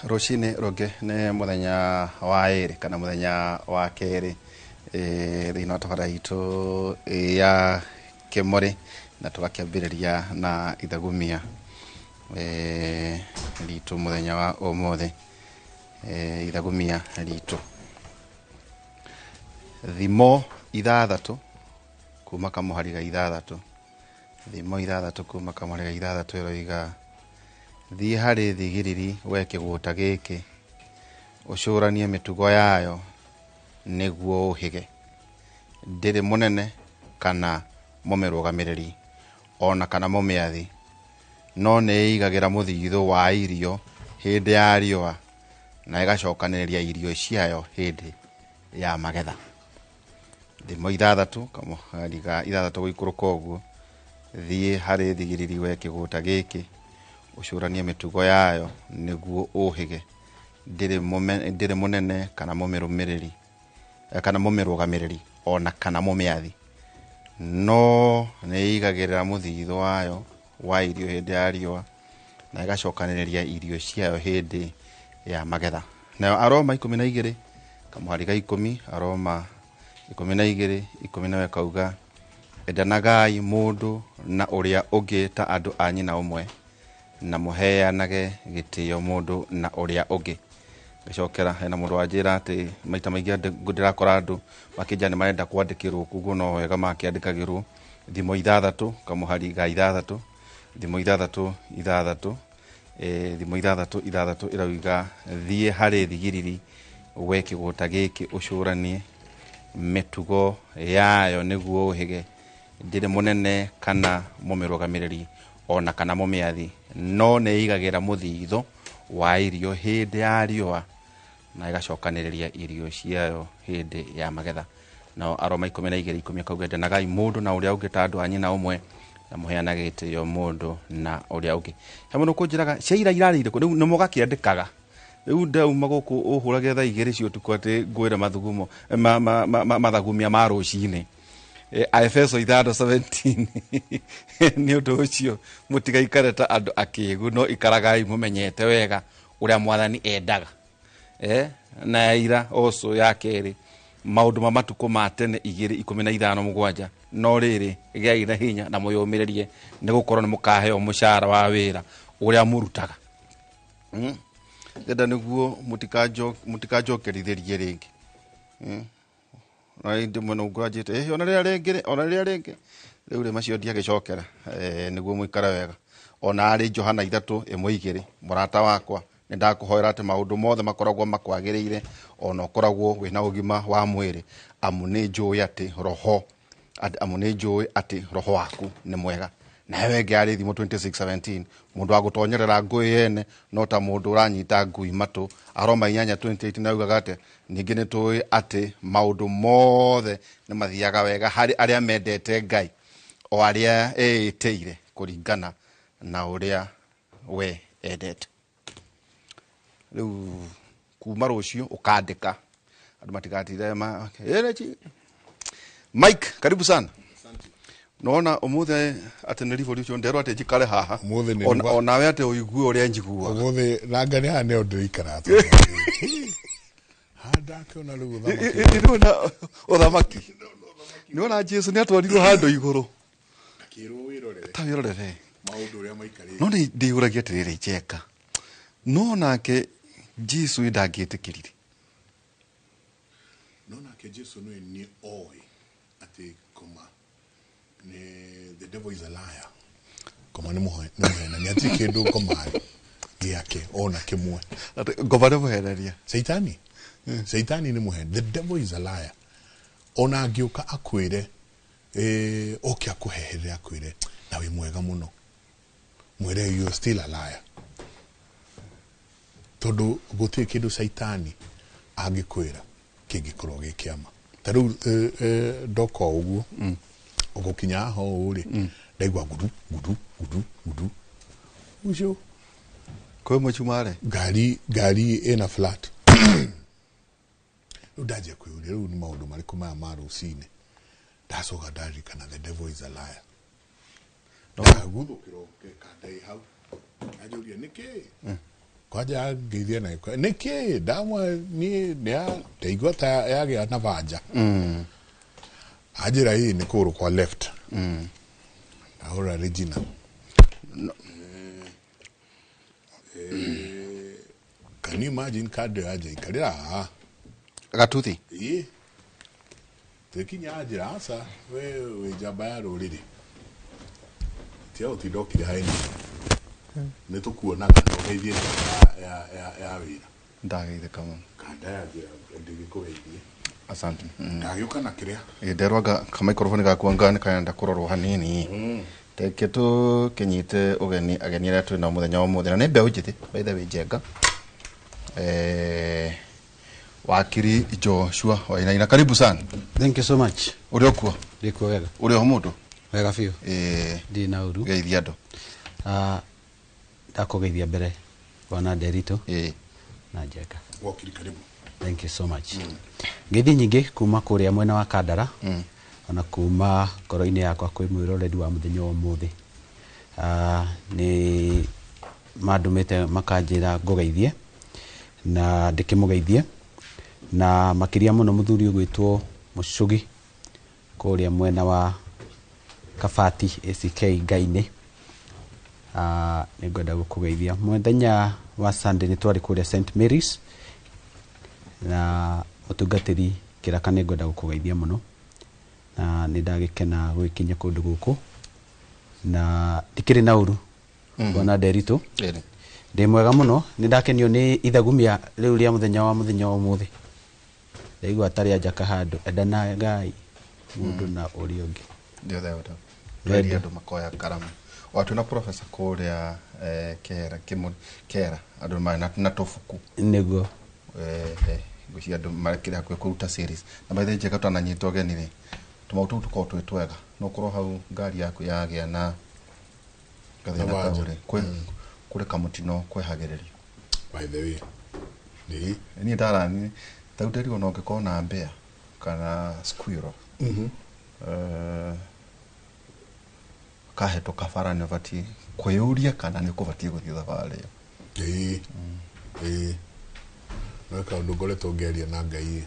Rũcinĩ rũngĩ nĩ mũthenya wa ĩrĩ kana mũthenya wa kerĩ thĩinĩ wa tabarĩra itũ ya Kĩmũrĩ, na tũgakĩambĩrĩria na ithagumia ritũ mũthenya wa ũmũthĩ. Ithagumia ritũ thimo 6 kuma kamũhari ga 6, thimo 6 kuma kamũhari ga 6 ĩroiga: Thiĩ harĩ thigiriri, we kĩgũta gĩkĩ, ũcũranie mĩtugo yayo nĩguo ũhĩge. Ndĩrĩ mũnene kana mũmĩrũgamĩrĩri ona kana mũmĩathi, no nĩĩigagĩra mũthithũ wa irio hĩndĩ ya riũa na ĩgacokanĩrĩria irio ciayo hĩndĩ ya magetha. Thimo 6 kamũhari ga 6 gũikũrũka ũguo: Thiĩ harĩ thigiriri, we kĩgũta gĩkĩ, ũcũranie mĩtugo yayo nĩguo ũhĩge. Ndĩrĩ mũnene kana mũmĩrũmĩrĩri kana mũmĩrũgamĩrĩri ona kana mũmĩathi, no nĩĩigagĩrĩra mũthithũ wayo wa irio hĩndĩ ya riũa na ĩgacokanĩrĩria irio ciayo hĩndĩ ya magetha. Nayo Aroma 12 kamũhari ga 10, Aroma 12:10, nayo ĩkauga: Endanagai mũndũ na ũrĩa ũngĩ ta andũ a nyina ũmwe, na mũheanage gĩtĩo mũndũ na ũrĩa ũngĩ. Ngacokera hena mũndũ wanjĩra atĩ maita maingĩ ndĩrakora andũ makĩnja nĩ marenda kwandĩkĩrwo, koguo no wega makĩandĩkagĩrwo. Thimo 6 kamũhari ga 6, thimo 6:6, thimo 6:6 ĩrauga: Thiĩ harĩ thigiriri, we kĩgũta gĩkĩ, ũcũranie mĩtugo yayo nĩguo ũhĩge. Ndĩrĩ mũnene kana mũmĩrũgamĩrĩri ona kana mũmĩathi, no nĩĩigagĩra mũthithũ wa irio hĩndĩ ya riũa na ĩgacokanĩrĩria irio ciayo hĩndĩ ya magetha. Nao Aroma 12:10 akauga: Endanagai mũndũ na ũrĩa ũngĩ ta andũ a nyina ũmwe, na mũheanage gĩtĩo mũndũ na ũrĩa ũngĩ. He mũndũ kũnjĩraga cia ira irarĩire kũ, rĩu nĩ mũgakĩandĩkaga. Rĩu ndauma gũkũ ũhũrage thaa 2 cia ũtukũ atĩ ngwĩre mathugumo mathagumia ma rũcinĩ. Aefeso 6:17: Nĩ ũndũ ũcio mũtigaikare ta andũ akĩgu, no ikaragai mũmenyete wega ũrĩa Mwathani endaga. Na ya ira also ya kerĩ, Maũndũ ma Matukũ ma Tene 2:15-7: No rĩrĩ, gĩai na hinya na mwĩyũmĩrĩrie, nĩ gũkorwo nĩ mũkaheo mũcara wa wĩra ũrĩa mũrutaga. Ndenda nĩguo mũtikanjokerithĩrie rĩngĩ. Na ĩndĩ mwena ũngũranjĩte ona rĩrĩa rĩngĩ rĩ, ona rĩrĩa rĩngĩ rĩu rĩ, macio ndiagĩcokera, nĩguo mũikare wega. Ona arĩ Johana 3:1-2: Mũrata wakwa, nĩ ndakũhoera atĩ maũndũ mothe makoragwo makwagĩrĩire ona ũkoragwo wĩna ũgima wa mwĩrĩ, amu nĩ njũĩ atĩ roho amu nĩ njũĩ atĩ roho waku nĩ mwega. Nayo ĩngĩ yarĩ Thimo 26:17: Mũndũ wa gũtonyerera ngũĩ yene no ta mũndũ ũranyita ngui matũ. Aroma 8:28 nayo yugaga atĩ ningĩ nĩ tũĩ atĩ maũndũ mothe nĩ mathiaga wega harĩ arĩa mendete Ngai, o arĩa eĩtĩire kũringana na ũrĩa we endete. Rĩu kuma rũciũ ũkandĩka andũ matigatinde ma Mike, karibu sana. Nona ũmũthĩ atĩ nĩ revolution, nderwo atĩ njikare haha. Ũmũthĩ nĩ Onawe atĩ ũigue ũrĩa njiguaga. Ũmũthĩ nanga nĩ haha nĩho ndĩraikara handakĩona rĩu ũthamaki. Nĩwona ũthamaki, nĩwona Jesu nĩ atwarirwo handũ igũrũ. Akĩrwo wĩrorere. Ta wĩrorere. Maũndũ ũrĩa maikarĩte. No nĩ ndĩyũragia atĩrĩrĩ, Njenga, no nake Jesu ĩ ndangĩtĩkĩrire? No nake Jesu nĩ nĩ oĩ atĩ koma nĩ the devil is a liar, ngoma nĩ mũhenania, hatirĩ kĩndũ ngoma gĩake ona kĩmwe. Atĩ ngoma nĩ mũhenania? Caitani, Caitani nĩ mũheni. The devil is a liar. Ona angĩũka akwĩre oke akũheherere akwĩre na wĩ mwega mũno, mwĩre you are still a liar, tondũ gũtirĩ kĩndũ Caitani angĩkwĩra kĩngĩkorwo gĩ kĩama. Ta rĩu ndoka o ũguo ũgũkinya haha ũũ rĩ, ndaigua gudu gudu gudu gudu ũcio. Kwĩ mũcumarĩ. Ngari ĩna flat. Rĩu ndanjia kwĩyũria, rĩu nĩ maũndũ marĩkũ maya ma rũcinĩ? Ndacoka ndaririkana the devil is a liar. Ndaguthũkĩra kanda ĩ hau, anjũria nĩkĩ. Kwanja ngeithia na gĩkũyũ. Nĩkĩ ndamwe niĩ nĩ ndaigua ta yagĩa na banja. Anjĩra hii nĩ kũgũrũ kwa left. Ndahũra Regina. Can you imagine kando yaje ikarĩra haha? Gatuthi. Ĩĩ. Tũkinya anjĩra aca we wĩ njamba ya rũrĩrĩ. Tia ũtinda ũkire haini. Nĩ tũkuonaga na ũgeithie ya wĩra. Ndageithĩka mũno. Kanda yanjĩra ndĩgĩkũgeithie. Asante. Ndagĩũka na kĩrĩa. Nderwanga kamaikrofoni gakwa nga nĩ karenda kũrorwo hanini. Reke tũkĩnyite ũgeni ageni arĩa twĩ nao mũthenya wa ũmũthĩ na nĩ mbeũ njĩthĩ by the way Njenga. Wakiri Joshua Wainaina, karibu sana. Thank you so much. Ũrĩ okuo? Ndĩkuo wega. Ũrĩ oho mũndũ? Wega biũ. Ndirĩ na ũru. Geithia andũ. Ndakũgeithia mbere bwana Nderitũ. Na Njenga. Wakiri, karibu. Thank you so much. Ngeithi nyingĩ kuma kũrĩa mwena wa Kandara. Ona kuma ngoro-inĩ yakwa kwĩ mwĩroreri wa mũthenya wa ũmũthĩ. Nĩ mandũmĩte makanjĩra ngũgeithie na ndĩkĩmũgeithie na makĩria mũno mũthuri ũgwĩtwo Mũcũgi kũrĩa mwena wa Kabati ACK Ngainĩ. Nĩngwenda gũkũgeithia. Mũthenya wa Sunday nĩ twarĩ kũrĩa St Mary's na mũtungatĩri kĩraka nĩngwenda gũkũgeithia mũno na nĩ ndagĩkena gũgĩkinya kũndũ gũkũ na ndikĩrĩ na ũru bwana Nderitũ. Ndĩ mwega mũno, nĩ ndakenio nĩ ithagumia rĩu rĩa mũthenya wa mũthenya wa ũmũthĩ. Ndaigua ta rĩa njaka handũ endanagai mũndũ na ũrĩa ũngĩ. Ndio theo. Tweria andũ makoya karamu. O twĩna professor kũrĩa Kera Kĩmũrĩ Kera andũ marĩ na tũbuku. Nĩguo. Ngwĩciria andũ marekĩrĩ hakuhĩ kũruta series. Na by the way Njenga twananyita ũgeni rĩ, tũmaũndũ tũu tũkoragwo twĩ twega. No ũkorwo hau ngari yaku yagĩa na gathĩna Na kau rĩ, kũrĩ kamũtino kwehagĩrĩrio. By the way. Nĩ. Niĩ ndarani ta rĩu ona ũngĩkorwo na mbĩa kana squirrel. Kahĩtũka bara nĩ ũbatiĩ kwĩyũria kana nĩ ũkũbatiĩ gũthiĩ thabarĩ ĩyo. Ĩĩ. Ĩĩ. No kaũndũ ngoretwo ngĩaria na Ngai.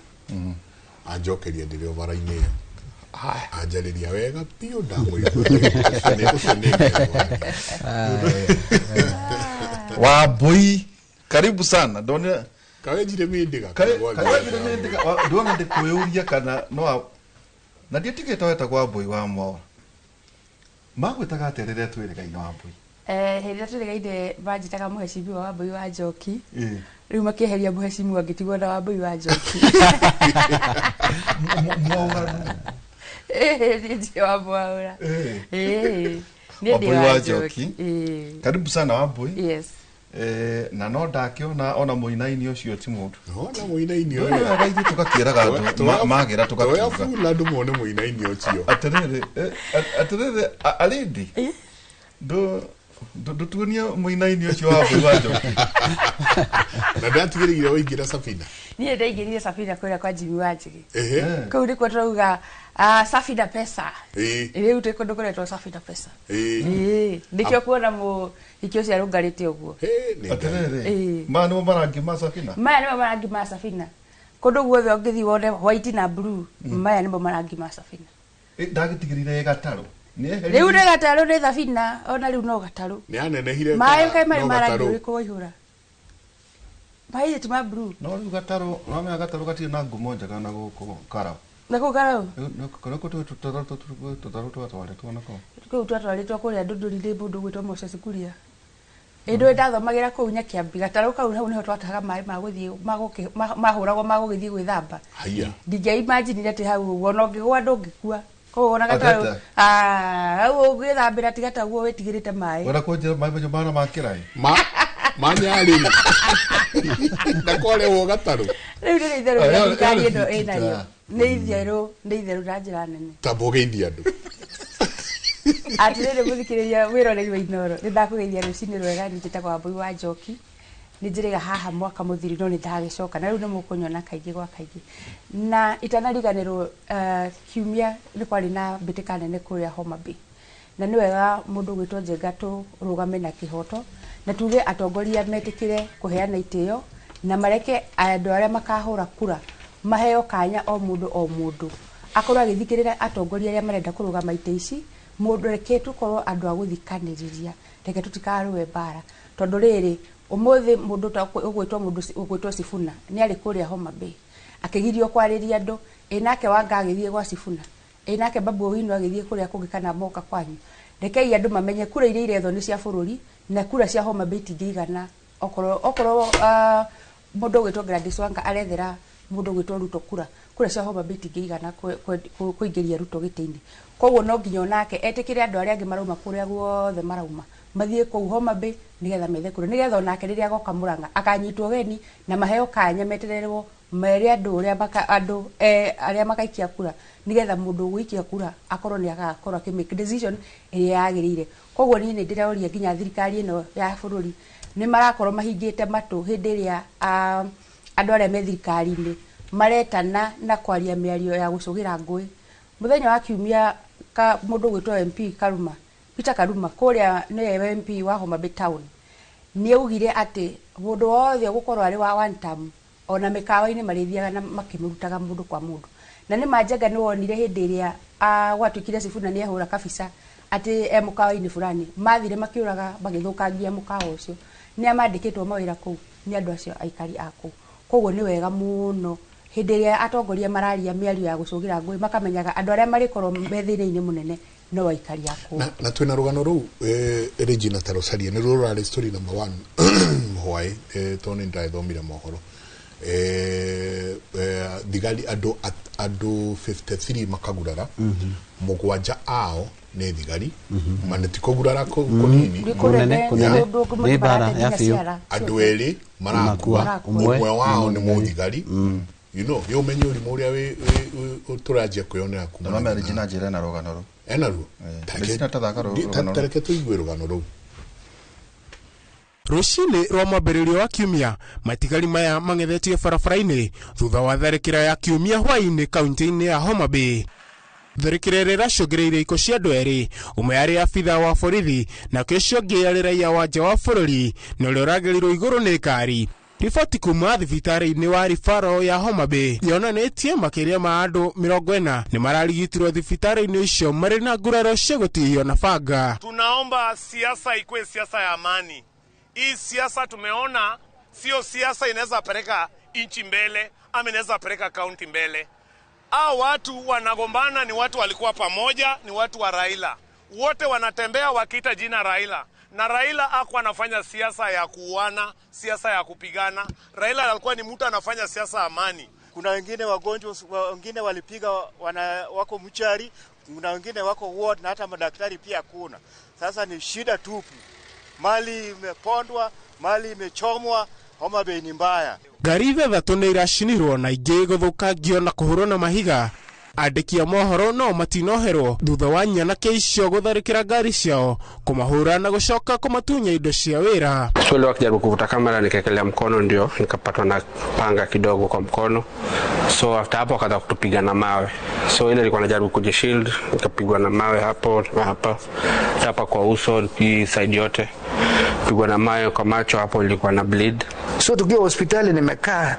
Anjokeria ndĩrĩ o bara-inĩ ĩyo. Anjarĩria wega biũ ndamũigua. Ũcio nĩ Ngai waria. Wambui, karibu sana. Ndonire Kawenjire mĩndĩga. Kawenjire mĩndĩga. Ndona ndĩkwĩyũria kana no na ndiĩtigĩte wetagwo Wambui wa Mwaura. Magwĩtaga atĩa rĩrĩa twĩrĩgaine Wambui? Hĩndĩ ĩrĩa twĩrĩgaine manjĩtaga mũhecimiwa Wambui wa Njoki. Rĩu makĩeheria mũhecimiwa ngĩtigwo na Wambui wa Njoki. Mwaura nũ? Niĩ ndirĩ wa Mwaura. Niĩ ndĩ Wambui wa wa Njoki. Njoki. Karibu sana Wambui. Yes. Na no ndakĩona ona mũinaini ũcio ti mũndũ. Ona mũinaini ũyũ. Wega ithuĩ tũgakĩraga andũ magĩra tũgakiuga. Toya bula andũ mone mũinaini ũcio. Atĩrĩrĩ, atĩrĩrĩ Alindi. Ndũtuonie mũinaini ũcio wa Wambui wa Njoki. Na ndatigĩrĩire waingĩra Safina. Niĩ ndaingĩrire Safina kũrĩa kwa Jimmy wa Njĩgĩ. Ehe. Kũu nĩkuo tũrauga Safina Pesa. Rĩu twĩ kũndũ kũretwo Safina Pesa. Nĩkĩo kuona mũhiki ũcio arũngarĩte ũguo. Atĩrĩrĩ, maya nĩmo marangi ma Safina? Maya nĩmo marangi ma Safina. Kũndũ guothe ũngĩthiĩ wone white na blue, maya nĩmo marangi ma Safina. Ndagĩtigĩrĩire gatarũ. Rĩu nĩ gatarũ nĩ Safina, ona rĩu no gatarũ. Nĩ anenehire Maĩ kaĩ marĩ ma rangi ũrĩkũ waihũra? Maĩ ti ma blue. No rĩu gatarũ, ũramenya gatarũ gatirĩ na ngumo njega na gũkũ Karau. Na kũu Karau? Nĩkuo tũtarũ twatwarĩtwo na kũu. Kũu twatwarĩtwo kũrĩa Ndũndũri-inĩ mũndũ ũgwĩtwo Moses Kuria. Ĩndũ ndathomagĩra kũu Nyakiambi, gatarũ kau hau nĩho twatahaga maĩ ma gũthiĩ, mahũragwo ma gũgĩthiĩ gwĩthamba. Haiya. Ndingĩaimaginire atĩ hau ũguo, ona ũngĩgũa ndũngĩkua. Koguo ona gatarũ, Atete. hau ũngĩthambĩra tiga ta ũguo wĩtigĩrĩte maĩ. Wenda kũnjĩra maĩ macio mahana ma kĩraĩ? Manyarĩrĩ. Na kwarehwo gatarũ. Rĩu nĩ itherũ rĩa thirikari ĩno ĩnarĩo. Nĩ itherũ, nĩ itherũ na njĩra nene. Ta mũgeithia andũ. Atĩrĩrĩ mũthikĩrĩria mwĩroreri wa Inooro, nĩ ndakũgeithia rũcinĩ rwega, niĩ njĩtagwo Wambui wa Njoki. Nĩ njĩrĩga haha mwaka mũthiru no nĩ ndagĩcoka na rĩu nĩ mũkũnyona kaingĩ gwa kaingĩ. Na itanariganĩrwo kiumia nĩ kwarĩ na mbĩtĩka nene kũrĩa Homa Bay. Na nĩ wega mũndũ ũgwĩtwo Njenga tũrũgame na kĩhoto Na tuge atongoria metikire kuheana itio na mareke andu aria makahura kura maheo kanya o mundu o mundu akorwo agithikirira atongoria aria marenda kurugama ite ici mundu reke tukorwo andu a guthikaniriria reke tutikaruwe mbara tondu riri umuthi mundu ta ugwitwo mundu ugwitwo Sifuna ni ari kuria Homa Bay akigirio kwariria andu inake Wanga agithie gwa Sifuna inake Babu Owino agithie kuria kungi kana moka kwanyu. Rekei andu mamenye kura iria irethwo ni cia bururi na kura cia Homa Bay itingĩigana okorwo mundu ugwitwo Gladys Wanga arethera mundu ugwitwo Ruto kura kura cia Homa Bay itingĩigana kuingĩria Ruto gĩtĩ-inĩ. Koguo no nginya onake etĩkĩre andũ arĩa angĩ marauma kũrĩa guothe marauma mathiĩ kũu Homa Bay nĩgetha methe kura nĩgetha onake rĩrĩa agoka Murang'a akanyitwo geni na maheo kanya metererwo mere andũ ũrĩa andũ arĩa makaikia kura nĩgetha mũndũ ũgũikia kura akorwo nĩ agakorwo akĩ make decision ĩrĩa yagĩrĩire. Koguo niĩ nĩ ndĩroria nginya thirikari ĩno ya bũrũri nĩ marakorwo mahingĩte matũ hĩndĩ ĩrĩa andũ arĩa me thirikari-inĩ maretana na kwaria mĩario ya gũcũgĩra ngũĩ. Mũthenya wa kiumia mũndũ ũgwĩtwo MP Karuma, Peter Karuma kũrĩa nĩwe MP wa Homa Bay Town nĩ augire atĩ mũndũ wothe ũgũkorwo arĩ wa one term ona mĩkawa-inĩ marĩthiaga na makĩmũrutaga mũndũ kwa mũndũ. Na nĩ manjanga nĩ wonire hĩndĩ ĩrĩa gwatuĩkire Sifuna nĩ ehũra kabisa atĩ e mũkawa-inĩ fulani mathire makĩũraga magĩthũkangia mũkawa ũcio nĩ amandĩkĩtwo mawĩra kũu nĩ andũ acio aikari a kũu. Koguo nĩ wega mũno hĩndĩ ĩrĩa atongoria mararia mĩario ya gũcũgĩra ngũĩ makamenyaga andũ arĩa marĩkorwo me thĩna-inĩ mũnene no aikari a kũu. Na twĩna rũgano rũu Regina Tarocaria nĩ ruo rũrarĩ story number 1 hwaĩ tondũ nĩ ndĩrathomire mohoro thigari andũ 53 makagurara mũgwanja ao nĩ thigari ma ti kũgurara kũnini nĩ mbara ya biũ andũ erĩ marakua ũmwe wao nĩ mũthigari. You know, yo menye ũrimũ ũrĩa tũranjia kwĩyonera kuma na Regina njĩra na rũgano rũu ena ruo tareke tũigue rũgano rũu. Rũcinĩ rwa mwambĩrĩrio wa kiumia matigari maya mang'ethetio barabara-inĩ thutha wa tharĩkĩra ya kiumia hwaĩ-inĩ kaunti-inĩ ya Homa Bay. Tharĩkĩra ĩrĩa ĩracũngĩrĩirie ikuũ cia andũ erĩ ũmwe arĩ abitha wa borithi nake ũcio ũngĩ arĩ raia wa nja wa bũrũri na ũrĩa ũragĩrirwo igũrũ nĩ ngari. Riboti kuma thibitarĩ-inĩ wa Referral ya Homa Bay yonanĩtie makĩria ma andũ 40 nĩ mararigitirwo thibitarĩ-inĩ icio marĩ na nguraro cia gũtihio na banga. Tunaomba siasa ikuwe siasa ya amani. Hii siasa tumeona sio siasa inaweza peleka nchi mbele ama inaweza peleka kaunti mbele. Hao watu wanagombana ni watu walikuwa pamoja, ni watu wa Raila. Wote wanatembea wakiita jina Raila. Na Raila hakuwa anafanya siasa ya kuuana, siasa ya kupigana. Raila alikuwa ni mtu anafanya siasa amani. Kuna wengine wagonjwa, wengine walipiga wako mchari, kuna wengine wako ward na hata madaktari pia kuna. Sasa ni shida tupu. Mali imepondwa, mali imechomwa, Homa Bay ni mbaya. Ngari ithathatũ nĩ iracinirwo na ingĩ gũthũkangio na kũhũrwo na mahiga. Andĩki a mohoro no matinoherwo thutha wa nyanake icio gũtharĩkĩra ngari ciao kũmahũra na gũcoka kũmatunya indo cia wĩra. Swali wakijaribu kuvuta kamera nikaekelea mkono ndio nikapatwa na panga kidogo kwa mkono. So after hapo akaanza kutupiga na mawe. So ile ilikuwa najaribu kujishield nikapigwa na mawe hapo na hapa. Hapa kwa uso hii side yote. Pigwa na mawe kwa macho hapo ilikuwa na bleed. So tukiwa hospitali nimekaa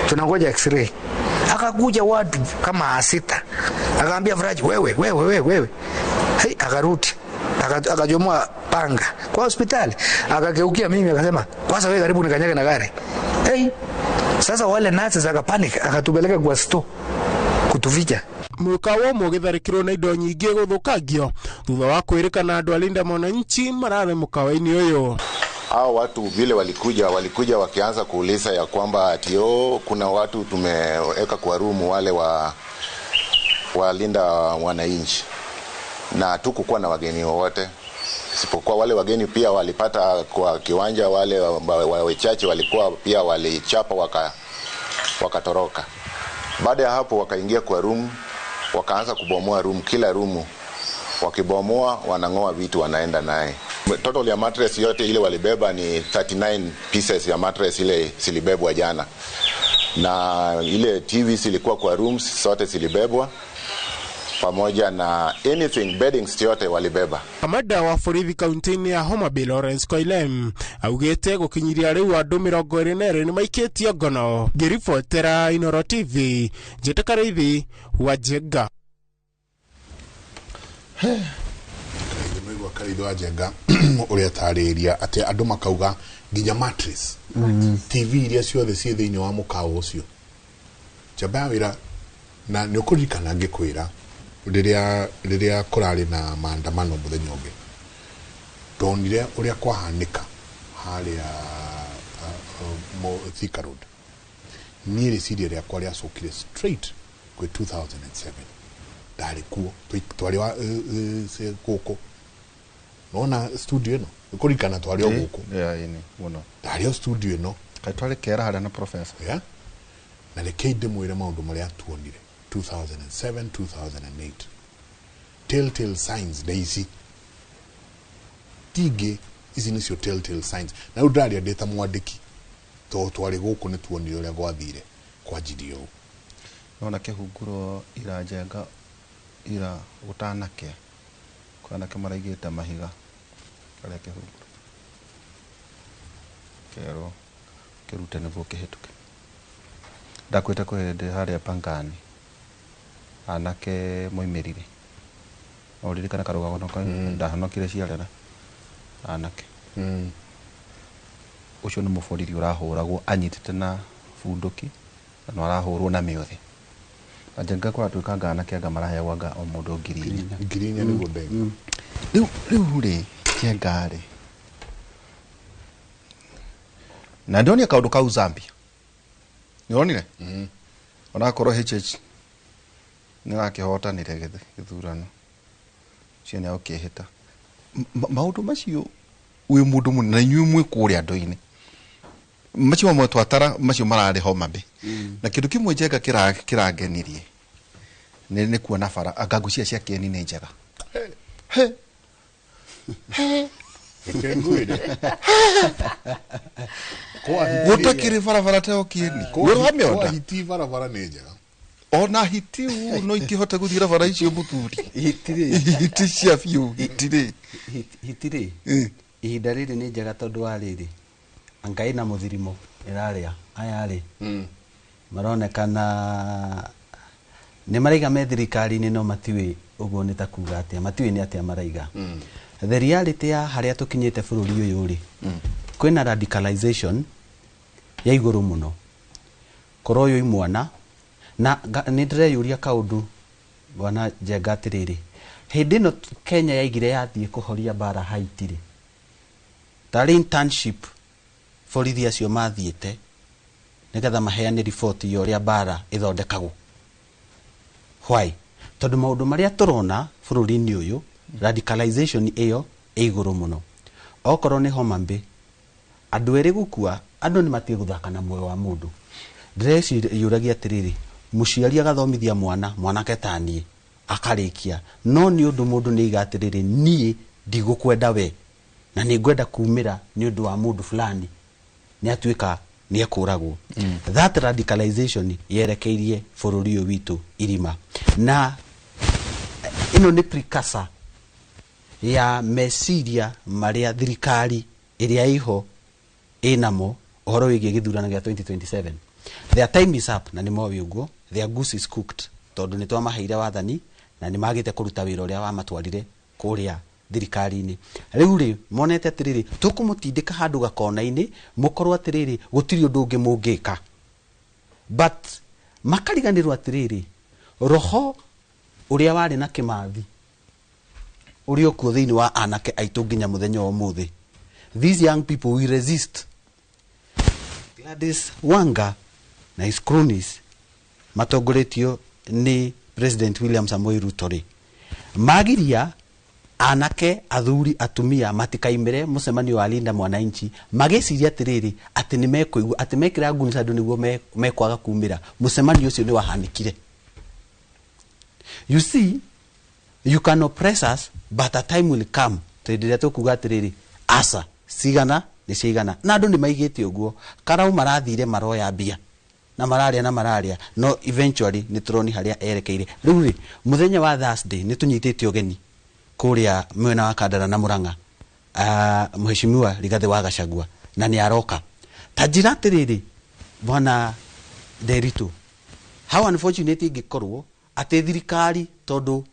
tunangoja x-ray. Akakuja watu kama 6. Akaambia Faraji wewe wewe wewe wewe. Hey, akarudi. Akajomoa panga kwa hospitali. Akageukia mimi akasema kwanza wewe karibu nikanyage na gari. Hey, sasa wale nurses akapanic akatupeleka kwa store kutuficha. Mũkawa ũmwe ũgĩtharĩkĩrwo na indo nyingĩ gũthũkangio thutha wa kwĩrĩkana andũ a Linda Mwananchi mararĩ mũkawa-inĩ ũyũ. Hao watu vile walikuja wakianza kuuliza ya kwamba ati kuna watu tumeweka kwa rumu wale wa Linda Mwananchi na tukukuwa na wageni wowote isipokuwa wale wageni pia walipata kwa kiwanja, wale wachache walikuwa pia walichapa wakatoroka. Baada ya hapo wakaingia kwa room, wakaanza kubomoa room, kila room wakibomoa wanangoa vitu wanaenda naye. Total ya mattress yote ile walibeba ni 39 pieces ya mattress ile silibebwa jana. Na ile TV silikuwa kwa rooms zote silibebwa. pamoja na anything, beddings yote walibeba. Kamanda wa borithi kaunti-inĩ ya Homa Bay Lawrence Koilem augĩte gũkinyiria rĩu andũ 22 nĩ maikĩtio ngono. Ngĩribotera Inooro TV, Njĩtĩka Karĩithi wa Njenga. Nĩmaigua Karĩithi wa Njenga ũrĩa atarĩria atĩ andũ makauga nginya mattress, TV iria ciothe ciĩ thĩinĩ wa mũkawa ũcio, njamba ya wĩra. Na nĩ ũkũririkana ngĩkwĩra rĩrĩa kũrarĩ na maandamano mũthenya ũngĩ, ndonire ũrĩa kwahanĩka harĩa Thika Road. Niĩ rĩciria rĩakwa rĩacokire straight kwĩ 2007. Ndarĩ kuo, twarĩ wa gũkũ nona studio ĩno, ũkũririkana twarĩ o gũkũ? Yeah, ĩni mũno. Ndarĩ o studio ĩno. Kaĩ twarĩ kera harĩa na professor. Yeah? Na rekei ndĩmwĩre maũndũ marĩa tuonire 2007, 2008. Telltale signs nĩ ici, tingĩ ici nĩcio telltale signs. Na rĩu ndaria ndĩ ta mwandĩki, tondũ twarĩ gũkũ nĩ tuonire ũrĩa gwathire kwanjirie ũũ. Nona kĩhunguro ira, Njenga, ira gũtanakĩa kwanake maraigĩte mahiga karĩa kĩhunguro kerwo kĩrute nĩguo kĩhĩtũke. Ndakwĩte kwĩ hĩndĩ harĩa Pangani anake moimĩrire, no ũririkane karũgano kau? Ndahonokire ciarera anake. Ũcio nĩ mũborithi ũrahũragwo anyitĩte na bunduki na no arahũrwo na mĩũthĩ. Na Njenga kũratuĩka anake anga maraheagwo anga o mũndũ 4,000. 4,000 nĩguo ndaiga. Rĩu rĩ, Njenga rĩ, na ndonire kaũndũ kau Zambia, nĩwonire onakorwo HH nĩrakĩhotanire gĩthurano ũcio nĩ agũkĩhĩta maũndũ macio wĩ mũndũ mũnene na inyuĩ mwĩ kũrĩa andũ-inĩ macio mamwe twatara macio mararĩ Homa Bay. Na kĩndũ kĩmwe, Njenga, kĩrangenirie nĩ kuona bara anga ngũcia cia kĩeni nĩ njega. He. He. Reke ngwĩre. Gũtakĩrĩ barabara ta ĩyo kĩeni. Wĩ wamĩona? Kwa hiti barabara nĩ njega. Ona hiti ũ no ikĩhote gũthiĩra bara icio, mũthuri. Hiti rĩ? Hiti cia biũ, hiti rĩ? Hiti rĩ, ihinda rĩrĩ nĩ njega tondũ wa rĩrĩ, anga ĩna mũthirimo ĩrarĩa aya rĩ, maronekana nĩ maraiga me thirikari-inĩ, no matiũĩ ũguo nĩ ta kuga atĩa, matiũĩ nĩ atĩa maraiga. The reality ya harĩa tũkinyĩte bũrũri ũyũ rĩ, kwĩna radicalization ya igũrũ mũno kũroywo imwana. Na nĩ ndĩreyũria kaũndũ, bwana Njenga, atĩrĩrĩ, hĩndĩ ĩno Kenya yaigire yathiĩ kũhoria mbara Haiti rĩ, tarĩ internship borithi acio mathiĩte nĩgetha maheane riboti ya ũrĩa mbara ĩthondekagwo? Why? Tondũ maũndũ marĩa tũrona bũrũri-inĩ ũyũ, radicalization ĩyo ĩ igũrũ mũno. Okorwo nĩ Homa Bay, andũ erĩ gũkua, andũ nĩ matige gũthaka na muoyo wa mũndũ. Ndĩreciyũragia atĩrĩrĩ, mũciari agathomithia mwana, mwanake ta niĩ akarĩkia, no nĩ ũndũ mũndũ nĩ aiga atĩrĩrĩ, niĩ ndigũkwenda we na nĩ ngwenda kumĩra nĩ ũndũ wa mũndũ fulani, nĩ atuĩka nĩ ekũragwo. That radicalization yerekeirie bũrũri ũyũ witũ irima, na ĩno nĩ precursor ya meciria marĩa thirikari ĩrĩa ĩho ĩnamo ũhoro wĩgiĩ gĩthurano gĩa 2027. Their time is up, na nĩ moĩ ũguo. Their goose is cooked, tondũ nĩ twamaheire wathani na nĩ magĩte kũruta wĩra ũrĩa wamatwarire kũrĩa thirikari-inĩ. Rĩu rĩ, monete atĩrĩrĩ, tũkũmũtindĩka handũ gakona-inĩ, mũkorwo atĩrĩrĩ, gũtirĩ ũndũ ũngĩ mũngĩka. But makariganĩrwo atĩrĩrĩ, roho ũrĩa warĩ na Kĩmathi ũrĩ okuo thĩinĩ wa anake aitũ nginya mũthenya wa ũmũthĩ. These young people will resist. Gladys Wanga na his cronies matongoretio nĩ President William Samoei Ruto rĩ, magiria anake, athuri, atumia matikaimĩre mũcemanio wa Linda Mwananchi, magĩciria atĩrĩrĩ, atĩ nĩ mekũigua atĩ mekĩra ngunis andũ nĩguo mekwaga kumĩra mũcemanio ũcio. Nĩ wahanĩkire. You see, you can oppress us, but a time will come hĩndĩ ĩrĩa tũkuga atĩrĩrĩ, aca, cigana nĩ ciigana. Na andũ nĩ maigĩte ũguo karau marathire maroya mbia. Na mararia na mararia, no eventually nĩ tũroni harĩa erekeire. Rĩu rĩ, mũthenya wa Thursday nĩ tũnyitĩte ũgeni kũrĩa mwena wa Kandara na Murang'a, Mheshimiwa Rigathi wa Gachagua, na nĩ aroka. Ta njĩra atĩrĩrĩ, bwana Nderitu, how unfortunate ingĩkorwo atĩ thirikari, tondũ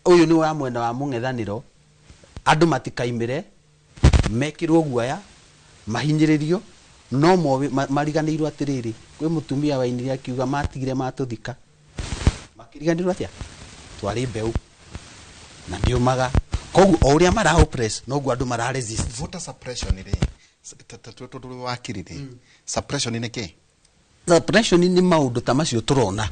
ũyũ nĩ wa mwena wa mũng'ethanĩro, andũ matikaimĩre mekĩrwo guoya, mahinyĩrĩrio, no moĩ mariganĩirwo atĩrĩrĩ, kwĩ mũtumia wainire akiuga matigire matũthika, makĩriganĩrwo atĩa twarĩ mbeũ na ndĩũmaga. Koguo o ũrĩa mara oppress, noguo andũ mara resist. Voter suppression rĩ, tondũ wakiri rĩ, suppression nĩ kĩ? Suppression nĩ maũndũ ta macio tũrona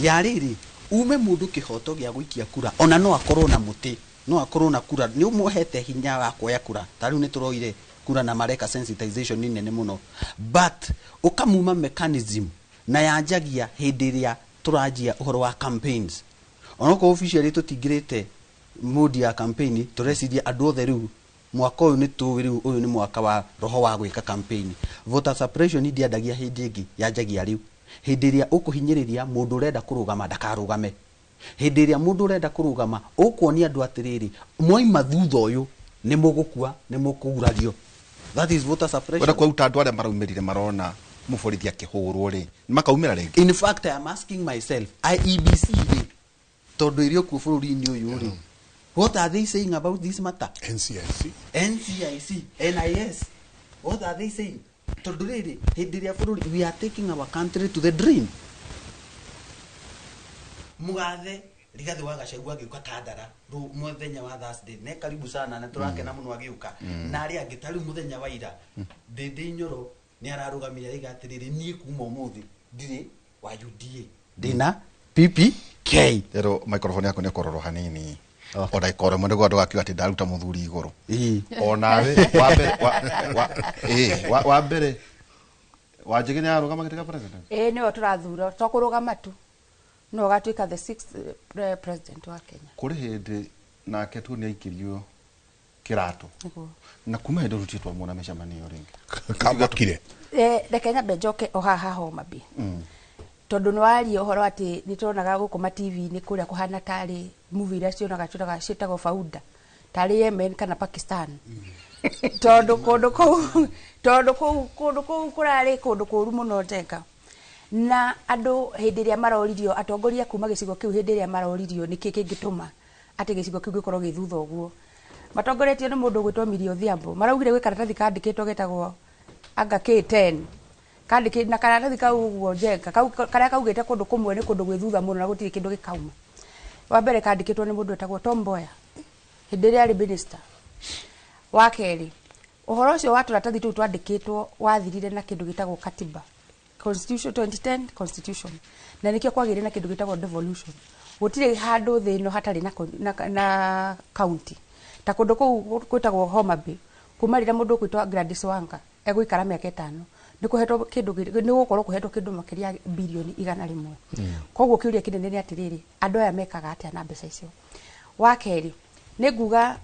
ya rĩrĩ, ume mũndũ kĩhoto gĩa gũikia kura, ona no akorwo na mũtĩ, no akorwo na kura, nĩ ũmũhete hinya wa kuoya kura. Ta rĩu nĩ tũroire kura na mareka sensitization nĩ nene mũno, but ũkamuma mechanism na yanjagia hĩndĩ ĩrĩa tũranjia ũhoro wa campaigns. Onokorwo officially tũtingĩrĩte mood ya campaign, tũreciria andũ othe rĩu mwaka ũyũ nĩ tũĩ rĩu ũyũ nĩ mwaka wa roho wa gwĩka campaign. Voter suppression ndiandagia hĩndĩ ĩngĩ, yanjagia rĩu, hĩndĩ ĩrĩa ũkũhinyĩrĩria mũndũ ũrenda kũrũgama ndakarũgame, hĩndĩ ĩrĩa mũndũ ũrenda kũrũgama ũkuonia andũ atĩrĩrĩ, mwaima thutha ũyũ nĩ mũgũkua, nĩ mũkũgurario. That is voter suppression. Wenda kwauta andũ arĩa maraumĩrire marona mũborithi akĩhũrwo rĩ, makaumĩra rĩngĩ? In fact, I am asking myself, IEBC rĩ, tondũ ĩrĩ okuo bũrũri-inĩ ũyũ rĩ, what are they saying about this matter? NCIC. NCIC, NIS, what are they saying? Tondũ rĩrĩ, hĩndĩ ĩrĩa bũrũri, we are taking our country to the drain. Mugathe Rigathi wa Gachagua agĩũka Kandara mũthenya wa Thursday, ne karibu sana na tũrakena mũno agĩũka, na arĩa angĩ. Ta rĩu mũthenya wa ira, Ndĩndĩ Nyoro nĩ ararũgamire aiga atĩrĩrĩ, niĩ kuma ũmũthĩ ndirĩ wa UDA, ndĩna PPK. Rero microphone yaku nĩ kũrorwo hanini. Okay. Ona ĩkorwo ĩmwe nĩguo andũ gakiuga atĩ ndaruta mũthuri igũrũ. Onawe wa mbere wa mbere Wanjĩgĩ nĩ arũgama gĩtĩ kĩa president. Ĩĩ, nĩwe tũrathura, to kũrũgama tu, no ũgatuĩka the sixth president wa Kenya. Kũrĩ hĩndĩ nake tu nĩ aikirio kĩratũ. Nĩguo. Na kuma hĩndĩ ĩyo twamwona mĩcemanio rĩngĩ. Kamakire. Reke nyambe njoke o haha Homa Bay, tondũ nĩ waria ũhoro atĩ nĩ tuonaga gũkũ ma TV-inĩ kũrĩa kũhana tarĩ movie iria cionaga cionaga ciĩtagwo Fauda, tarĩ Yemen kana Pakistan, tondũ kũu kũndũ kũu kũrarĩ kũndũ kũru mũno, Njenga. Na andũ hĩndĩ ĩrĩa maroririo, atongoria kuma gĩcigo kĩu, hĩndĩ ĩrĩa maroririo nĩkĩ kĩngĩtũma atĩ gĩcigo kĩu gĩkorwo gĩ thutha ũguo, matongoretio nĩ mũndũ ũgwĩtwo Millie Odhiambo, maraugire gwĩ karatathi kandĩkĩtwo getagwo anga K10 kandĩkĩ, na karatathi kau ũguo, Njenga, kau karĩa kaugĩte kũndũ kũmwe nĩ kũndũ gwĩ thutha mũno na gũtirĩ kĩndũ gĩkauma. Wa mbere kandĩkĩtwo nĩ mũndũ wetagwo Tom Mboya hĩndĩ ĩrĩa arĩ minister. Wa kerĩ, ũhoro ũcio wa tũratathi tũu twandĩkĩtwo wathirire na kĩndũ gĩtagwo katiba, constitution, 2010 constitution, na nĩkĩo kwagĩire na kĩndũ gĩtagwo devolution. Gũtirĩ handũ thĩ ĩno hatarĩ na county. Ta kũndũ kũu gwĩtagwo Homa Bay, kuma rĩrĩa mũndũ ũgwĩtwo Gladys Wanga egũikara mĩaka 5, nĩ kũhetwo kĩndũ nĩ gũkorwo kũhetwo kĩndũ makĩria ya birioni 100. Koguo kĩũria kĩnene nĩ atĩrĩrĩ, andũ aya mekaga atĩa na mbeca icio? Wa kerĩ nĩ nguga,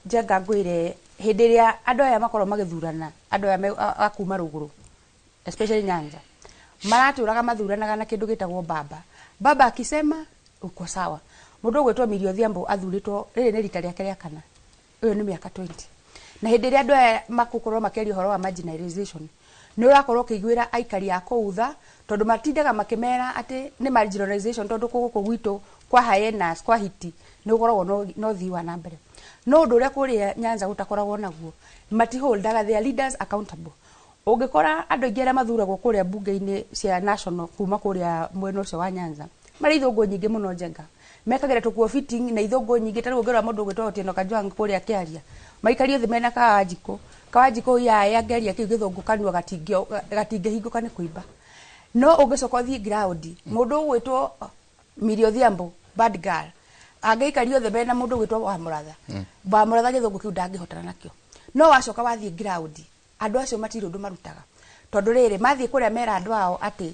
Njenga, ngwĩre, hĩndĩ ĩrĩa andũ aya makorwo magĩthurana, andũ aya a kuma rũgũrũ, especially Nyanza, maratũraga mathuranaga na kĩndũ gĩtagwo baba. Baba akisema uko sawa. Mũndũ ũgwĩtwo Millie Odhiambo athurĩtwo rĩrĩ nĩ rita rĩake rĩa kana, ũyũ nĩ mĩaka 20. Na hĩndĩ ĩrĩa andũ aya makũkorwo makĩaria ũhoro wa marginalization, nĩ ũrakorwo ũkĩiguĩra aikari a kũu tha, tondũ matindaga makĩmera atĩ nĩ marginalization, tondũ gũkũ gwitũ kwa hyenas, kwa hiti, nĩ gũkoragwo na ũthii wa na mbere. No ũndũ ũrĩa kũrĩa Nyanza gũtakoragwo naguo, matiholdaga their leaders accountable. Ũngĩkora andũ aingĩ arĩa mathuragwo kũrĩa bunge-inĩ cia national kuma kũrĩa mwena ũcio wa Nyanza marĩ ithũngũ nyingĩ mũno, Njenga, mekagĩra tũkuo fitting na ithũngũ nyingĩ. Ta rĩu ũngĩrora mũndũ ũgwĩtwo Otieno Kajwang' kũrĩa akĩaria, maikario thĩ mena Kawanjikũ. Kawanjikũ yaya angĩaria kĩu gĩthũngũ, kanua gatingĩhingũka nĩ kũimba. No ũngĩcoka ũthiĩ ground, mũndũ ũgwĩtwo Millie Odhiambo, bad girl, angĩikario thĩ mena mũndũ ũgwĩtwo Wamũratha, Wamũratha gĩthũngũ kĩu ndangĩhotana nakĩo. No wacoka wathiĩ ground, andũ acio matirĩ ũndũ marutaga, tondũ rĩrĩ, mathiĩ kũrĩa mera andũ ao atĩ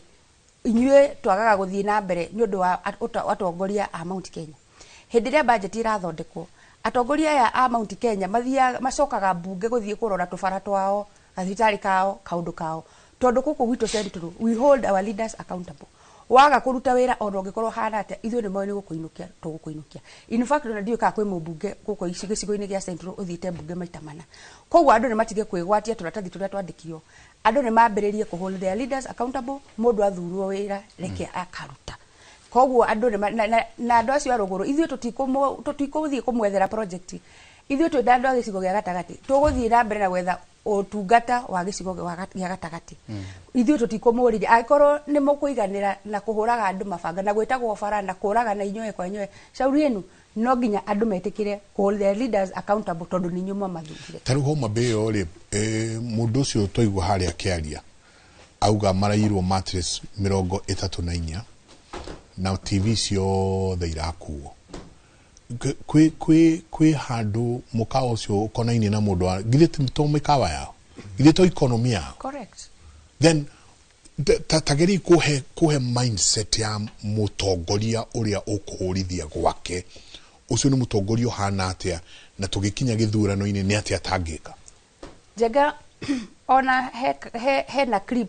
inyuĩ twagaga gũthiĩ na mbere nĩ ũndũ wa atongoria a Mount Kenya. Hĩndĩ ĩrĩa budget ĩrathondekwo, atongoria aya a Mount Kenya mathiaga, macokaga mbunge gũthiĩ kũrora tũbara twao, gathibitarĩ kao, kaũndũ kao. Tondu guku gwitũ Central, we hold our leaders accountable. Waga kuruta wira ona ũngĩkorwo hana atĩa, ithuĩ nĩ moĩ nĩ gũkũinũkia tũgũkũinũkia. In fact, ona ndiũĩ kana kwĩ mũmbunge gũkũ gĩcigo-inĩ gĩa Central ũthiĩte mbunge maita mana. Koguo andũ nĩ matige kwĩgwatia tũratathi tũrĩa twandĩkirwo. Andũ nĩ mambĩrĩrie kũ hold their leaders accountable. Mũndũ athurwo wĩra, reke akaruta. Koguo andũ nĩ na andũ acio a rũgũrũ, ithuĩ tũtikũthiĩ kũmwethera project. Ithuĩ twĩ na andũ a gĩcigo gĩa gatagatĩ, tũgũthiĩ na mbere na gwetha ũtungata wa gĩcigo gĩa gatagatĩ. Ithuĩ tũtikũmũrĩria angĩkorwo nĩ mũkũiganĩra na kũhũraga andũ mabanga na gwĩtagwo bara na kũragana inyuĩ kwa inyuĩ, shauri yenu. No nginya andũ metĩkĩre hold their leaders accountable, tondũ nĩ inyuĩ mwamathurire. Ta rĩu Homa Bay ĩyo rĩ, mũndũ ũcio twaigua harĩa akĩaria auga marairwo mattress 34 na TV ciothe irakuo. Kwĩ handũ mũkawa ũcio ũkonainie na mũndũ wa githĩ ti to mĩkawa yao, githĩ to economy yao? Correct. Then ta geria kũhe mindset ya mũtongoria ũrĩa ũkũhũrithia gwake. Ũcio nĩ mũtongoria ũhana atĩa, na tũgĩkinya gĩthurano-inĩ nĩ atĩa atangĩka? Njenga, ona he na clip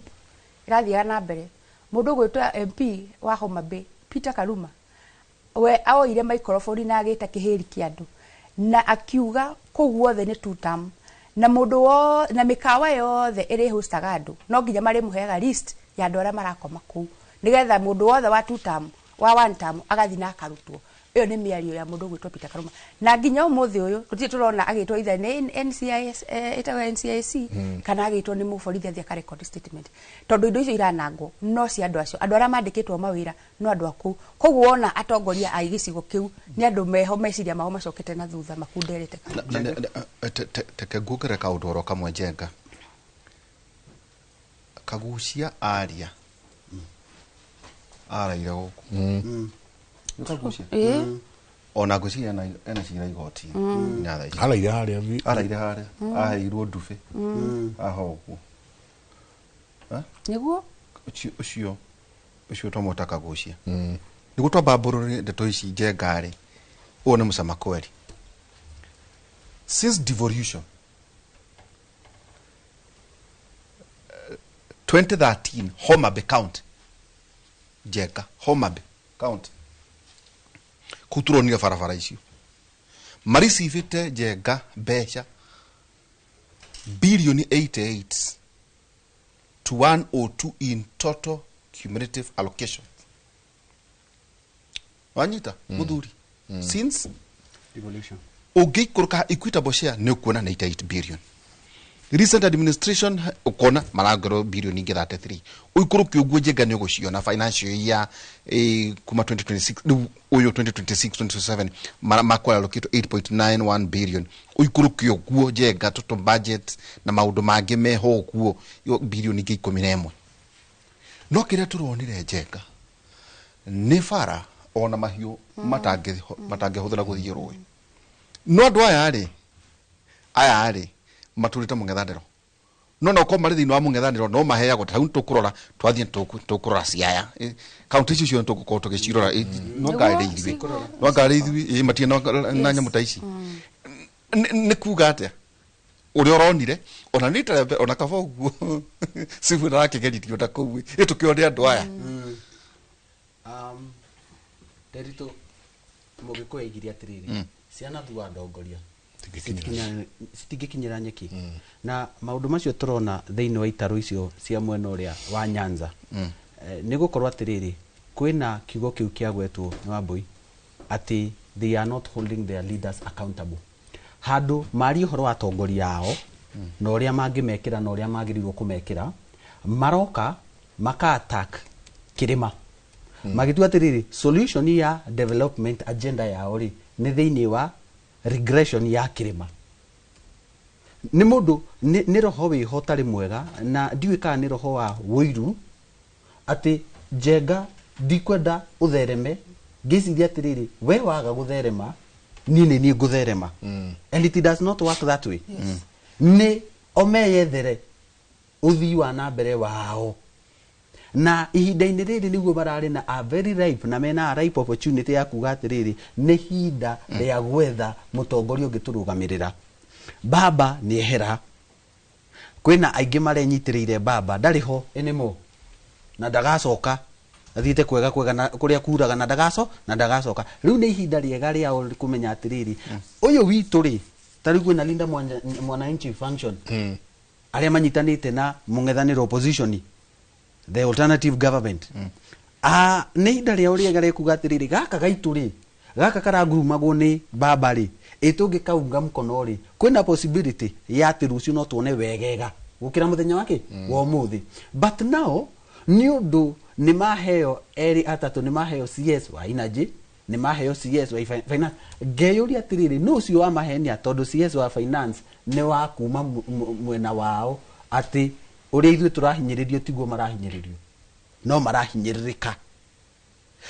ĩrathiaga na mbere, mũndũ ũgwĩtwo MP wa Homa Bay, Peter Karuma, we aoire microphone na agĩta kĩhĩri kĩa andũ na akiuga kũu guothe nĩ two term, na mũndũ wo na mĩkawa yothe ĩrĩ hostaga andũ no nginya marĩmũheaga list ya andũ arĩa marakoma kũu, nĩgetha mũndũ wothe wa two term, wa one term, agathiĩ na akarutwo. Ĩyo nĩ mĩario ya mũndũ ũgwĩtwo Peter Karuma, na nginya ũmũthĩ ũyũ tũtirĩ tũrona agĩtwo either nĩ NCIS, ĩtagwo NCIC, kana agĩtwo nĩ mũborithi athiĩ akarecord statement, tondũ indo icio iranangwo no cia andũ acio, andũ arĩa mandĩkĩtwo mawĩra no andũ a kũu. Koguo wona atongoria a gĩcigo kĩu nĩ andũ meho meciria mao macokete na thutha, makunderete. Teke nguongerera kaũndũ oro kamwe. Njenga, Kagucia aria araire gũkũ. Nĩ Kagucia? Ĩĩ. Ona ngwĩciria ena cira igoti na thaa ici. Araire harĩa Araire harĩa aheirwo ndubi aha ũguo. Nĩguo. Ũcio twamwĩta Kagucia nĩguo twambambũrũre ndeto ici. Njenga-rĩ, ũyũ nĩ mũcama kweri. Since devolution 2013, Homa Bay County, Njenga, Homa Bay County kũu tũronire barabara icio maricivĩte, Njenga, mbeca bilioni 88 to 102 in total cumulative allocation. Wanyita, muthuri? Since devolution. Ũngĩikũrũka equitable share nĩ ũkuona 98 billion. Recent administration ũkona marangerwo bilioni ingĩ 33. Ũikũrũke ũguo, Njenga, nĩ ũgũciona financial year kuma 2026, rĩu ũyũ 2026 2027 makwallocate 8.91 billion. Ũikũrũke ũguo, Njenga, total budget na maũndũ mangĩ meho ũguo, yo bilioni ingĩ 11. No kĩrĩa tũronire, Njenga, nĩ bara ona mahiũ matangĩhũthĩra gũthiĩ rũĩ. No andũ aya rĩ, aya rĩ matũrĩte mũng'ethanĩro, no korwo marĩ thĩinĩ wa mũng'ethanĩro no maheagwo. Ta rĩu tũkũrora, twathiĩ tũkũrora Siaya, kaunti icio ciothe tũgũkorwo tũgĩcirora. No ngarĩ ithuĩ, no ngarĩ ithuĩ, matirĩ na nyamũ ta ici. Nĩ kuga atĩa ũrĩa ũronire ona nĩ rita rĩa mbere, ona kaba ũguo cibu arakĩgeririo na kũu ĩ tũkĩone andũ aya. Nderitu mũgĩkũyũ aigire atĩrĩrĩ, ciana thua ndongoria Citingĩkinyĩra. Citingĩkinyĩra nyeki. Na maũndũ macio tũrona thĩinĩ wa itarũ icio cia mwena ũrĩa wa Nyanza, nĩ gũkorwo atĩrĩrĩ, kwĩna kiugo kĩu kĩagwetwo nĩ Wambui atĩ they are not holding their leaders accountable. Handũ marie ũhoro wa atongoria ao na ũrĩa mangĩmekĩra na ũrĩa magĩrĩirwo kũmekĩra, maroka maka attack kĩrĩma, magĩtua atĩrĩrĩ, solution ya development agenda yao rĩ nĩ thĩinĩ wa regression ya kĩrĩma. Nĩ mũndũ nĩ roho wĩho ũtarĩ mwega, na ndiũĩ kana nĩ roho wa wũiru atĩ Njenga ndikwenda ũthereme, ngĩciria atĩrĩrĩ, we waga gũtherema niĩ nĩ niĩ ngũtherema. And it does not work that way. Nĩ o meyethere ũthii wa na mbere wao, na ihinda-inĩ rĩrĩ nĩguo mararĩ na a very ripe na mena a ripe opportunity ya kuga atĩrĩrĩ, nĩ ihinda rĩa gwetha mũtongoria ũngĩtũrũgamĩrĩra. Baba nĩ ehera. Kwĩna aingĩ marenyitĩrĩire baba ndarĩ ho anymore na ndagacoka, athiĩte kwega kwega na kũrĩa kuraga na ndagacoka. Rĩu nĩ ihinda rĩega rĩao kũmenya atĩrĩrĩ, ũyũ witũ rĩ, ta rĩu kwĩna Linda Mwananchi function, arĩa manyitanĩte na mũng'ethanĩro opposition, the alternative government. Nĩ ihinda rĩao rĩega rĩa kuga atĩrĩrĩ, gaka gaitũ rĩ, gaka karangurumagwo nĩ baba rĩ, ĩ tũngĩkaunga mũkono rĩ, kwĩna possibility ya atĩ rũciũ no tuone wegega gũkĩra mũthenya wake wa ũmũthĩ. But now nĩ ũndũ nĩ maheo erĩ atatũ, nĩ maheo CS wa energy, nĩ maheo CS wa finance, ngeyũria atĩrĩrĩ, nũ ũcio wa mahenia? Tondũ CS wa finance nĩ wa kuma mwena wao, atĩ ũrĩa ithuĩ tũrahinyĩrĩrio tiguo marahinyĩrĩrio, no marahinyĩrĩrĩka.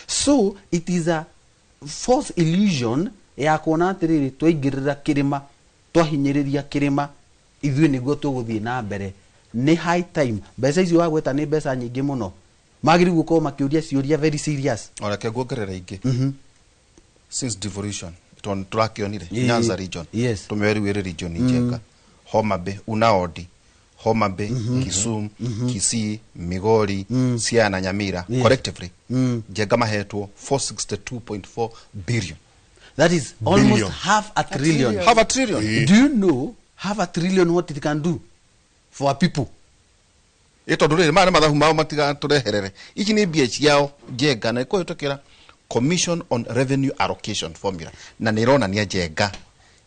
So it is a false illusion ya kuona atĩrĩrĩ, twaingĩrĩra kĩrĩma, twahinyĩrĩria kĩrĩma, ithuĩ nĩguo tũgũthiĩ na mbere. Nĩ high time. Mbeca icio wagweta nĩ mbeca nyingĩ mũno, magĩrĩirwo gũkorwo makĩũria ciũria very serious. Oreke nguongerera ingĩ. Since devolution, tondũ tũrakĩonire Nyanza region, tũmĩoe rĩu ĩrĩ region njega, Homa Bay, Unaodi, Homa Bay, Kisumu, Kisii, Migori, Siaya na Nyamira, collectively Njenga mahetwo 462.4 billion. That is almost Billion. half a trillion. Half a trillion. Do you know half a trillion what it can do for a people? Ĩ tondũ rĩrĩ, maya nĩ mathabu mao, matigatũreherere. Ici nĩ mbia ciao Njenga, na ĩkũhĩtũkĩra Commission on Revenue Allocation formula, na nĩ ĩronania Njenga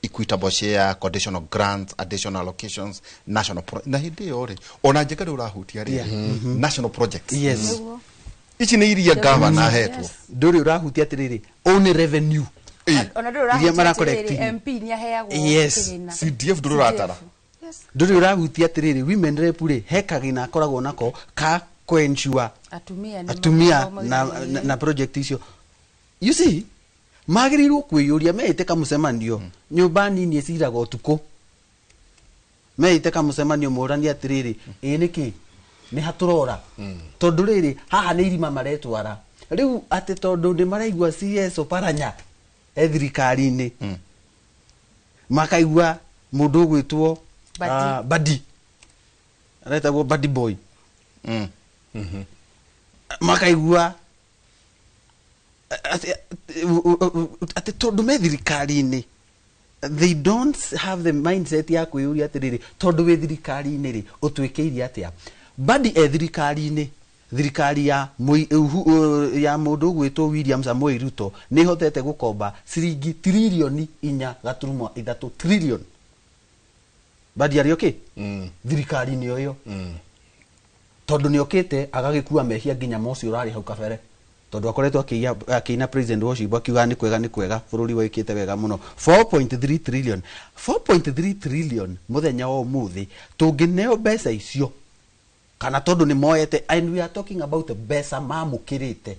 equitable share, conditional grants, additional allocations, national na hĩndĩ ĩyo rĩ, ona Njenga rĩ ũrahutia rĩ national projects. Ici nĩ iria gavana ahetwo. Ndũrĩ ũrahutia atĩrĩrĩ, own revenue Ona ndũrĩ iria ũrahutia maracollect. atĩrĩrĩ, MP nĩ aheagwo kĩgĩna. CDF ndũrĩ ũratara. Ndũrĩ ũrahutia atĩrĩrĩ, women rep rĩ, he kagĩna akoragwo nako ka kũensure atumia nĩ atumia makoragwo na project icio. You see, magĩrĩirwo kwĩyũria meĩte kamũcemanio nyũmba nini ĩciraga ũtukũ, meĩte kamũcemanio mũranie atĩrĩrĩ, ĩ nĩkĩ nĩ hatũrora, tondũ rĩrĩ haha nĩ irima maretwara rĩu, atĩ tondũ nĩ maraigua CS Oparanya e thirikari-inĩ, makaigua mũndũ ũgwĩtwo Badi. Badi, aretagwo Badi Boy, makaigua atĩ tondũ me thirikari-inĩ, they don't have the mindset ya kwĩyũria atĩrĩrĩ, tondũ wĩ thirikari-inĩ rĩ, ũtwĩkĩire atĩa? Badi e thirikari-inĩ, thirikari ya ya mũndũ ũgwĩtwo William Samoei Ruto nĩ ĩhotete gũkomba ciringi tiririoni 4.3 trillion. Badi arĩ okay thirikari-inĩ o ĩyo, tondũ nĩ okĩte agagĩkua mehia nginya ma ũcio ũrarĩ hau kabere, tondũ akoretwo akĩina president worship, akiuga nĩ kwega, nĩ kwega, bũrũri wĩkĩte wega mũno. 4.3 trillion, 4.3 trillion mũthenya wa ũmũthĩ tũngĩneo mbeca icio, kana tondũ nĩ moete, and we are talking about mbeca mamũkĩrĩte,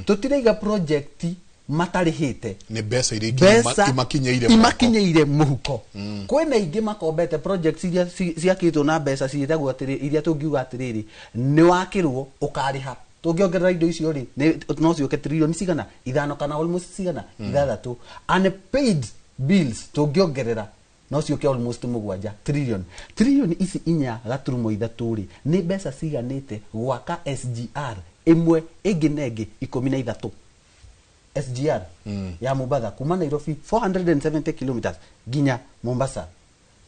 tũtiraiga project matarĩhĩte. Nĩ mbeca iria mbeca imakinyĩire moko. Imakinyĩire mũhuko. Kwĩna ingĩ makombete, projects iria ciakĩtwo na mbeca ciĩtagwo atĩrĩ, iria tũngiuga atĩrĩrĩ, nĩ wakĩrwo ũkarĩha. Tũngĩongerera indo icio rĩ, no ciũke trilioni cigana 5 kana almost cigana 6. Unpaid bills tũngĩongerera no ciũke almost 7 trillion. Trillion ici 4.3 rĩ, nĩ mbeca ciganĩte gwaka SGR ĩmwe ĩngĩ na ĩngĩ 13. SGR ya Mombasa kuma Nairobi 470 kilometers nginya Mombasa,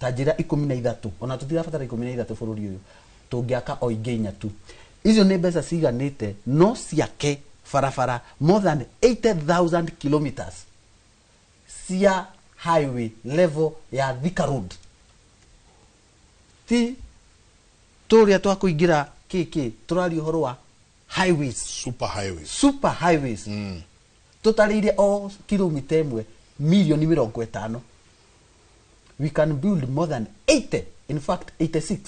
ta njĩra 13. Ona tũtirabatara 13 bũrũri ũyũ, tũngĩaka o ingĩ 4 tu. Icio nĩ mbeca ciganĩte no ciake barabara more than 80,000 kilometers cia highway level ya Thika Road, ti tũrĩa twa kũingĩra kĩkĩ, tũraria ũhoro wa highways, super highways, super highways. Tũtarĩire o kilomita ĩmwe milioni 50, we can build more than 80, in fact 86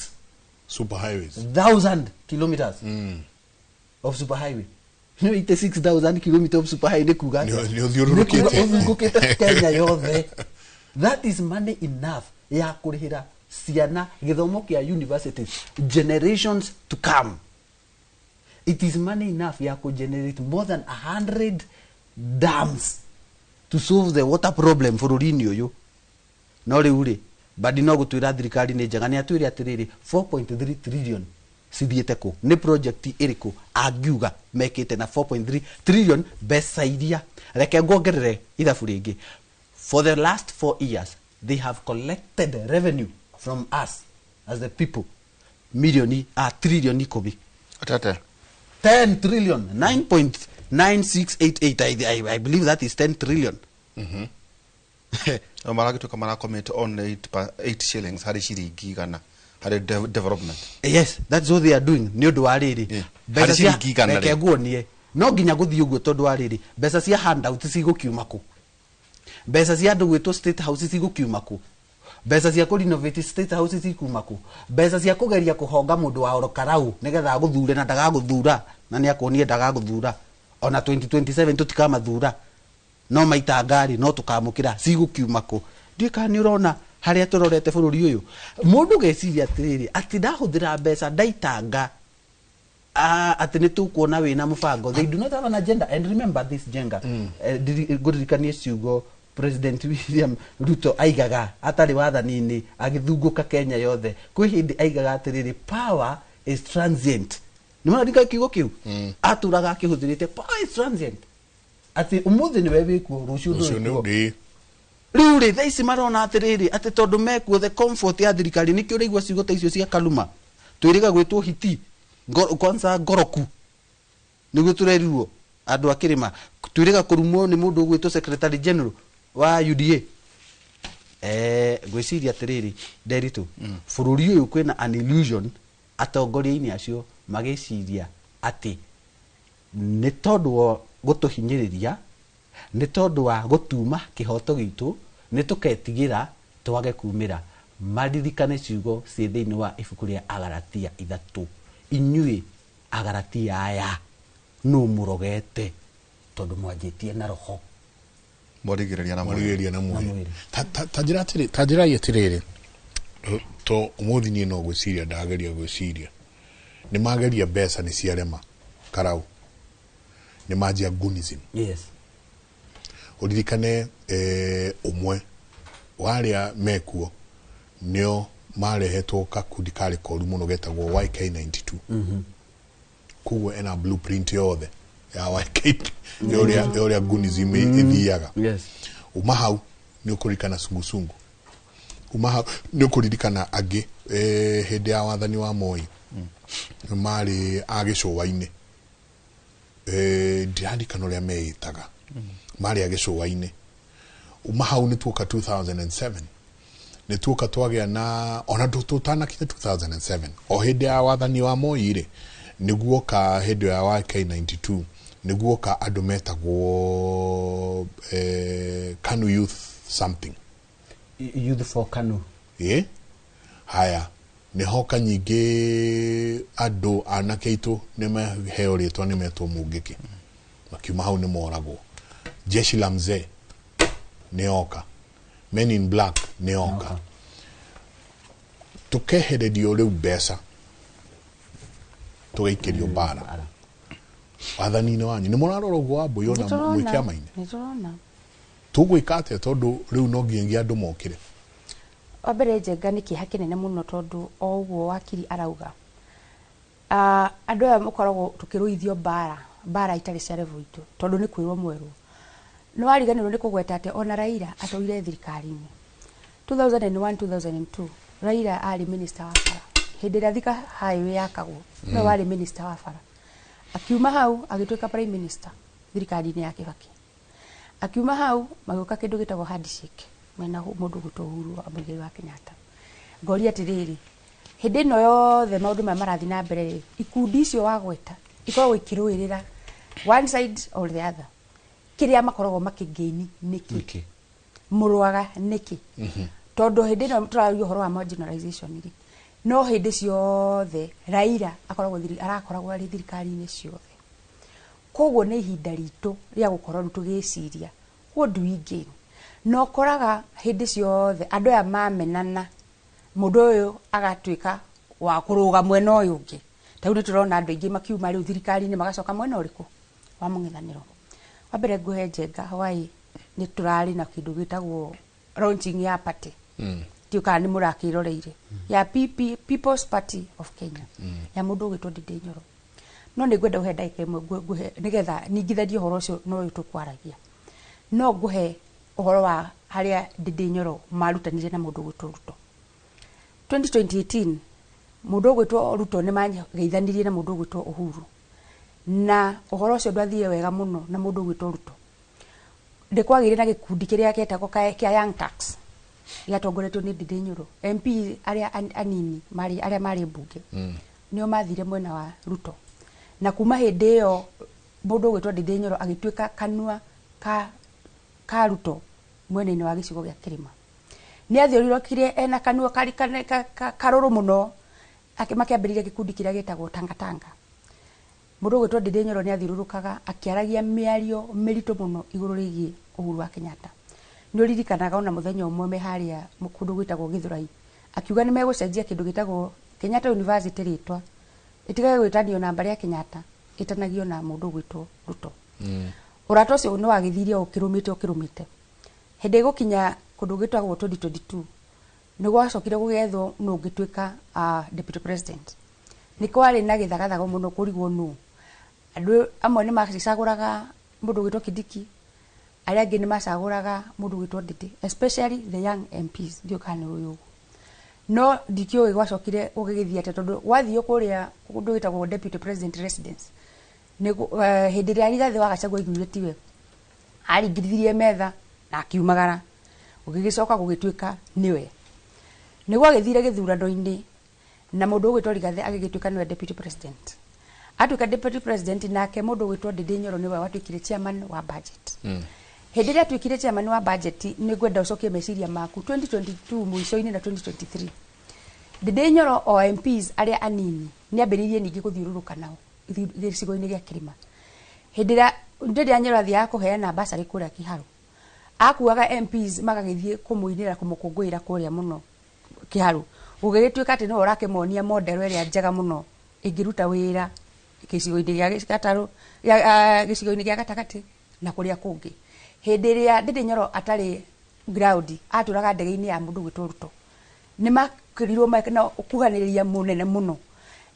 super highways, thousand kilometers of super highway. No 86,000 kilometers of super highway nĩ kuga atĩa? Nĩ ũthiũrũrũkĩte. Nĩ kuga ũthiũrũrũkĩte Kenya yothe. That is money enough ya kũrĩhĩra ciana gĩthomo kĩa universities generations to come. It is money enough ya kũ generate more than 100 dams to solve the water problem bũrũri-inĩ ũyũ. No rĩu rĩ, Badi no gũtwĩra thirikari nĩ njega, nĩ atwĩre atĩrĩrĩ, 4.3 trillion cithiĩte kũ? Nĩ project ĩrĩkũ angiuga mekĩte na 4.3 trillion? Mbeca iria, reke nguongerere ithabu rĩngĩ, for the last 4 years they have collected revenue from us as the people milioni a trillion 10. Atete. 10 trillion 9.9688. I believe that is 10 trillion. No maragĩtuĩka maracommit only 8 shillings harĩ ciringi 100 harĩ development. Yes, that's what they are doing. Nĩ ũndũ wa rĩrĩ, mbeca Harĩ cia ciringi 100 reke rĩ. nguonie, no nginya gũthiĩ ũguo tondũ wa rĩrĩ, mbeca cia handout cigũkiuma kũ? Mbeca cia andũ gwĩtwo State House cigũkiuma kũ? Mbeca cia kũ renovate State House cikuma kũ? Mbeca cia kũgeria kũhonga mũndũ wa orokarau nĩgetha agũthure na ndagagũthura, na nĩ akuonie ndagagũthura, ona 2027 tũtikamathura, no maita ngari no tũkamũkĩra, cigũkiuma kũ? Ndiũĩ kana nĩ ũrona harĩa tũrorete bũrũri ũyũ. Mũndũ geciria atĩrĩrĩ, atĩ ndahũthĩra mbeca ndaitanga, atĩ nĩ tũkuona wĩna mũbango. They do not have an agenda. And remember this, Jenga, ngũririkanie ciugo President William Ruto aigaga atarĩ wathani-inĩ, agĩthungũka Kenya yothe. Kwĩ hĩndĩ aigaga atĩrĩrĩ, "Power is transient." Nĩ mũrarika kiugo kĩu atũraga akĩhũthĩrĩte, "Power is transient," atĩ ũmũthĩ nĩwe wĩkuo, rũciũ Rũciũ ndũrĩ nĩ kuo. ĩ. Rĩu rĩ, thaa ici marona atĩrĩrĩ, atĩ tondũ mekuo, the comfort ya thirikari, nĩkĩo ũraigua ciugo ta icio cia Kaluma, twĩrĩga gwĩtwo hiti. Kwanza ngoroku nĩguo tũrerirwo andũ a kĩrĩma, twĩrĩga kũrumwo nĩ mũndũ ũgwĩtwo secretary general wa UDA. Ngwĩciria atĩrĩrĩ, Nderitu, bũrũri ũyũ kwĩna an illusion atongoria-inĩ acio magĩciria atĩ nĩ tondũ wa gũtũhinyĩrĩria, nĩ tondũ wa gũtuma kĩhoto gitũ, nĩ tũketigĩra twage kumĩra. Maririkane ciugo ciĩ thĩinĩ wa ibuku rĩa Agaratia 3: "Inyuĩ Agaratia aya, nũ mũrogete tondũ mwanjĩtie na roho?" Mwarigĩrĩria na mwĩrĩ. Mwarigĩrĩria na Na mwĩrĩ. mwĩrĩ. Ta njĩra atĩrĩ, ta njĩra atĩrĩrĩ, to ũmũthĩ niĩ no gwĩciria ndageria gwĩciria, nĩ mageria mbeca nĩ ciarema karau, nĩ manjia gunism. Ũririkane ũmwe wa arĩa mekuo nĩo marehetwo kakundi karĩ koru mũno getagwo YK92. Koguo ena blueprint yothe ya YK ya ũrĩa gunism ĩthiaga. Uma hau nĩ ũkũririkana sungusungu, uma hau nĩ ũkũririkana angĩ, hĩndĩ ya wathani wa Moi marĩ a gĩcũa-inĩ, ndiririkana ũrĩa meĩtaga, marĩ a gĩcũa-inĩ. Uma hau nĩ tuoka 2007, nĩ tuoka twagĩa na ona tũtanakinya 2007, o hĩndĩ ya wathani wa Moi rĩ, nĩguoka hĩndĩ ya YK92, nĩguoka andũ metagwo Kanu Youth something. Youth for Kanu. Ĩ haya, nĩhoka nyingĩ andũ anake aitũ nĩ maheo rĩtwa, nĩ metwo Mũngĩkĩ, makiuma hau nĩ moragwo. Jeshi la Mzee nĩ oka, Men in Black nĩ oka, tũkehererio rĩu mbeca, tũgaikĩrio mbara wathani-inĩ wanyu. Nĩ mũrarora ũguo wa mbũi ona mwĩ kĩama-inĩ? Nĩ tũrona. Tũgwĩka atĩa tondũ rĩu no nginyagia andũ mokĩre? Wa mbere, Njenga, nĩ kĩeha kĩnene mũno tondũ o ũguo wakiri arauga, andũ aya mũkoragwo tũkĩrũithio mbara, mbara itarĩ cia level itũ, tondũ nĩ kwĩrwo mwerwo. Nĩ wariganĩrwo nĩ kũgweta atĩ ona Raila atũire thirikari-inĩ 2001 2002, Raila arĩ minister wa bara hĩndĩ ĩrĩa Thika Highway yakagwo, nĩwe warĩ minister wa bara. Akiuma hau agĩtuĩka prime minister thirikari-inĩ ya Kibaki. Akiuma hau magĩũka kĩndũ gĩtagwo handshake mena mũndũ ũgwĩtwo Uhuru wa Muigai wa Kenyatta. Ngoria atĩrĩrĩ, hĩndĩ ĩno yothe maũndũ maya marathiĩ na mbere rĩ, ikundi icio wagweta ikoragwo ikĩrũĩrĩra one side or the other, kĩrĩa makoragwo makĩngĩini nĩkĩ? Nĩkĩ? Mũrũaga nĩkĩ? Tondũ hĩndĩ ĩno tũraria ũhoro wa marginalization rĩ, no hĩndĩ ciothe Raila akoragwo arakoragwo arĩ thirikari-inĩ ciothe. Koguo nĩ ihinda ritũ rĩa gũkorwo rĩu tũgĩciria, what do we gain? Na ũkoraga hĩndĩ ciothe andũ aya mamenana, mũndũ ũyũ agatuĩka wa kũrũga mwena ũyũ ũngĩ. Ta rĩu nĩ tũrona andũ aingĩ makiuma rĩu thirikari-inĩ magacoka mwena ũrĩkũ wa mũng'ethanĩro. Wa mbere ngũhe Njenga, why nĩ tũrarĩ na kĩndũ gĩtagwo launching ya party. Ndiũ kana nĩ mũrakĩroreire ya PP, People's Party of Kenya, ya mũndũ ũgwĩtwo Ndindi Nyoro. No nĩ ngwenda ũhe ndagĩka ĩmwe ngũhe nĩgetha ningithanie ũhoro ũcio na ũyũ tũkwaragia. No ngũhe ũhoro wa harĩa Ndindi Nyoro marutanire na mũndũ ũgwĩtwo Ruto 2018. Mũndũ ũgwĩtwo Ruto nĩ mageithanirie na mũndũ ũgwĩtwo Uhuru, na ũhoro ũcio ndwathire wega mũno. Na mũndũ ũgwĩtwo Ruto ndĩ kwagĩire na gĩkundi kĩrĩa gĩetagwo kĩa Young Turks, gĩatongoretio nĩ Ndindi Nyoro. MP arĩa anini marĩ arĩa marĩ mbunge nĩo mathire mwena wa Ruto, na kuma hĩndĩ ĩyo mũndũ ũgwĩtwo Ndindi Nyoro agĩtuĩka kanua ka Ruto mwena-inĩ wa gĩcigo gĩa kĩrĩma. Nĩ athiũrũrũkire ena kanua karũrũ mũno. Makĩambĩrĩria gĩkundi kĩrĩa gĩtagwo Tangatanga. Mũndũ ũgwĩtwo Ndindi Nyoro nĩ athiũrũrũkaga akĩaragia mĩario mĩritũ mũno igũrũ rĩgiĩ Uhuru wa Kenyatta. Nĩ ũririkanaga ona mũthenya ũmwe me harĩa kũndũ gwĩtagwo Gĩthũrai, akiuga nĩ megũcenjia kĩndũ gĩtagwo Kenyatta University rĩtwa, ĩtigage gwĩtanio na mbarĩ ya Kenyatta, ĩtanagio na mũndũ ũgwĩtwo Ruto. Ũrata ũcio nĩ wagĩthiire o ũkĩrũmĩte ũkĩrũmĩte. Hĩndĩ ĩgũkinya kũndũ gwĩtagwo 2022, nĩ gwacokire gũgĩethwo nũ ũngĩtuĩka deputy president. Nĩ kwarĩ na gĩthagathago mũno kũrigwo nũ. Andũ amwe nĩ macagũraga mũndũ ũgwĩtwo Kindiki, arĩa angĩ nĩ macagũraga mũndũ ũgwĩtwo Ndindi, especially the young MPs. Ndiũĩ kana nĩ ũyũ ũguo, no ndikĩũĩ gwacokire gũgĩgĩthiĩ atĩa, tondũ gwathiĩ kũrĩa kũndũ gwĩtagwo deputy president residence, hĩndĩ ĩrĩa Rigathĩ wa Gachagua aiguire tiwe, aringithirie metha na akiumagara, gũgĩgĩcoka gũgĩtuĩka nĩwe. Nĩ gwagĩthire gĩthurano-inĩ na mũndũ ũgwĩtwo Rigathĩ agĩgĩtuĩka nĩwe deputy president. Atuĩka deputy president, nake mũndũ ũgwĩtwo Ndindi Nyoro nĩwe watuĩkire chairman wa budget. Hĩndĩ ĩrĩa atuĩkire chairman wa budget, nĩ ngwenda ũcokie meciria maku 2022 mũico-inĩ na 2023. Ndindi Nyoro o MPs arĩa anini nĩ ambĩrĩirie ningĩ gũthiũrũrũka nao gĩcigo-inĩ gĩa kĩrĩma. Hĩndĩ ĩrĩa Ndindi Nyoro athiaga kũheana basarĩ kũrĩa Kiharu, akuaga MPs magagĩthiĩ kũmũinĩra, kũmũkũngũĩra kũrĩa mũno Kiharu, gũgĩgĩtuĩka atĩ nĩwe ũrakĩmonia model ĩrĩa njega mũno ĩngĩruta wĩra gĩcigo-inĩ gĩa gatarũ, gĩcigo-inĩ gĩa gatagatĩ na kũrĩa kũngĩ. Hĩndĩ ĩrĩa Ndindi Nyoro atarĩ ground, atũraga ndege-inĩ ya mũndũ gwĩtwo Ruto, nĩ makĩrirwo na kuhanĩrĩria mũnene mũno.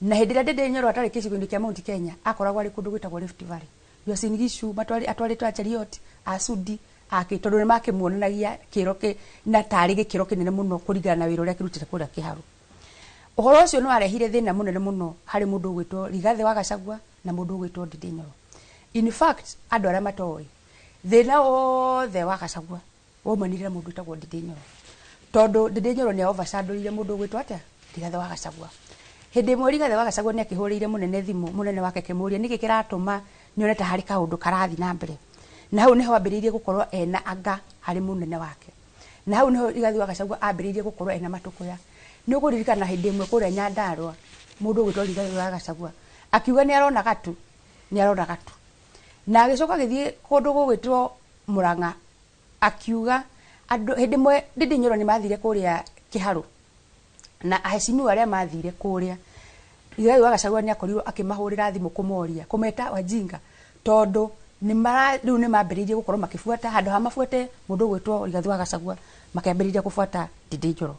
Na hĩndĩ ĩrĩa Ndindi Nyoro atarĩ gĩcigo-inĩ kĩa Mount Kenya, akoragwo arĩ kũndũ gwĩtagwo Rift Valley, Uasin Gishu, atwarĩtwo a Cheruiyot, a Sudi akĩ, tondũ nĩ makĩmuonanagia kĩro na tarĩ gĩkĩro kĩnene mũno kũringana na wĩra ũrĩa akĩrutĩte kũrĩa Kĩharu. Ũhoro ũcio nĩ warehire thĩna mũnene mũno harĩ mũndũ ũgwĩtwo Rigathĩ wa Gachagua na mũndũ ũgwĩtwo Ndindi Nyoro. In fact, andũ arĩa matoĩ, thĩna wothe wa Gachagua waumanire na mũndũ wĩtagwo Ndindi Nyoro, tondũ Ndindi Nyoro nĩ overshadowire mũndũ ũgwĩtwo atĩa, Rigathĩ wa Gachagua. Hĩndĩ ĩmwe Rigathĩ wa Gachagua nĩ akĩhũrĩire mũnene thimũ, mũnene wake, akĩmũria nĩkĩ kĩratũma nyone ta harĩ kaũndũ karathiĩ na mbere. Na hau nĩho ambĩrĩirie gũkorwo ena anga harĩ mũnene wake, na hau nĩho Rigathĩ wa Gachagua ambĩrĩirie gũkorwo ena matũkũya. Nĩ ũkũririkana hĩndĩ ĩmwe kũrĩa Nyandarua, mũndũ ũgwĩtwo Rigathĩ wa Gachagua akiuga nĩ arona gatu, nĩ arona gatu, na agĩcoka agĩthiĩ kũndũ gũgwĩtwo Murang'a akiuga andũ. Hĩndĩ ĩmwe Ndindi Nyoro nĩ mathire kũrĩa Kĩharũ, na aheshimiwa arĩa mathire kũrĩa, Rigathĩ wa Gachagua nĩ akorirwo akĩmahũrĩra thimũ kũmoria, kũmeta wajinga, tondũ nĩ mara rĩu nĩ mambĩrĩirie gũkorwo makĩbuata, handũ ha mabuate mũndũ ũgwĩtwo Rigathĩ wa Gachagua, makĩambĩrĩria kũbuata Ndindi Nyoro.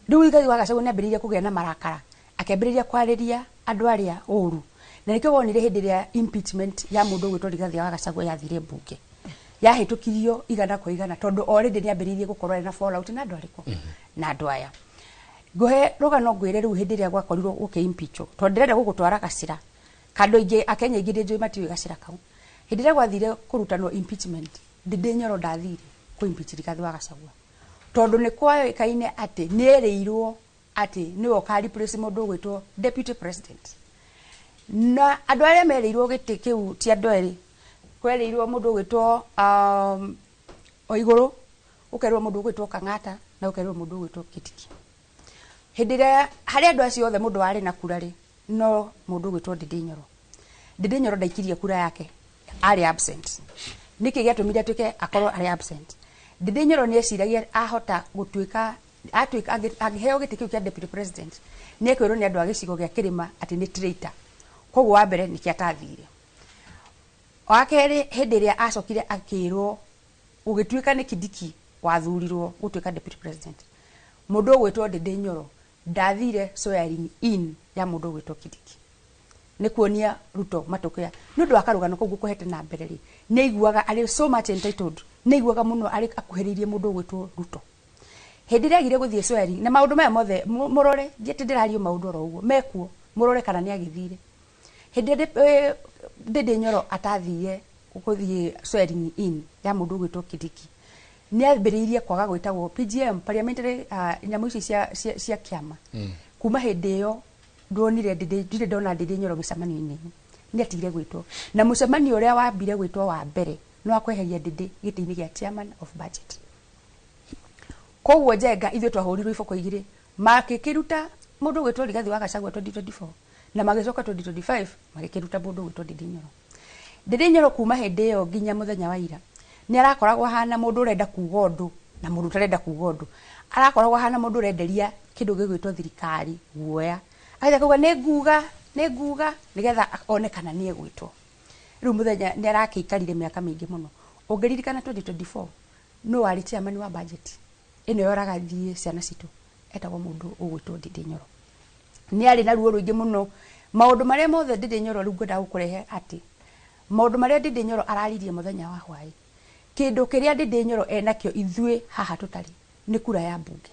Rĩu Rigathĩ wa Gachagua nĩ ambĩrĩirie kũgĩa na marakara, akĩambĩrĩria kwarĩria andũ arĩa ũru, na nĩkĩo wonire hĩndĩ ĩrĩa impeachment ya mũndũ ũgwĩtwo Rigathĩ wa Gachagua yathire mbunge, yahĩtũkirio 100%, tondũ already nĩ ambĩrĩirie gũkorwo arĩ na fallout na andũ arĩkũ, na andũ aya. Ngũhe rũgano ngwĩre. Rĩu hĩndĩ ĩrĩa gwakorirwo gũkĩ impeachwo, tondũ ndĩrenda gũgũtwara gacĩra kandũ aingĩ akenya aingĩ nĩ njũĩ matiũĩ gacĩra kau. Hĩndĩ ĩrĩa gwathire kũrutanwo impeachment, Ndindi Nyoro ndathire kũ impeach Rigathĩ wa Gachagua, tondũ nĩ kwaĩkaine atĩ nĩ erĩirwo atĩ nĩwe ũka replace mũndũ ũgwĩtwo deputy president. Na andũ arĩa merĩirwo gĩtĩ kĩu ti andũ erĩ. Kwerĩirwo mũndũ ũgwĩtwo Oigũrũ, ũkerwo mũndũ ũgwĩtwo Kang'ata, na ũkerwo mũndũ ũgwĩtwo Kindiki. Hĩndĩ ĩrĩa harĩ andũ acio othe mũndũ warĩ na kura rĩ, no mũndũ ũgwĩtwo Ndindi Nyoro. Ndindi Nyoro ndaikirie kura yake, arĩ absent. Nĩkĩ gĩatũmire atuĩke akorwo arĩ absent? Ndindi Nyoro nĩ eciragia ahota gũtuĩka atuĩka angĩheo gĩtĩ kĩu kĩa deputy president, nĩ ekwĩrwo nĩ andũ a gĩcigo gĩa kĩrĩma atĩ nĩ traitor. Koguo wa mbere nĩkĩo atathire. Wa kerĩ, hĩndĩ ĩrĩa acokire akĩrwo gũgĩtuĩka nĩ Kindiki wathurirwo gũtuĩka deputy president, Mũndũ ũgwĩtwo Ndĩndĩ Nyoro ndathire swearing in ya mũndũ ũgwĩtwo Kindiki. Nĩ kuonia Ruto matũkũya nĩ ũndũ wa karũgano kau ngũkũhete na mbere rĩ, nĩ aiguaga arĩ so much entitled, nĩ aiguaga mũno arĩ akuhĩrĩirie mũndũ ũgwĩtwo Ruto. Hĩndĩ ĩrĩa agire gũthiĩ swearing na maũndũ maya mothe mũrore, ndiatĩ ndĩrario maũndũ oro ũguo mekuo, mũrore kana nĩ agĩthire. Hĩndĩ ĩrĩa Ndĩndĩ Nyoro atathire gũthiĩ swearing in ya mũndũ ũgwĩtwo Kindiki, nĩ ambĩrĩirie kwaga gwĩtagwo PGM, parliamentary nyamũ ici cia kĩama. Kuma hĩndĩ ĩyo ndonire Ndĩndĩ, ndirĩ ndona Ndĩndĩ Nyoro mĩcemanio-inĩ, nĩ atigire gwĩtwo. Na mũcemanio ũrĩa wambire gwĩtwo wa mbere nĩ wa kweheria Ndĩndĩ gĩtĩ-inĩ gĩa chairman of budget. Koguo Njenga ithuĩ twahũrirwo iboko igĩrĩ, makĩkĩruta mũndũ ũgwĩtwo Rigathi wa Gachagua 2024 na magĩcoka 2025 magĩkĩruta mũndũ ũgwĩtwo Ndĩndĩ Nyoro. Ndĩndĩ Nyoro kuma hĩndĩ ĩyo nginya mũthenya wa ira nĩ arakoragwo ahana mũndũ ũrenda kuga ũndũ na mũndũ ũtarenda kuga ũndũ. Arakoragwo ahana mũndũ ũrenderia kĩndũ gĩgwĩtwo thirikari guoya, agetha kuga nĩ nguga, nĩ nguga, nĩgetha one kana nĩ egwĩtwo. Rĩu mũthenya nĩ arakĩikarire mĩaka mĩingĩ mũno. Ũngĩririkana 2024 nũ warĩ chairman wa budget ĩno yoraga thiĩ ciana citũ, etagwo mũndũ ũgwĩtwo Ndĩndĩ Nyoro. Nĩ arĩ na ruo rũingĩ mũno. Maũndũ marĩa mothe Ndĩndĩ Nyoro rĩu ngwendaga gũkũrehe atĩ maũndũ marĩa Ndĩndĩ Nyoro araririe mũthenya wa hwaĩ, kĩndũ kĩrĩa Ndĩndĩ Nyoro enakĩo ithuĩ haha tũtarĩ nĩ kura ya mbunge.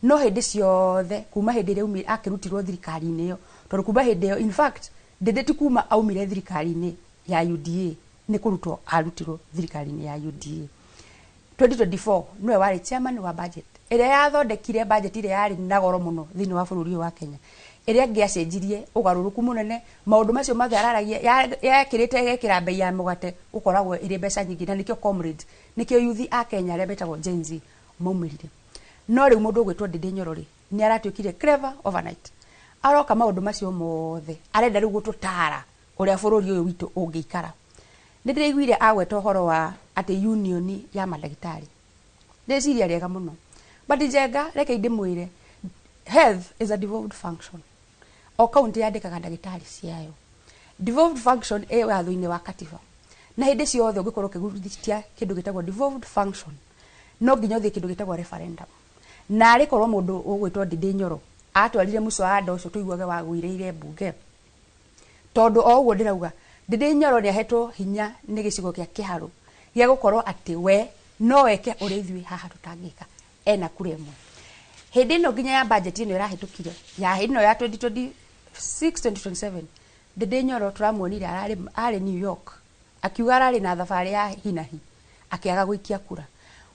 No hĩndĩ ciothe kuma hĩndĩ ĩrĩa akĩrutirwo thirikari-inĩ ĩyo, tondũ kuma hĩndĩ ĩyo in fact Ndĩndĩ ti kuma aumire thirikari-inĩ ya UDA, nĩ kũrutwo arutirwo thirikari-inĩ ya UDA. 2024 nĩwe warĩ chairman wa budget ĩrĩa yathondekire budget ĩrĩa yarĩ na goro mũno thĩinĩ wa bũrũri ũyũ wa Kenya, ĩrĩa ĩngĩacenjirie ũgarũrũku mũnene. Maũndũ macio mothe araragia yekĩrĩte ĩgekĩra bei ya mũgate ũkoragwo ĩrĩ mbeca nyingĩ, na nĩkĩo comrades, nĩkĩo youth a Kenya arĩa metagwo Gen Z maumĩrire. No rĩu mũndũ ũgwĩtwo Ndĩndĩ Nyoro rĩ, nĩ aratuĩkire clever overnight. Aroka maũndũ macio mothe arenda rĩu gũtũtara ũrĩa bũrũri ũyũ witũ ũngĩikara. Nĩ ndĩraiguire agweta ũhoro wa atĩ union ya mandagĩtarĩ, ndĩciria rĩega mũno, but Njenga reke ndĩmwĩre, health is a devolved function. O county yandĩkaga ndagĩtarĩ ciayo. Devolved function ĩ watho-inĩ wa katiba, na hĩndĩ ciothe ũngĩkorwo ũkĩgucia kĩndũ gĩtagwo devolved function no nginya ũthiĩ kĩndũ gĩtagwo referendum. Na arĩ korwo mũndũ ũgwĩtwo Ndĩndĩ Nyoro atwarire mũcwada ũcio tũiguage wagũirĩire mbunge, tondũ o ũguo ndĩrauga Ndĩndĩ Nyoro nĩ ahetwo hinya nĩ gĩcigo kĩa Kĩharũ gĩa gũkorwo atĩ we no eke ũrĩa ithuĩ haha tũtangĩka, ena kura ĩmwe. Hĩndĩ ĩno nginya ya budget ĩno ĩrahĩtũkire ya hĩndĩ ĩno ya 2026 2027, Ndĩndĩ Nyoro tũramuonire arĩ New York akiuga ararĩ na thabarĩ ya hinahi akĩaga gũikia kura.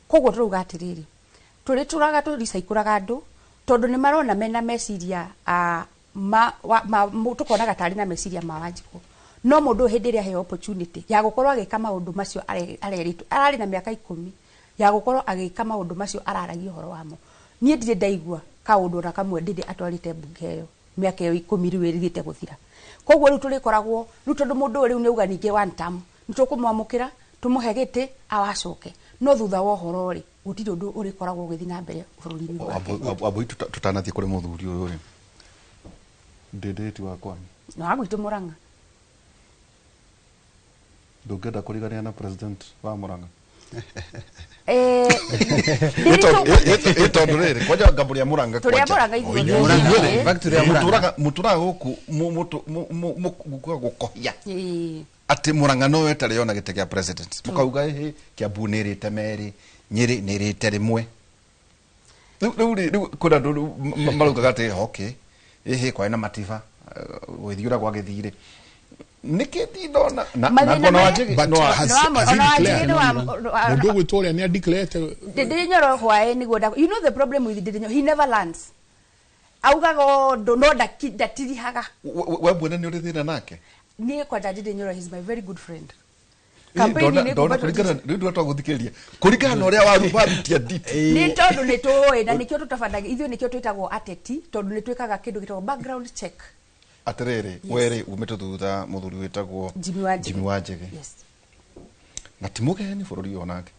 Koguo tũrauga atĩrĩrĩ, tũrĩtũraga tũricaikũraga andũ tondũ nĩ marona mena meciria tũkonaga tarĩ na meciria ma Wanjikũ. No mũndũ ũyũ hĩndĩ ĩrĩa aheo opportunity ya gũkorwo agĩka maũndũ macio arerĩtwo, ararĩ na mĩaka 10 ya gũkorwo agĩka maũndũ macio araragia ũhoro wamo. Niĩ ndirĩ ndaigua kaũndũ ona kamwe Ndĩndĩ atwarĩte mbunge ĩyo mĩaka ĩyo 10 rĩu ĩrigĩte gũthira. Koguo rĩu tũrĩkoragwo rĩu tondũ mũndũ ũyũ rĩu nĩ auga ningĩ one term, nĩ tũkũmwamũkĩra tũmũhe gĩtĩ awacoke, no thutha wa ũhoro rĩ gũtirĩ ũndũ ũrĩkoragwo ũgĩthiĩ na mbere bũrũri-inĩ wa Kenya. Wambui, tũtanathiĩ kũrĩ mũthuri ũyũ rĩ, Ndĩndĩ ti wa kwanyu? No agwitũ Mũrang'a. Ndũngĩenda kũrigania na president wa Mũrang'a? Tondũ rĩrĩ kwanja ngambũri ya Mũrang'a Tũrĩ a kwanja. Mũrang'a ithuothe. Ithuothe. In fact, tũrĩ a Mũrang'a. Mũtũraga gũkũ gũkohia atĩ Mũrang'a no ĩtarĩ yona gĩtĩ kĩa president, mũkauga ĩhĩ Kiambu nĩ ĩrĩte merĩ, Nyĩrĩ nĩ ĩrĩte rĩmwe. Rĩu kwĩna andũ rĩu maraugaga atĩ okay, ĩhĩ kwarĩ na matiba, gwĩthiĩ ũrĩa gwagĩthire, nĩkĩ ndindona na Mathĩna ngona marĩa- Wanjigi But no has he Ona Wanjigi declared? nĩ Mũndũ ũgwĩtwo ũrĩa nĩ adeclarete? Ndĩndĩ Nyoro hwaĩ nĩguo you know the problem with Ndĩndĩ Nyoro, he never learns. Augaga ũndũ no ndatirihaga. We mwene nĩ ũrĩ thĩna nake? Niĩ kwanja Ndĩndĩ Nyoro, he's my very good friend. Campaign-inĩ Ndona kuma kũringana rĩu ndwatwa gũthikĩrĩria kũringana na ũrĩa warutia nditi. Nĩ tondũ nĩ tũĩ na nĩkĩo tũtabanagia ithuĩ, nĩkĩo twĩtagwo ateti, tondũ nĩ twĩkaga kĩndũ gĩtagwo background check. Atĩrĩrĩ, we rĩ umĩte thutha mũthuri wĩtagwo Jimmy Wanjigi. Jimmy Wanjigi. Yes. Na ti mũgeni bũrũri ũyũ onake,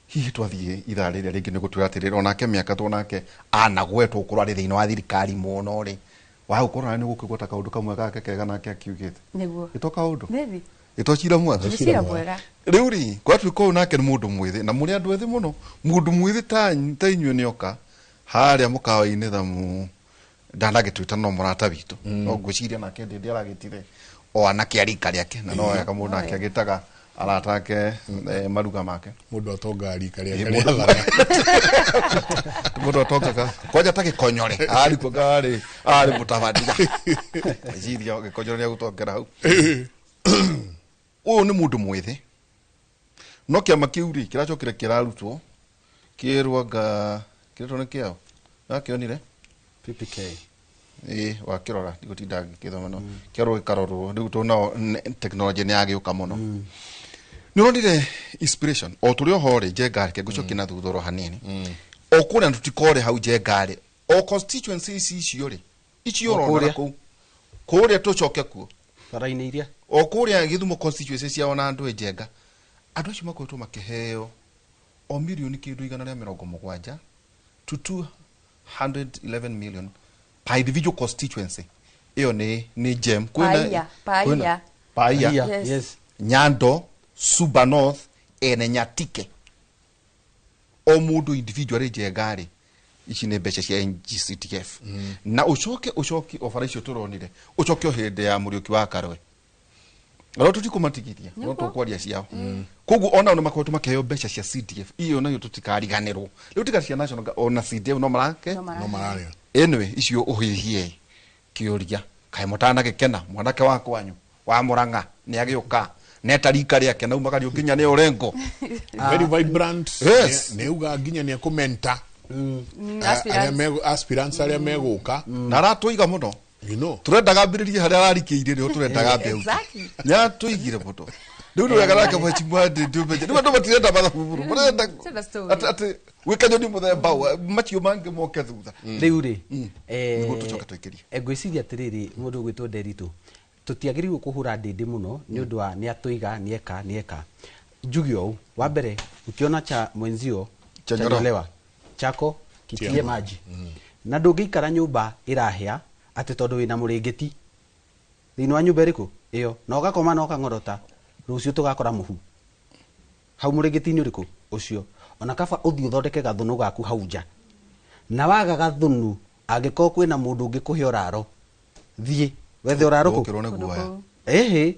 hihi twathiĩ ithaa rĩrĩa rĩngĩ nĩ gũtwĩra atĩrĩrĩ, onake mĩaka tuonake anagwetwo gũkorwo arĩ thĩinĩ wa thirikari mũno rĩ, wa gũkorwo nawe nĩ gũkĩgweta kaũndũ kamwe gake kega nake akiugĩte. Nĩguo. Ĩto kaũndũ Nĩthi. Ĩto cira mwega. Nĩ cira mwega. Rĩu rĩ gwatuĩka ũyũ nake nĩ mũndũ mwĩthĩ na mũrĩ andũ ethĩ mũno, mũndũ mwĩthĩ ta inyuĩ nĩ oka Harĩa mũkawa-inĩ thamu ndanagĩtuĩta no mũrata witũ, no ngwĩciria nake ndĩndĩ aragĩtire o anake a rika rĩake, na no wega mũndũ nake agĩtaga arata ake maruga make. Mũndũ atongaga rika rĩake Ĩ, mũndũ- rĩathara. Mũndũ atongaga kwanja ta gĩkonyore arĩ kuo arĩ arĩ mũtabania, ngwĩciria gĩkonyore nĩ agũtongera hau. Ũyũ nĩ mũndũ mwĩthĩ, no kĩama kĩu rĩ kĩracokire kĩrarutwo kĩrwo anga kĩretwo nĩ kĩao nakĩonire. PPK. Ĩ wakĩrora ndigũtinda ngĩthoma, no kĩarwo gĩkarorwo rĩu tondũ nao tekinoronjĩ nĩ yagĩũka mũno. Nĩ ũronire inspiration o tũrĩ oho rĩ Njenga, reke ngũcokie na thutha oro hanini o kũrĩa tũtikore hau Njenga rĩ o constituency ici icio rĩ icio O ũrona kũrĩa. kũu kũrĩa tũcoke kuo Bara-inĩ iria o kũrĩa Gĩthumo constituency ciao na andũ Njenga, andũ acio makoretwo makĩheo o mirioni kĩndũ 170 to 211 million per individual constituency. Ĩyo nĩ gem. Paia, paia. Paia. Yes. Yes. Nyando, Suba North ene Nyatike, o mũndũ individual Njenga rĩ, ici nĩ mbeca cia NGCDF. Na ũcoke ũcoke o bara icio tũronire, ũcoke o hĩndĩ ya Mũriũki wa Karwe no tũtikũmatigithia no tũkwaria ciao. Koguo onao nĩ makoretwo makĩheo mbeca cia CDF, iyo nayo tũtikariganĩrwo rĩu tiga cia national ona CDF no marake. No No mararĩa. Anyway, icio ũhĩhie kĩũria kaĩ mũtanagĩkena mwanake wa kwanyu wa Mũrang'a nĩ agĩũka neta rika rĩake na umaga nginya nĩ Orengo. Very vibrant. Yes. Nĩ uga nginya nĩ ekũmenta Aspirants. aspirants arĩa megũka. Na aratũiga mũno. You know. Tũrendaga ambĩrĩrie harĩa ararikĩire, nĩho tũrendaga mbeũ. Exactly. Nĩ aratũigire mũno rĩu nĩ wega nake mheshimiwa ndĩndĩ rĩu andũ matirenda mathabu mũno, marenda Tena story. Atĩ gwĩka nyoni mũthemba macio mangĩ moke thutha. Rĩu rĩ Nĩguo tũcoke tũikĩrie. Ngwĩciria atĩrĩrĩ, mũndũ ũgwĩtwo Nderitu, tũtiagĩrĩirwo kũhũra ndĩndĩ mũno nĩ ũndũ wa nĩ atũiga nĩ eka nĩ eka. Njuge ũũ, wa mbere, ukiona cha mwenzio Chanyolewa. chanyolewa chako kitie Tia maji. Na ndũngĩikara nyũmba ĩrahĩa atĩ tondũ wĩna mũrĩngĩti thĩinĩ wa nyũmba ĩrĩkũ ĩyo na ũgakoma na ũkang'orota, rũciũ tũgakora mũhu hau mũrĩngĩti-inĩ ũrĩkũ ũcio. Ona kaba ũthiĩ ũthondeke gathũnũ gaku hau nja, na waga gathũnũ, angĩkorwo kwĩna mũndũ ũngĩ kũhe ũraro, thiĩ wethe ũraro kũ. Ndũkĩrwo nĩ guoya. Ĩhĩ,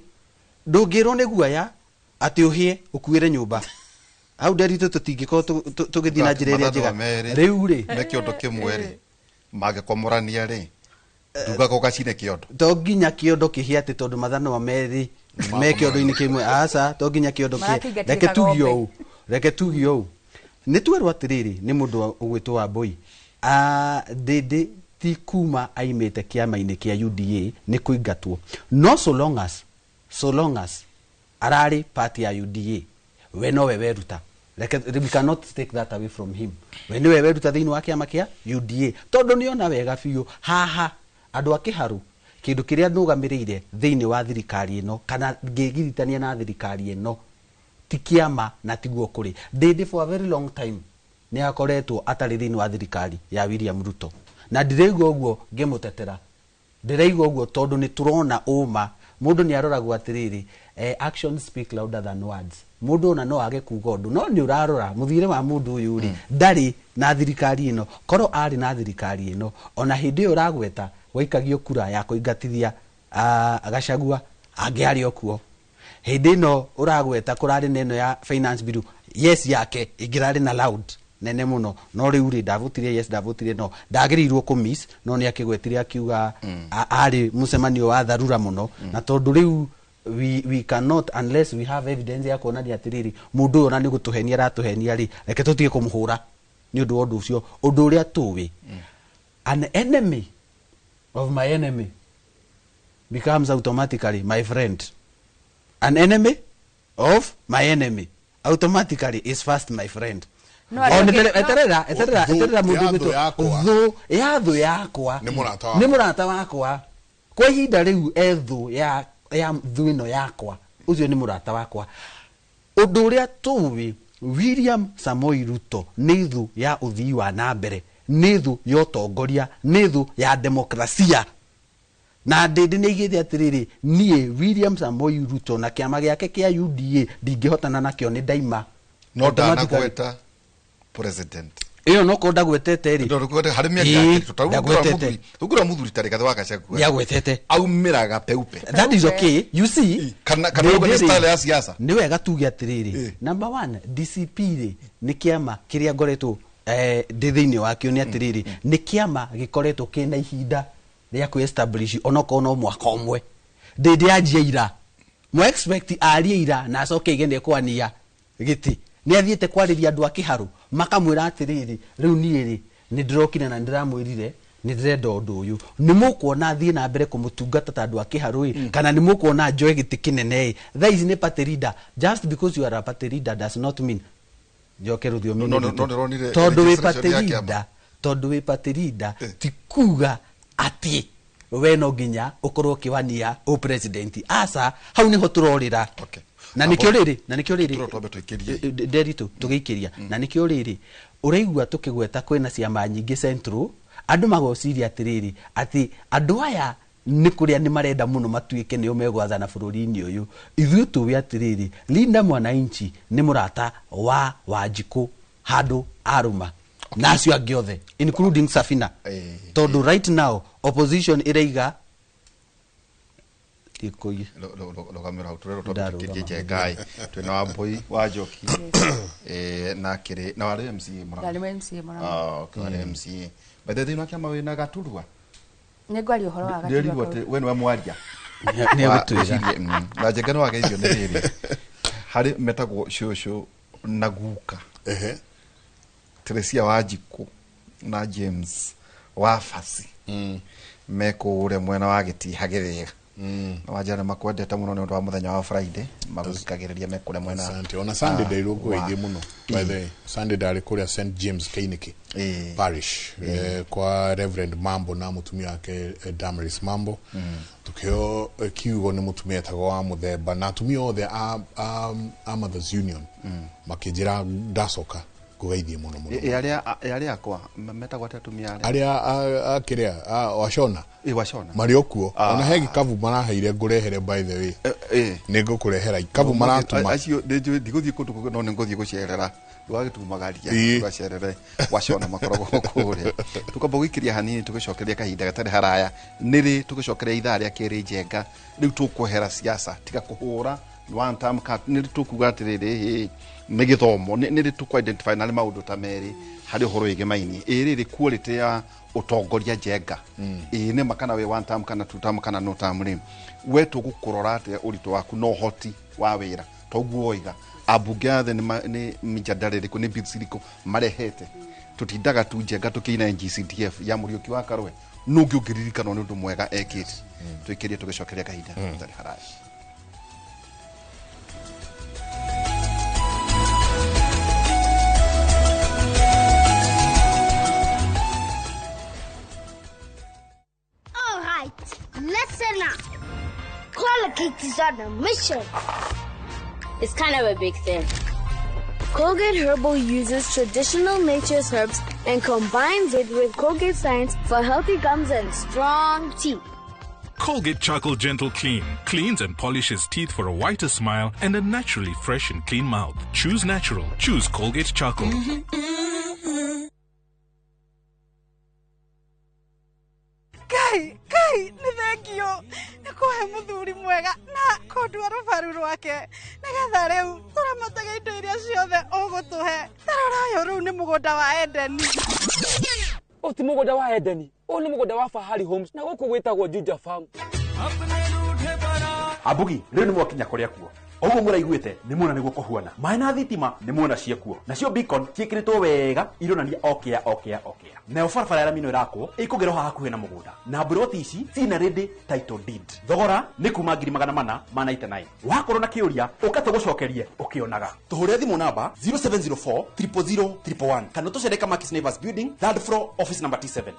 ndũngĩrwo nĩ guoya atĩ ũhĩe ũkuĩre nyũmba hau. Nderitũ, tũtingĩkorwo tũgĩthiĩ na njĩra ĩrĩa njega Mathandũra merĩ rĩu rĩ. me kĩondo kĩmwe rĩ mangĩkomorania rĩ ndugaga ũgacine kĩondo. To nginya kĩondo kĩhĩe atĩ tondũ mathanwa merĩ me kĩondo-inĩ kĩmwe, aca, to nginya kĩondo kĩhĩe. Marakĩingatire Reke tuge kagombe. ũũ, reke tuge ũũ, nĩ twerwo atĩrĩrĩ nĩ mũndũ ũgwĩtwo Wambui, Ndĩndĩ ti kuma aimĩte kĩama-inĩ kĩa UDA nĩ kũingatwo, no so long as ararĩ party ya UDA, we nowe weruta. Reke, we cannot take that away from him. We nĩwe weruta thĩinĩ wa kĩama kĩa UDA tondũ nĩona wega biũ haha andũ a kĩharu kĩndũ kĩrĩa nũgamĩrĩire thĩinĩ wa thirikari ĩno kana ngĩgiritania na thirikari ĩno ti kĩama na tiguo kũrĩ. Ndĩndĩ for a very long time nĩ akoretwo atarĩ thĩinĩ wa thirikari ya William Ruto, na ndĩraigua ũguo ngĩmũtetera, ndĩraigua ũguo tondũ nĩ tũrona ũma mũndũ nĩ aroragwo atĩrĩrĩ, actions speak louder than words. Mũndũ ona no age kuga ũndũ, no nĩ ũrarora mũthiĩre wa mũndũ ũyũ rĩ, ndarĩ na thirikari ĩno. Korwo arĩ na thirikari ĩno, ona hĩndĩ ĩyo ũragweta gwaikagio kura ya kũingatithia Gachagua, angĩarĩ o kuo. Hĩndĩ ĩno ũragweta kũrarĩ na ĩno ya finance bill, yes yake ĩngĩrarĩ na loud nene mũno, no rĩu rĩ ndavotire yes, ndavotire no, ndagĩrĩirwo kũ miss, no nĩ akĩgwetire akiuga arĩ mũcemanio wa dharura mũno. Na tondũ rĩu we cannot, unless we have evidence ya kuonania atĩrĩrĩ mũndũ ũyũ ona nĩ gũtũhenia aratũhenia rĩ, reke tũtige kũmũhũra nĩ ũndũ wa ũndũ ũcio. Ũndũ ũrĩa tũĩ, an enemy of my enemy becomes automatically my friend. An enemy of my enemy automatically is first my friend. No, O, arĩa nĩ eterera, eterera, Thũ eterera mũndũ ya thũ ũgwĩtwo yakwa. thũ ya thũ yakwa Nĩ mũrata wakwa. Nĩ mũrata wakwa kwa ihinda rĩu, e thũ ya thũ ĩno yakwa, ũcio nĩ mũrata wakwa. Ũndũ ũrĩa tũĩ, William Samoi Ruto nĩ thũ ya ũthii wa na mbere, nĩ thũ ya ũtongoria, nĩ thũ ya demokrasia. Na ndĩndĩ nĩ aigĩte atĩrĩrĩ, niĩ William Samoi Ruto na kĩama gĩake kĩa UDA ndingĩhotana nakĩo, nĩ ndaima. No Automatically. ndanagweta president. Iyo no ko ndagwetete ri. Harĩ mĩario yake tũtaugura tugura muthuri tarĩ Rigathĩ wa Gachagua. Nĩagwetete. Aumĩraga peupe. That is okay. You see? Kana kana style ya siasa. Nĩ wega tuge atĩrĩrĩ. Number 1 DCP rĩ nĩ kĩama kĩrĩa ngoretwo ndĩ thĩinĩ wakĩo nĩ atĩrĩrĩ nĩ kĩama gĩkoretwo kĩna ihinda rĩa kwĩ establish onokorwo no mwaka ũmwe. Ndĩ anjia ira. Mo expect arie ira na acoke aige nĩ ekwania gĩtĩ. Nĩ athiĩte kwarĩria andũ a Kĩharũ makamwĩra atĩrĩrĩ rĩu niĩ rĩ nĩ ndĩrokire na nĩndĩramwĩrire nĩ ndĩrenda ũndũ ũyũ nĩ mũkuona thiĩ na mbere kũmũtungata ta andũ a Kĩharũ ĩ kana nĩ mũkuona njoe gĩtĩ kĩnene ĩ. Thaa ici nĩ party leader. Just because you are a party leader does not mean njoke rũthiomi-inĩ rwitũ tondũ wĩ party leader ti kuga atĩ we no nginya ũkorwo ũkĩwania ũ president. Aca hau nĩho tũrorĩra. Na nikio riri nderitu tugĩikĩria na nikio riri ũraigua tũkĩgweta kwĩna ciama nyingĩ central andũ magociria atĩrĩrĩ atĩ andũ aya nĩ kũrĩa nĩ marenda mũno matuĩke nĩo megwathana bũrũri-inĩ ũyũ. Ithuĩ tũĩ atĩrĩrĩ Linda Mwananchi nĩ mũrata wa Wanjikũ handũ arũma na acio angĩ othe including Safina tondũ right now opposition ĩraiga rugamira hau turero twambikirie Njengai twina Wambui wa Njoki na kiri na wari MCA Murang'a. Ndari MCA Murang'a. Ah, okay, MCA by the way no kiama wina gaturwa ni ngwaria uhoro wa gaturwa. Ndirigwo ati we niwe mwaria ni gutwira na Njenga no wageithio ni riri hari metagwo cucu na guka ehe Teresia Wanjikũ na James wa Fasi mekũũrĩa mwena wa Gĩtiha Gĩthĩga. Na wajana makwendete muno nĩ ũndũ wa mũthenya wa Friday magũthikagĩrĩria mekũrĩa mwena. Asante. Ona Sunday ndeirwo kũingĩ mũno. By the way, Sunday ndarĩ kũrĩa St James Keiniki Parish kwa Reverend Mambo na mũtumia wake Damaris Mambo. Tukio kiugo nĩ mũtumia etagwo wa mũthemba na atumia othe a Mothers Union makĩnjĩra ndacoka kugeithie muno muno. Aria akwa metagwo atia atumia aria aria kiria washona washona mari okuo ona he gikabu maraheire ngurehere by the way ni ngukurehera ikabu maratuma acio ndiguthie kundu no ni nguthie gucerera ndwagĩtumagaria twacerere washona makoragwo kũrĩa. Tukamba gũikĩria hanini tũgĩcokeria kahinda gatarĩ haraya nĩrĩ tũgĩcokeria ithaa rĩa kerĩ Njenga rĩu tũkwehera siasa tiga kũhũra one time cut nĩrĩ tũkuga atĩrĩrĩ nĩ gĩthomo nĩrĩ tũkũ identify na nĩ maũndũ ta merĩ harĩ ũhoro wĩgemaini ĩ rĩrĩ quality ya ũtongoria Njenga ĩ nĩ ma kana wĩ one term kana two term kana no term rĩ we tũgũkũrora atĩa ũritũ waku na ũhoti wa wĩra toguo woiga ambunge othe nĩ mĩjadala ĩrĩkũ nĩ bills irĩkũ marehete tũtindaga tu Njenga tũkĩina NGCDF ya Mũriũki wa Karũe nũngĩ ũngĩririkanwo nĩ ũndũ mwega ekĩte twĩkĩrie tũgĩcokeria kahinda gatarĩ haraya. Listen up. Colgate is on a mission. It's kind of a big thing. Colgate Herbal uses traditional nature's herbs and combines it with Colgate science for healthy gums and strong teeth. Colgate Charcoal Gentle Clean cleans and polishes teeth for a whiter smile and a naturally fresh and clean mouth. Choose natural. Choose Colgate Charcoal. Kai, kai, nĩ thengio nĩ kũhe mũthuri mwega na kũndua rũbaru rwake nĩgetha rĩu tũramatage indo iria ciothe ũgũtũhe. Tarora ũyũ rĩu nĩ mũgũnda wa Edeni. Ũyũ ti mũgũnda wa Edeni, ũyũ nĩ mũgũnda wa Fahari Homes na gũkũ gwĩtagwo Juja Farm. Ambugi rĩu nĩ mwakinya kũrĩa kuo ũguo mũraiguĩte nĩ muona nĩguo kũhuana maĩ na thitima nĩ muona ciekuo nacio beacon ciĩkĩrĩtwo wega ironania okĩa okĩa okĩa nayo barabara ya rami ĩno ĩrakwo ĩkũgerwo haha hakuhĩ na mũgũnda na mburoti ici ciina ready title deed thogora nĩ kuma 499 wakorwo na kĩũria ũka tũgũcokerie ũkĩonaga tũhũrĩre thimũ namba 0704 000 111 kana tũcere Kamakis Neighbors Building third floor office number T7.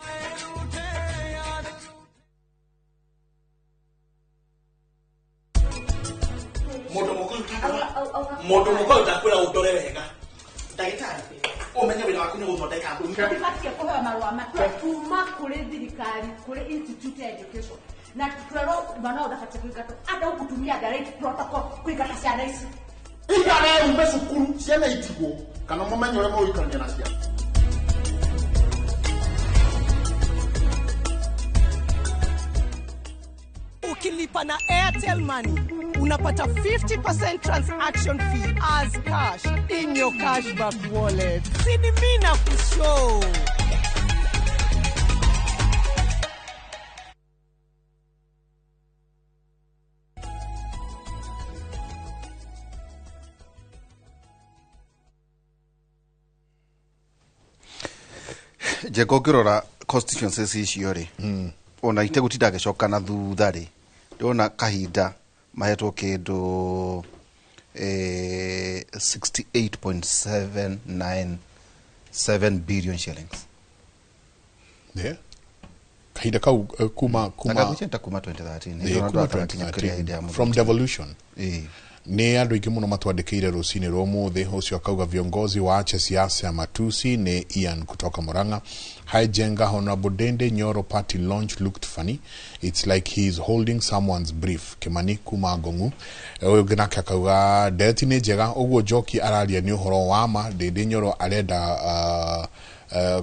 Mundu mukoyo ndakwira undore wega ndagitari umenye wira waku ni guthondeka andu ndibatie kuheo marua matua kuma kuri thirikari kuri institute ya education na twerwo mwana ũyũ ndabatie kũingatwo anda ũkũtumia the right protocol kũingata ciana ici ikare ume cukuru ciana itigwo kana mumenye ũrĩa mũgũikarania na ciana. Ukilipa na Airtel Money unapata 50% transaction fee as cash in your cashback wallet. Sini mimi na kushow. Njega ũngĩrora constituencies icio rĩ, ona itegũtinda agĩcoka na thutha rĩ, ndĩrona kahinda mahetwo kĩndũ 68.797 billion shillings. Yeah. Kahinda kau kuma Agagwĩcia kuma 2013. Yeah, kuma 2013 from devolution. Nĩ andũ aingĩ mũno matwandĩkĩire rũcinĩ rwa ũmũthĩ. Ũcio akauga viongozi waache siasa ya matusi. Nĩ Ian kutoka Murang'a. Hi Jenga, Honorable Dende Nyoro party launch looked funny. It's like he is holding someone's brief. Kimani kuma Gongu. Ũyũ ũngĩ nake akauga ndeti nĩ njega ũguo Njoki araria nĩ ũhoro wa ma. Ndindi Nyoro arenda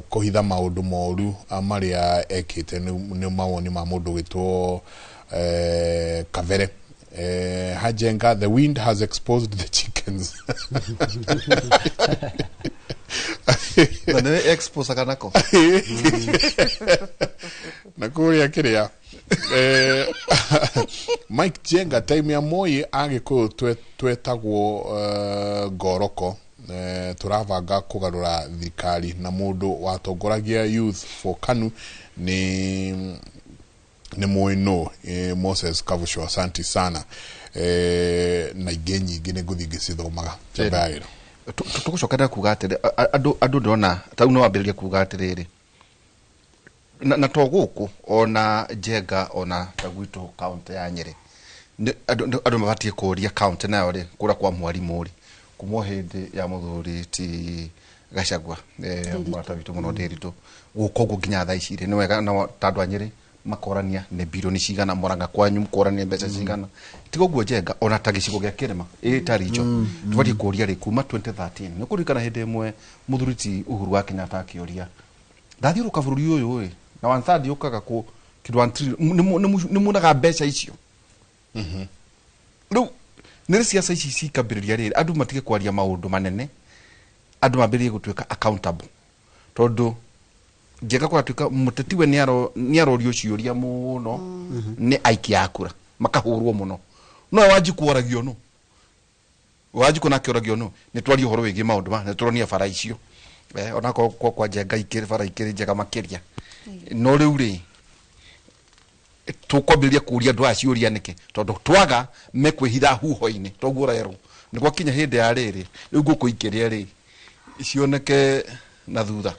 kũhitha maũndũ moru marĩa ekĩte. Nĩ mawoni ma mũndũ wĩtwo Kavere. Hajenga, the wind has exposed the chickens. Na nĩ expose kanako. Na kũrĩa kĩrĩa. Mike Jenga, time ya Moi Agĩkũyũ twetagwo ngoroko. Tũrabanga kũgarũra thirikari na mũndũ watongoragia youth for KANU ni mwino Moses Kavusho. Asante sana. Na ingĩ nyingĩ nĩ ngũthiĩ ngĩcithomaga. Njamba tũgũcokerera kuga atĩrĩ, andũ ndĩrona ta rĩu no wambĩrĩria kuga atĩrĩrĩ, na to gũkũ ona Njenga ona ta gwitũ kaũntĩ ya Nyĩrĩ, andũ mabatiĩ kũria kaũntĩ nayo rĩ, kũrĩa kwa mwarimũ rĩ, kuma o hĩndĩ ya mũthuri ti Gachagua, mũrata witũ mũno Ndĩritũ, gũka ũguo nginya thaa ici rĩ, nĩ wega na ta andũ a Nyĩrĩ makorania nĩ bilioni cigana, Murang'a kwanyu mũkorania mbeca cigana. Tiga ũguo Njenga ona ta gĩcigo gĩa kĩrĩma ĩtarĩ ico, tũbatiĩ kũria rĩ kuma 2013. Nĩ ũkũririkana hĩndĩ ĩmwe mũthuri ti Uhuru wa Kenyatta akĩũria ndathiũrũka bũrũri ũyũ ĩ, na one third yũkaga kũ kĩndũ one trillion, nĩ muonaga mbeca icio. Rĩu nĩ ciaca ici cikambĩrĩria rĩrĩ, andũ matige kwaria maũndũ manene, andũ mambĩrĩrie gũtuĩka accountable, tondũ Njenga kũratuĩka mũteti we nĩ arorio ciũria mũno nĩ aikia a kura, makahũrwo mũno. No Wanjikũ oragio nũ? Wanjikũ nake oragio nũ? Nĩ twarie ũhoro wĩgiĩ maũndũ ma, nĩ tũronia bara icio. Ona korwo kwa Njenga ikĩrĩ bara ikĩrĩ njega makĩria. No rĩu rĩ, tũkwambĩrĩria kũria andũ aya ciũria nĩkĩ? Tondũ twaga mekwĩhitha huho-inĩ, toguo ũrerwo. Nĩ gwakinya hĩndĩ ya rĩrĩ, rĩu ngũkũ ikĩrĩa rĩ, cioneke na thutha.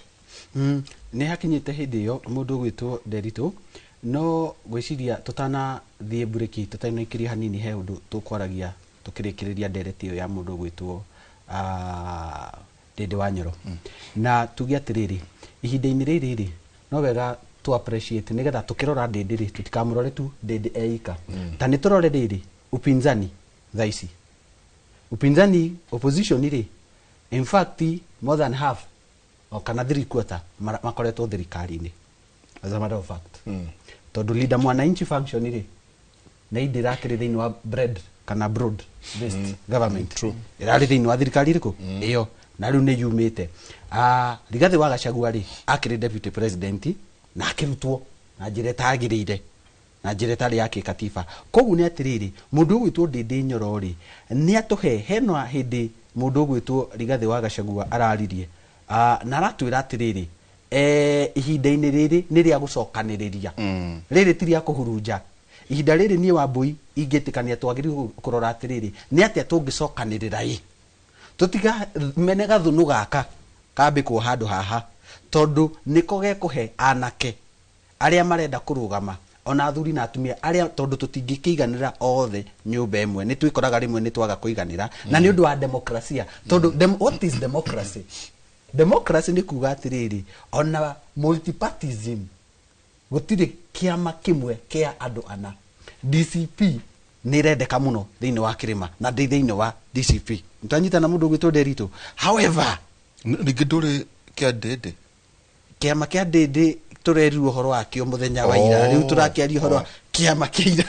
Nĩ hakinyĩte hĩndĩ ĩyo mũndũ ũgwĩtwo Nderitu, no ngwĩciria tũtanathiĩ mburĩki tũtanaikĩria hanini he ũndũ tũkwaragia tũkĩrĩkĩrĩria ndereti ĩyo ya mũndũ ũgwĩtwo Ndindi wa Nyoro. Na tuge atĩrĩrĩ, ihinda-inĩ rĩrĩ rĩ, no wega tu appreciate nĩgetha tũkĩrora Ndindi rĩ, tũtikamũrore tu Ndindi eika. Ta nĩ tũrore rĩrĩ upinzani thaa ici, upinzani opposition rĩ, in fact more than half o kana 3/4 makoretwo thirikari-inĩ, as a matter of fact. Tondũ leader mwananchi function rĩ, nĩ indi ĩrakĩrĩ thĩinĩ wa bread kana broad based government. Ĩrarĩ thĩinĩ wa thirikari ĩrĩkũ ĩyo, na rĩu nĩ yumĩte. Rigathĩ wa Gachagua rĩ, akĩrĩ deputy president na akĩrutwo na njĩra ĩtagĩrĩire, na njĩra ĩtarĩ ya kĩkatiba. Koguo nĩ atĩrĩrĩ, mũndũ ũgwĩtwo Ndindi Nyoro rĩ, nĩ atũhe hena hĩndĩ mũndũ ũgwĩtwo Rigathĩ wa Gachagua araririe, na aratwĩra atĩrĩrĩ, ihinda-inĩ rĩrĩ nĩ rĩa gũcokanĩrĩria, rĩrĩ ti rĩa kũhurunja. Ihinda rĩrĩ niĩ Wambui ingĩtĩkania twagĩrĩirwo kũrora atĩrĩrĩ, nĩ atĩa tũngĩcokanĩrĩra ĩ, tũtiga mene gathũnũ gaka kambĩkwo handũ haha, tondũ nĩko gekũhe anake arĩa marenda kũrũgama ona athuri na atumia arĩa, tondũ tũtingĩkĩiganĩra othe nyũmba ĩmwe, nĩ twĩkoraga rĩmwe nĩ twaga kũiganĩra, na nĩ ũndũ wa demokrasia. Tondũ what is democracy? Democracy nĩ kuga atĩrĩrĩ, ona multipartyism, gũtirĩ kĩama kĩmwe kĩa andũ ana. DCP nĩ ĩrendeka mũno thĩinĩ wa kĩrĩma, na ndĩ thĩinĩ wa DCP. Nĩtwanyitana mũndũ ũgwĩtwo Nderitu. However, ningĩ ndũrĩ kĩa Ndindi? Kĩama kĩa Ndindi tũrerirwo ũhoro wakĩo mũthenya wa ira. Rĩu tũrakĩaria ũhoro wa Kĩama kĩa ira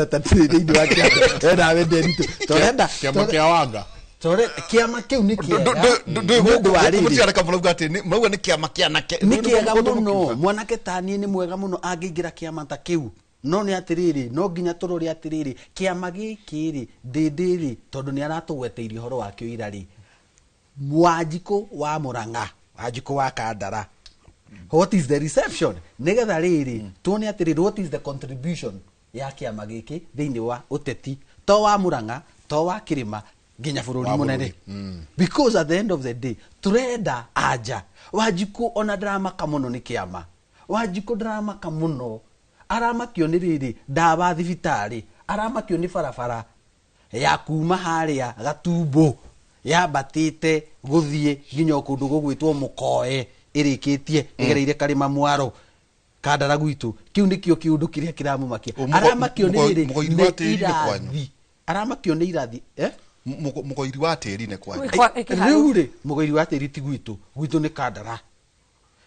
thĩinĩ wa kĩama nawe Nderitu torenda Kĩama kĩa wanga. Tore kĩama kĩu nĩ kĩega nĩ ũndũ wa rĩrĩ Mũtiareka mũrauga atĩ mauga nĩ kĩama kĩa anake. Nĩ kĩega mũno, mwanake taniĩ nĩ mwega mũno angĩingĩra kĩama ta kĩu, no nĩ atĩrĩrĩ, no nginya tũrore atĩrĩrĩ, kĩama gĩkĩ rĩ, ndĩndĩ rĩ, tondũ nĩ aratũgweteirie ũhoro wakĩo ira rĩ, Wanjikũ wa Mũrang'a, Wanjikũ wa Kandara, what is the reception, nĩgetha rĩrĩ tuone atĩrĩrĩ, what is the contribution ya kĩama gĩkĩ thĩinĩ wa ũteti, to wa Mũrang'a, to wa kĩrĩma, nginya bũrũri Wa mũnene. bũrũri. Because at the end of the day turenda anja Wanjikũ ona ndaramaka mũno nĩ kĩama, Wanjikũ ndaramaka mũno, aramakio nĩ rĩrĩ ndawa thibitarĩ, aramakio nĩ barabara ya kuma harĩa Gatumbo yambatĩte gũthiĩ nginya o kũndũ gũgwĩtwo Mũkoe, ĩrĩkĩtie ĩgereire Karĩma Mwaro Kandara gwitũ. Kĩu nĩkĩo kĩũndũ kĩrĩa kĩramũmakia. Aramakio nĩ rĩrĩ Mũgoiri wa nĩ tĩri nĩ kwanyu. irathi, aramakio nĩ irathi, eh? Mũgoiri wa tĩri nĩ kwanyu. Rĩu rĩ, mũgoiri wa tĩri ti gwitũ, gwitũ nĩ Kandara,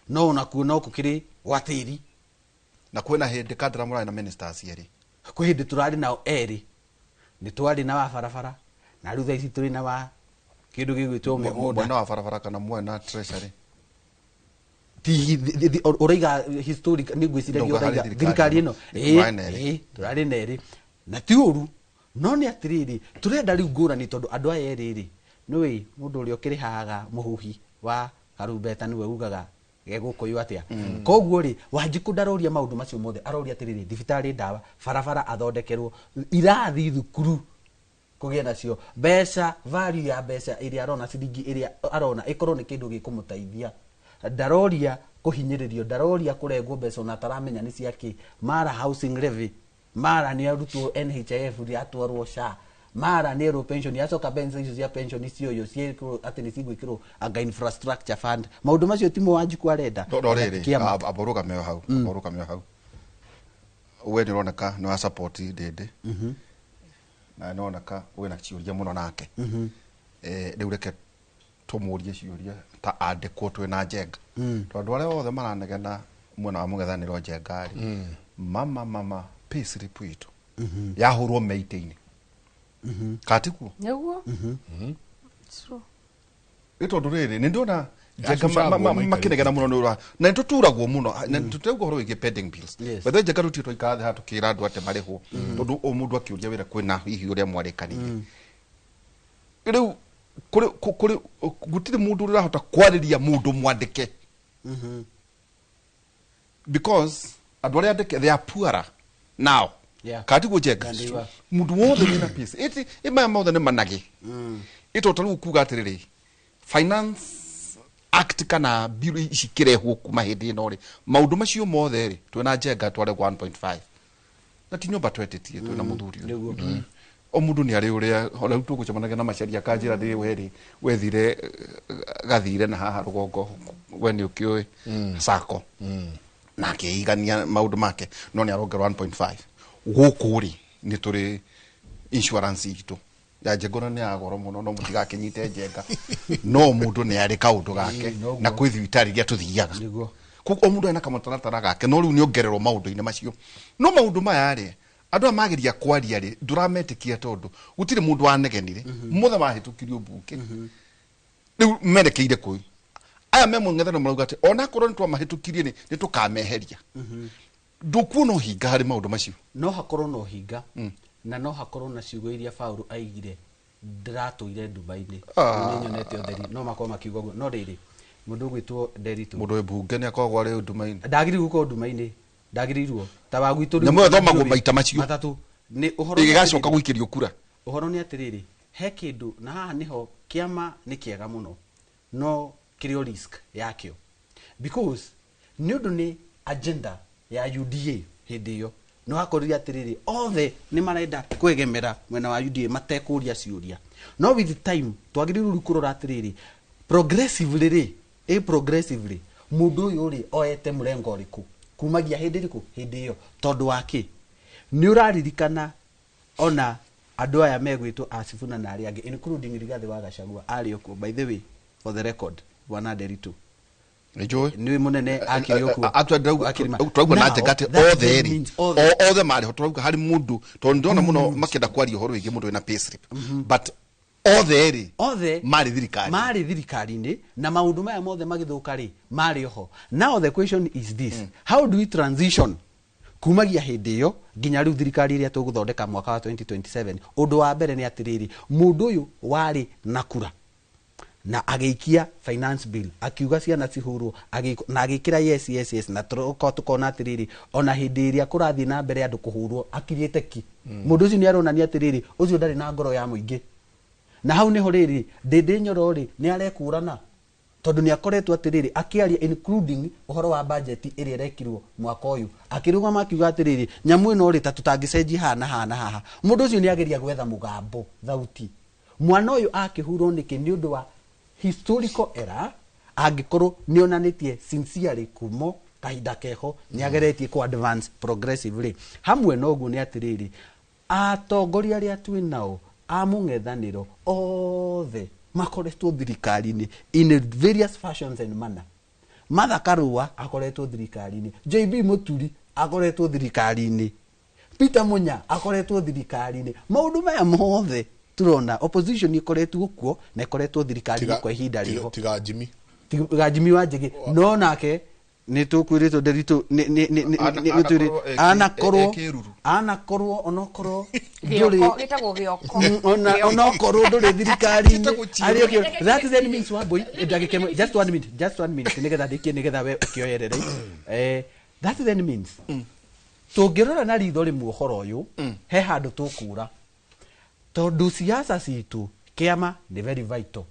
no onakuo no kũkĩrĩ gwa tĩri. Na kwĩna hĩndĩ Kandara mũrarĩ na ministers erĩ. Kwĩ hĩndĩ tũrarĩ nao erĩ, nĩ twarĩ na wa barabara, na rĩu thaa ici tũrĩ na wa kĩndũ gĩgwĩtwo mĩgũnda. Mwena wa barabara kana mwena treasury? Ti ũraiga historic, nĩ ngwĩciragia Ndauga harĩ ũraiga thirikari thirikari ĩno. ĩno. Mũrarĩ na erĩ. Ĩĩ, tũrarĩ na erĩ na ti ũru, no nĩ atĩrĩrĩ, tũrenda rĩu ngũrani, tondũ andũ aya erĩ rĩ, nĩũĩ mũndũ ũrĩa ũkĩrĩhaga mũhuhi wa karumbeta nĩwe ugaga gegũkũyũ atĩa. Koguo rĩ, Wanjikũ ndaroria maũndũ macio mothe, aroria atĩrĩrĩ, thibitarĩ, ndawa, barabara athondekerwo, irathi thukuru kũgĩa nacio mbeca, value ya mbeca ĩrĩa arona, ciringi ĩrĩa arona ĩkorwo nĩ kĩndũ gĩkũmũteithia. Ndaroria kũhinyĩrĩrio, ndaroria kũrengwo mbeca ona ataramenya nĩ ciakĩ, mara housing levy, mara nĩ arutwo NHIF yatwarwo SHA, mara nĩ erwo pension yacoka, mbeca icio cia pension icioywo ciĩkĩrwo atĩ nĩ cigwĩkĩrwo anga infrastructure fund. Maũndũ macio timo Wanjikũ arenda. No rĩrĩ, Kĩama. Amba ũrũgame o hau, amba ũrũgame o hau. We nĩ ũroneka nĩ wa support Ndĩndĩ na nĩ ũroneka wĩna ciũria mũno nake. Rĩu reke tũmũrie ciũria ta andĩkwo twĩna Njenga, tondũ arĩa othe maranegena mwena wa mũng'ethanĩro Njenga rĩ, mama payslip itũ yahũrwo meitĩ-inĩ katiguo. Nĩguo. True. Nĩ tondũ rĩrĩ, nĩ ndĩrona Njenga Yacucagwo maikarĩte. makĩnegena mũno nĩ ũra na nĩ tũturagwo mũno na tũtirauga ũhoro wĩgiĩ pending bills. By the way, Njenga rĩu twaikara thĩ haha tũkĩra andũ atĩ marĩhwo, tondũ o mũndũ akĩũria wĩra kwĩna hihi ũrĩa mwarĩkanĩire. Rĩu kũrĩ kũrĩ gũtirĩ mũndũ ũrĩa ũrahota kwarĩria mũndũ mwandĩke, because andũ arĩa andĩke they are poorer now. Katiguo Njenga? Ndandiwa. Mũndũ wothe wĩna peace ĩti maya mothe nĩ manage ĩto ta rĩu kuga atĩrĩrĩ, Finance Act kana bill ici kĩrehwo kuma hĩndĩ ĩno rĩ, maũndũ macio mothe rĩ, twĩna Njenga tware 1.5 na ti nyũmba twetĩtie twĩna mũthuri ũyũ. O mũndũ nĩ arĩ ũrĩa ona rĩu tũgũcemanagia na Macharia kanjĩra rĩrĩ werĩ wethire gathire na haha rũgongo, we nĩ ũkĩũĩ sako na akĩigania maũndũ make, no nĩ arongerwo 1.5. Gũkũ rĩ, nĩ tũrĩ insurance itũ ya Njenga ona nĩ ya goro mũno, no mũtigakĩnyite Njenga, no mũndũ nĩ arĩ kaũndũ gake na kwĩ thibitarĩ iria tũthiaga. Koguo o mũndũ ena kamũtaratara gake, no rĩu nĩ ongererwo maũndũ-inĩ macio. No maũndũ maya rĩ, andũ aya mageria kwaria rĩ, ndũrametĩkia, tondũ gũtirĩ mũndũ wanegenire mothe mahĩtũkirio mbunge. Rĩu merekeire kũu aya me mũng'ethanĩro marauga atĩ onakorwo nĩ twamahĩtũkirie nĩ tũkameheria. Ndũkuona ũhinga harĩ maũndũ macio? No hakorwo na ũhinga na no hakorwo na ciugo iria Paũlũ aigire, ndĩratũire nduma-inĩ, nĩ nyonete ũtheri. No makorwo makiuga ũguo, no rĩrĩ, mũndũ ũgwĩtwo Nderitu, Mũndũ wĩ mbunge nĩ akoragwo arĩ nduma-inĩ? Ndagĩrĩirwo gũkorwo nduma-inĩ, ndagĩrĩirwo ta wa gwitũ rĩu. Nyamũ ĩyo ĩthomagwo maita macio. Matatũ nĩ ũhoro nĩ ĩgĩgacoka atĩrĩrĩ- gũikĩrio kura. Ũhoro nĩ atĩrĩrĩ, he kĩndũ na haha nĩho kĩama nĩ kĩega mũno, no kĩrĩ o risk yakĩo, because nĩ ũndũ nĩ agenda ya UDA hĩndĩ ĩyo nĩ wakorire atĩrĩrĩ, othe nĩ marenda kwegemera mwena wa UDA matekũria ciũria. No with time twagĩrĩirwo rĩu kũrora atĩrĩrĩ, progressively rĩ, ĩ progressively mũndũ ũyũ rĩ oete mũrengo ũrĩkũ kumagia hĩndĩ ĩrĩkũ hĩndĩ ĩyo, tondũ wa kĩ nĩ ũraririkana ona andũ aya megwĩtwo Asifuna na arĩa angĩ, including Rigathĩ wa Gachagua arĩ o kuo. By the way, for the record, bwana Nderitu, Nĩnjũĩ. Nĩ mũnene akĩrĩ o kuo. Tũrauga na Now, njenga atĩ that othe rĩ means othe. Othe marĩ ho. Tũrauga harĩ mũndũ, tondũ ndĩrona mũno makĩenda kwaria ũhoro wĩgiĩ mũndũ wĩna payslip, but othe rĩ othe marĩ thirikari. Marĩ thirikari-inĩ, na maũndũ maya mothe magĩthũka rĩ, marĩ oho. Now the question is this: how do we transition kumagia hĩndĩ ĩyo nginya rĩu thirikari ĩrĩa tũgũthondeka mwaka wa 2027? Ũndũ wa mbere nĩ atĩrĩrĩ, mũndũ ũyũ warĩ na kura na agĩikia finance bill, akiuga ciana cihũrwo, na agĩkĩra yes, yes, yes, na tũroka tũkona atĩrĩrĩ, ona hĩndĩ ĩrĩa kũrathiĩ na mbere andũ kũhũrwo akirĩte ki. Mũndũ ũcio nĩ aronania atĩrĩrĩ, ũcio ndarĩ na ngoro ya mũingĩ. Na hau nĩho rĩrĩ Ndĩndĩ Nyoro rĩ nĩ arekũrana, tondũ nĩ akoretwo atĩrĩrĩ akĩaria, including ũhoro wa budget ĩrĩa ĩrekirwo mwaka ũyũ, akĩrũgama akiuga atĩrĩrĩ, nyamũ ĩno rĩ, ta tũtangĩcenjia haha na haha na haha. Mũndũ ũcio nĩ ageria gwetha mũgambo thauti. Mwana ũyũ akĩhurwo nĩkĩ? Nĩ ũndũ wa historical error. Angĩkorwo nĩ onanĩtie sincerely kumo kahinda keho nĩ ageretie ku advance progressively hamwe na ũguo, nĩ atĩrĩrĩ, atongoria arĩa twĩ nao a mũng'ethanĩro othe makoretwo thirikari-inĩ in various fashions and manner. Martha Karua akoretwo thirikari-inĩ, JB Muturi akoretwo thirikari-inĩ, Peter Munya akoretwo thirikari-inĩ. Maũndũ maya mothe turona opposition ikoretwo kuo na ikoretwo thirikari-inĩ kwa ihinda rĩho. Tiga Jimmy. Tiga Jimmy Wanjigi, no nake nĩ tũkwĩrĩtwo nderitu Anakorwo anakorwo e kĩruru. Anakorwo onokorwo ndũrĩ Gĩoko, gĩtagwo gĩoko. Onokorwo ndũrĩ thirikari-inĩ. Gĩtagwo chiru. Arĩ okay. That then means, Wambui, ndagĩka ĩmwe, just one minute, just one minute, nĩgetha ndĩkie, nĩgetha we ũkĩoyerere. That then means tũngĩrora na ritho rĩmwe ũhoro ũyũ, he handũ tũkũra, tondũ siasa citũ kĩama nĩ very vital.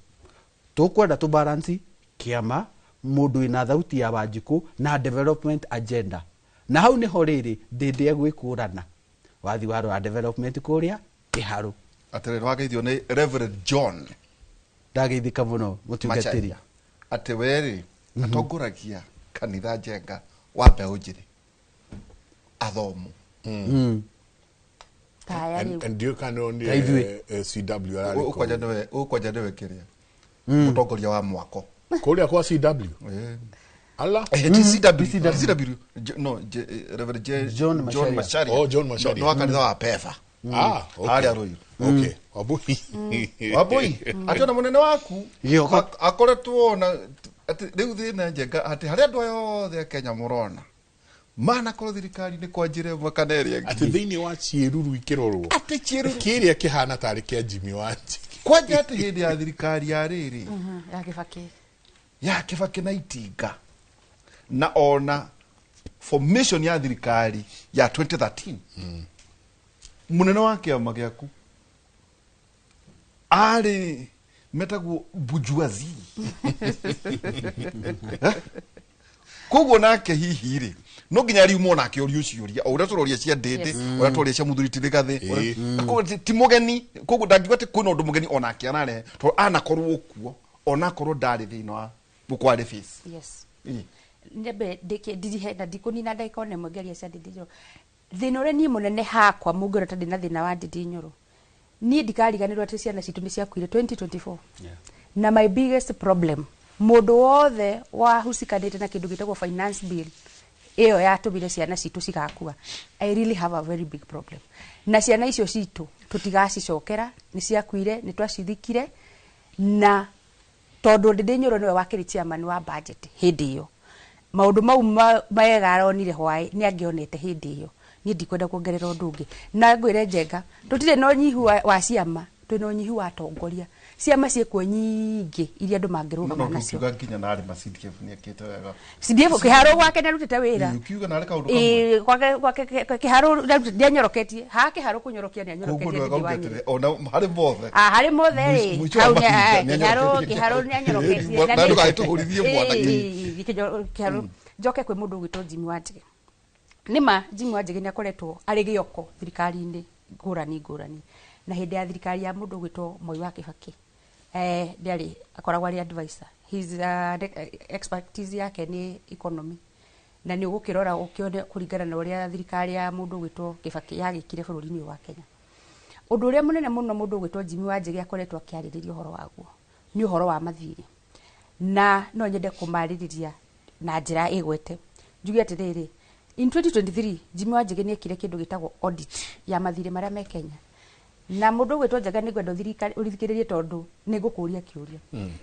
Tũkwenda tũ balance kĩama, mũndũ wĩna thauti ya Wanjikũ na development agenda, na hau nĩho rĩrĩ ndĩndĩ egwĩkũrana wathi warora development kũrĩa kĩharũ. Atĩrĩrĩ, wageithio nĩ Reverend John. Ndageithĩka mũno, mũtungatĩri. Macharia, atĩ we rĩ atongoragia kanitha njenga wa mbeũ njĩthĩ athomu. Taya rĩu. Ndiũ kana nĩ Ta ithuĩ. CW ararĩ kũu. Ũkwanja nĩwe, ũkwanja nĩwe kĩrĩa mũtongoria wa mwako. Kũrĩa kwa CW ala. Ti CW, CW, no, Reverend John Macharia. Macharia. Oh, John Macharia. No, no wa kanitha wa Pefa. Ah, okay. Harĩa Ruiru. Okay, Wambui. Wambui, atĩ ona mũnene waku Gĩoko. Akoretwo ona atĩ rĩu thĩna njenga atĩ harĩa andũ aya othe a Kenya mũrona manakorwo thirikari-inĩ kwa njĩra ĩmwe kana ĩrĩa ĩngĩ. Atĩ thĩinĩ wa ciĩruru ikĩrorwo atĩ ciĩruru kĩrĩa kĩhana tarĩ kĩa Jimmy Wanjigi. Kwanja atĩ hĩndĩ ya thirikari ya rĩrĩ Ya Kĩbakĩ. Ya Kĩbakĩ na Itinga, na ona formation ya thirikari ya 2013, mũnene wa kĩama gĩaku arĩ metagwo bourgeoisie. Eh? Koguo nake hihi rĩ no nginya riumwo nake ũrio ciũria o ũrĩa tũroria cia Ndĩndĩ, ũrĩa tũroria cia mũthuri ti Rigathĩ. Koguo ti mũgeni, koguo ndangiuga atĩ kwĩna ũndũ mũgeni onake ararehe, tondũ anakorwo kuo onakorwo ndarĩ thĩinĩ wa gũkwarĩ face. Yes. Nyambe ndĩkie ndirihe na ndikũnina ndagĩka ona ĩmwe ngĩaria cia Ndĩndĩ Nyoro. Thĩna ũrĩa niĩ mũnene hakwa mũngĩona ta ndĩna thĩna wa Ndĩndĩ Nyoro, niĩ ndikariganĩrwo atĩ ciana citũ nĩ ciakuire 2024, na my biggest problem, mũndũ wothe wahusikanĩte na kĩndũ gĩtagwo finance bill ĩyo yatũmire ciana citũ cigakua, I really have a very big problem na ciana icio citũ. Tũtigacicokera, nĩ ciakuire, nĩ twacithikire. Na tondũ Ndĩndĩ Nyoro nĩwe wakĩrĩ chairman wa budget hĩndĩ ĩyo, maũndũ mau mega aronire hwaĩ nĩ angĩonete hĩndĩ ĩyo. Niĩ ndikwenda kuongerera ũndũ ũngĩ, na ngwĩre njenga, tũtirĩ na ũnyihu wa ciama, twĩna ũnyihu wa atongoria. Ciama ciĩkuo nyingĩ iria andũ mangĩrũgama No nacio. ũkiuga nginya narĩ ma CDF nĩ ekĩte wega. CDF kĩharo gwake nĩ arutĩte wĩra. Ũkiuga narĩ kaũndũ kamwe. Ĩĩ, gwake kĩharo nĩanyoroketie haha, kĩharo kũnyorokia nĩ Koguo anyoroketie. nĩ wega Ndĩndĩ wa uge Nyoro. atĩrĩ, ona harĩ mothe. Ah, harĩ mothe rĩ, Mũico wa hau mahinda nĩ- kĩharo nĩanyoroketie. Kĩharo nĩanyoroketie. Na ndũgagĩtũhũrithie mwanake. Ĩĩ, kĩharo njoke kwĩ mũndũ ũgwĩtwo Jimmy Wanjigi. Nĩma Jimmy Wanjigi nĩ akoretwo arĩ gĩoko thirikari-inĩ ngũrani ngũrani, na hĩndĩ ya thirikari ya mũndũ ũgwĩtwo Moi wa Kĩbakĩ, ndiarĩ akoragwo arĩ advisor. His expertise yake nĩ economy, na nĩ ũgũkĩrora ũkĩone kũringana na ũrĩa thirikari ya mũndũ ũgwĩtwo Kĩbakĩ yagĩkire bũrũri-inĩ ũyũ wa Kenya. Ũndũ ũrĩa mũnene mũno mũndũ ũgwĩtwo Jimmy Wanjigi akoretwo akĩarĩrĩria ũhoro waguo nĩ ũhoro wa mathirĩ, na no nyende kũmarĩrĩria. na njĩra ĩgwete njuge atĩrĩrĩ, in 2023 Jimmy Wanjigi nĩ ekire kĩndũ gĩtagwo audit ya mathirĩ marĩa me Kenya, na mũndũ ũgwĩtwo Njaga nĩ ngwenda ũthikĩrĩrie tondũ nĩ ngũkũria kĩũria.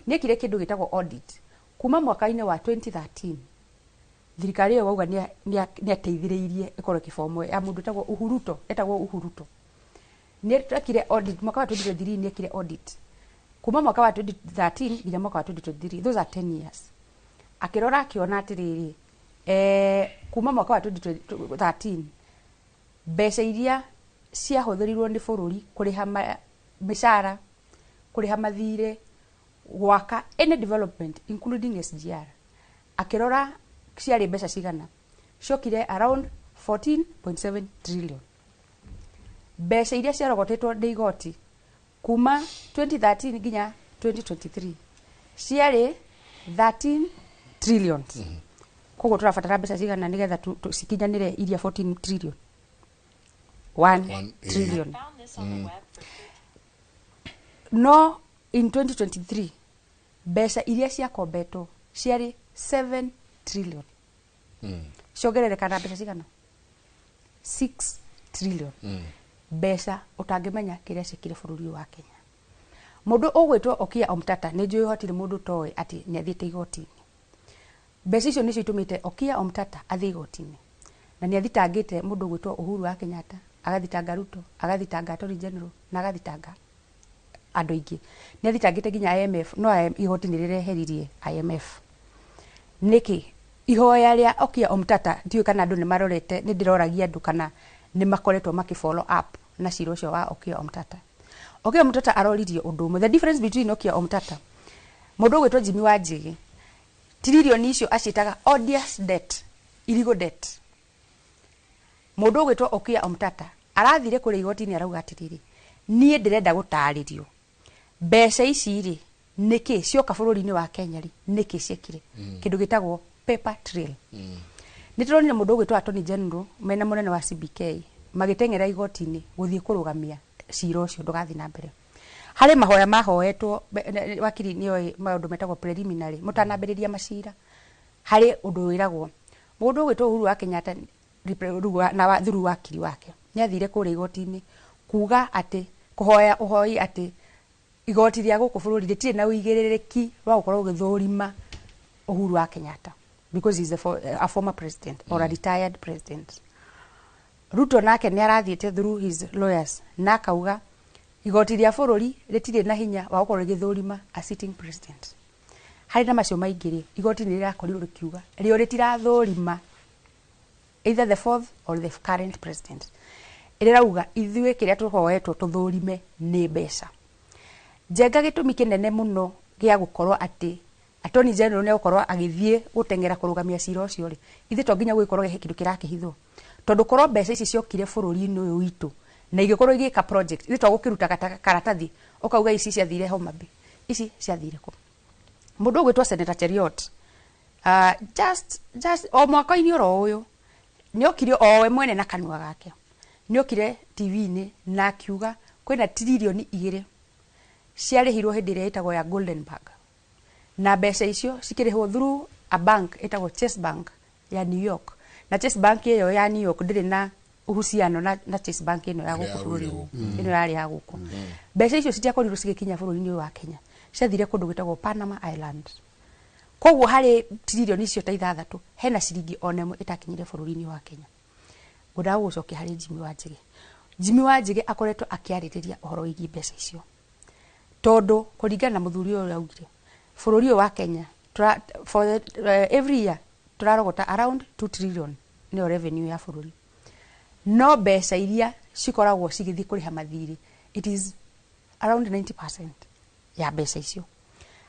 Nĩ ekire kĩndũ gĩtagwo audit kuma mwaka-inĩ wa 2013, thirikari ĩyo wauga nĩ ateithĩrĩirie ĩkorwo ĩkĩbomwo ya mũndũ etagwo Uhuruto, etagwo Uhuruto. Nĩ ekire audit mwaka wa 2023, nĩ ekire audit kuma mwaka wa 2013 nginya mwaka wa 2023, those are 10 years. Akĩrora akĩona atĩrĩrĩ, kuma mwaka wa 2013 mbeca iria ciahũthĩrirwo nĩ bũrũri kũrĩha mĩcara, kũrĩha mathirĩ, gwaka any development including SGR, akĩrora ciarĩ mbeca cigana, ciokire around 14.7 trillion. Mbeca iria ciarogotetwo nĩ igoti kuma 2013 nginya 2023 ciarĩ 13 trillions. Koguo tũrabatara mbeca cigana nĩgetha cikinyanĩre iria 14 trillion? 1 trillion. No in 2023 mbeca iria ciakombetwo ciarĩ 7 trillion. Ciongerereka na mbeca cigana? 6 trillion. Mbeca ũtangĩmenya kĩrĩa ciekire bũrũri ũyũ wa Kenya. Mũndũ ũgwĩtwo Okiya Omtata, nĩ njũĩ hatirĩ mũndũ ũtoĩ atĩ nĩ athiĩte igoti-inĩ. Mbeca icio nĩcio itũmĩte Okiya Omtata athiĩ igoti-inĩ, na nĩ athitangĩte mũndũ ũgwĩtwo Uhuru wa Kenyatta, agathitanga Ruto, agathitanga Attorney General na agathitanga andũ aingĩ. Nĩ athitangĩte nginya IMF, no igoti nĩ rĩreheririe IMF. Nĩkĩ ihoya rĩa Okiya Omtata, ndiũĩ kana andũ nĩ marorete, nĩ ndĩroragia andũ kana nĩ makoretwo makĩ follow up na cira ũcio wa Okiya Omtata. Okiya Omtata aroririe ũndũ ũmwe, the difference between Okiya Omtata, mũndũ ũgwĩtwo Jimmy Wanjigi, trilioni icio aciĩtaga odious debt, illegal debt. Mũndũ ũgwĩtwo Okiya Omtata arathire kũrĩa igoti-inĩ arauga atĩrĩrĩ, niĩ ndĩrenda gũtarĩrio mbeca ici rĩ nĩkĩ cioka bũrũri-inĩ wa Kenya rĩ, nĩkĩ ciekire kĩndũ gĩtagwo paper trail. Nĩ tũronire mũndũ ũgwĩtwo Attorney General mena mũnene wa CBK magĩteng'era igoti-inĩ gũthiĩ kũrũgamia cira ũcio ndũgathiĩ na mbere. Harĩ mahoya mahoetwo, wakiri nĩoĩ maũndũ metagwo preliminary, mũtanambĩrĩria macira harĩ ũndũ wĩragwo. Mũndũ ũgwĩtwo Uhuru wa Kenyatta na through wakiri wake nĩ athire kũrĩa igoti-inĩ kuga atĩ kũhoya ũhoi atĩ igoti rĩa gũkũ bũrũri rĩtirĩ na ũigĩrĩrĩki wa gũkorwo ũgĩthũrima Uhuru wa Kenyatta because he's a former president or a retired president. Ruto nake nĩ arathiĩte through his lawyers na akauga igoti rĩa bũrũri rĩtirĩ na hinya wa gũkorwo rĩgĩthũrima a sitting president. Harĩ na macio maingĩ rĩ, igoti nĩ rĩrakorirwo rĩkiuga rĩo rĩtirathũrima either the fourth or the current president. Rĩrauga ithuĩ kĩrĩa tũhoetwo tũthũrime nĩ mbeca. Njenga gĩtũmi kĩnene mũno gĩa gũkorwo atĩ Attorney General nĩ egũkorwo agĩthiĩ gũteng'era kũrũgamia cira ũcio rĩ, ithuĩ to nginya gũgĩkorwo he kĩndũ kĩrakĩhithwo, tondũ korwo mbeca ici ciokire bũrũri-inĩ ũyũ witũ na igĩkorwo igĩka project, ithuĩ to gũkĩruta karatathi ũkauga ici ciathire Homa Bay, ici ciathire kũ. Mũndũ ũgwĩtwo Senator Cheruiyot just o mwaka-inĩ oro ũyũ nĩ okire o we mwene na kanua gake, nĩ okire TV-inĩ na akiuga kwĩna trilioni 2 ciarĩhirwo hĩndĩ ĩrĩa ĩtagwo ya Goldenberg, na mbeca icio cikĩrĩhwo through a bank ĩtagwo Chase Bank ya New York, na Chase Bank ĩyo ya New York ndĩrĩ na uhusiano na Chase Bank ĩno ya gũkũ bũrũri-inĩ, ĩno yarĩ ya gũkũ. Mbeca icio citiakorirwo cigĩkinya bũrũri-inĩ ũyũ wa Kenya, ciathire kũndũ gwĩtagwo Panama Island. Koguo harĩ trilioni icio ta 6 hena ciringi ona ĩmwe ĩtakinyire bũrũri-inĩ wa Kenya. Ngwendaga gũgũcokia harĩ Jimmy Wanjigi. Jimmy Wanjigi akoretwo akĩarĩrĩria ũhoro wĩgiĩ mbeca icio, tondũ kũringana na mũthuri ũyũ ũrĩa augire, bũrũri ũyũ wa Kenya for every year tũrarogota around 2 trillion nĩyo revenue ya bũrũri, no mbeca iria cikoragwo cigĩthiĩ kũrĩha mathirĩ it is around 90% ya mbeca icio.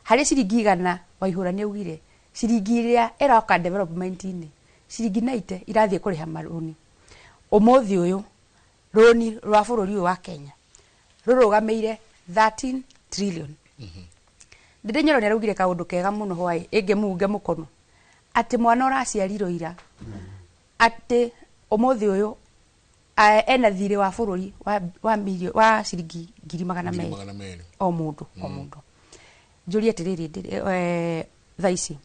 Harĩ ciringi 100 Waihũra nĩ augire ciringi iria ĩroka development-inĩ ciringi 90 irathiĩ kũrĩha marũni. Ũmũthĩ ũyũ rũni rwa bũrũri ũyũ wa Kenya rũrũgamĩire 13 trillion. Ndĩndĩ Nyoro nĩ araugire kaũndũ kega mũno hwaĩ ĩngĩmunge mũkono, atĩ mwana ũraciarirwo ira atĩ ũmũthĩ ũyũ ena thirĩ wa bũrũri wa ciringi 200,000 o mũndũ o mũndũ. Njũrie atĩrĩrĩ, thaa ici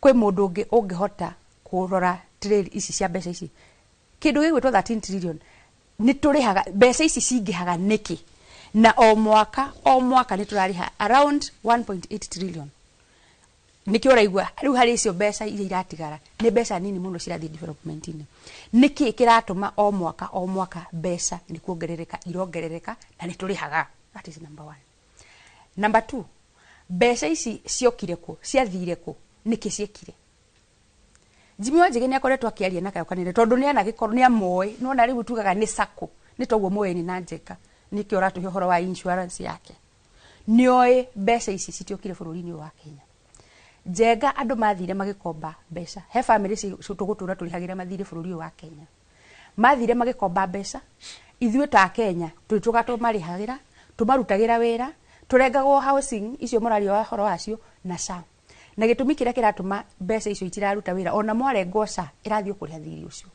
Kwĩ mũndũ ũngĩ ũngĩhota kũrora trail ici cia mbeca ici? Kĩndũ gĩgwĩtwo 13 trillion nĩ tũrĩhaga mbeca ici cingĩhaga nĩkĩ, na o mwaka o mwaka nĩ tũrarĩha around 1.8 trillion. Nĩkĩo ũraigua rĩu harĩ icio mbeca iria iratigara nĩ mbeca nini mũno cirathiĩ development-inĩ. Nĩkĩ kĩratũma o mwaka o mwaka mbeca nĩ kuongerereka irongerereka na nĩ tũrĩhaga? That is number one. Number two, mbeca ici ciokire kũ, ciathire kũ, nĩkĩ ciekire? Jimmy Wanjigi nĩ akoretwo akĩaria na kayũ kanene tondũ nĩ anagĩkorwo nĩ amoĩ. Nĩwona rĩu tugaga nĩ sacco, nĩ toguo moĩ na Njenga, nĩkĩo ũratũhe ũhoro wa insurance yake. Nĩoĩ mbeca ici citiokire bũrũri-inĩ ũyũ wa Kenya. Njenga andũ mathire magĩkomba mbeca, he family tũgũtũra tũrĩhagĩra mathirĩ bũrũri ũyũ wa Kenya. Mathire magĩkomba mbeca, ithuĩ ta Kenya tũrĩtũga tũmarĩhagĩra, tũmarutagĩra wĩra, tũrengagwo housing icio mũraria ũhoro wacio na SHA. Na gĩtũmi kĩrĩa kĩratũma mbeca icio itiraruta wĩra, ona mwarengwo SHA ĩrathiĩ kũrĩha thirĩ ũcio,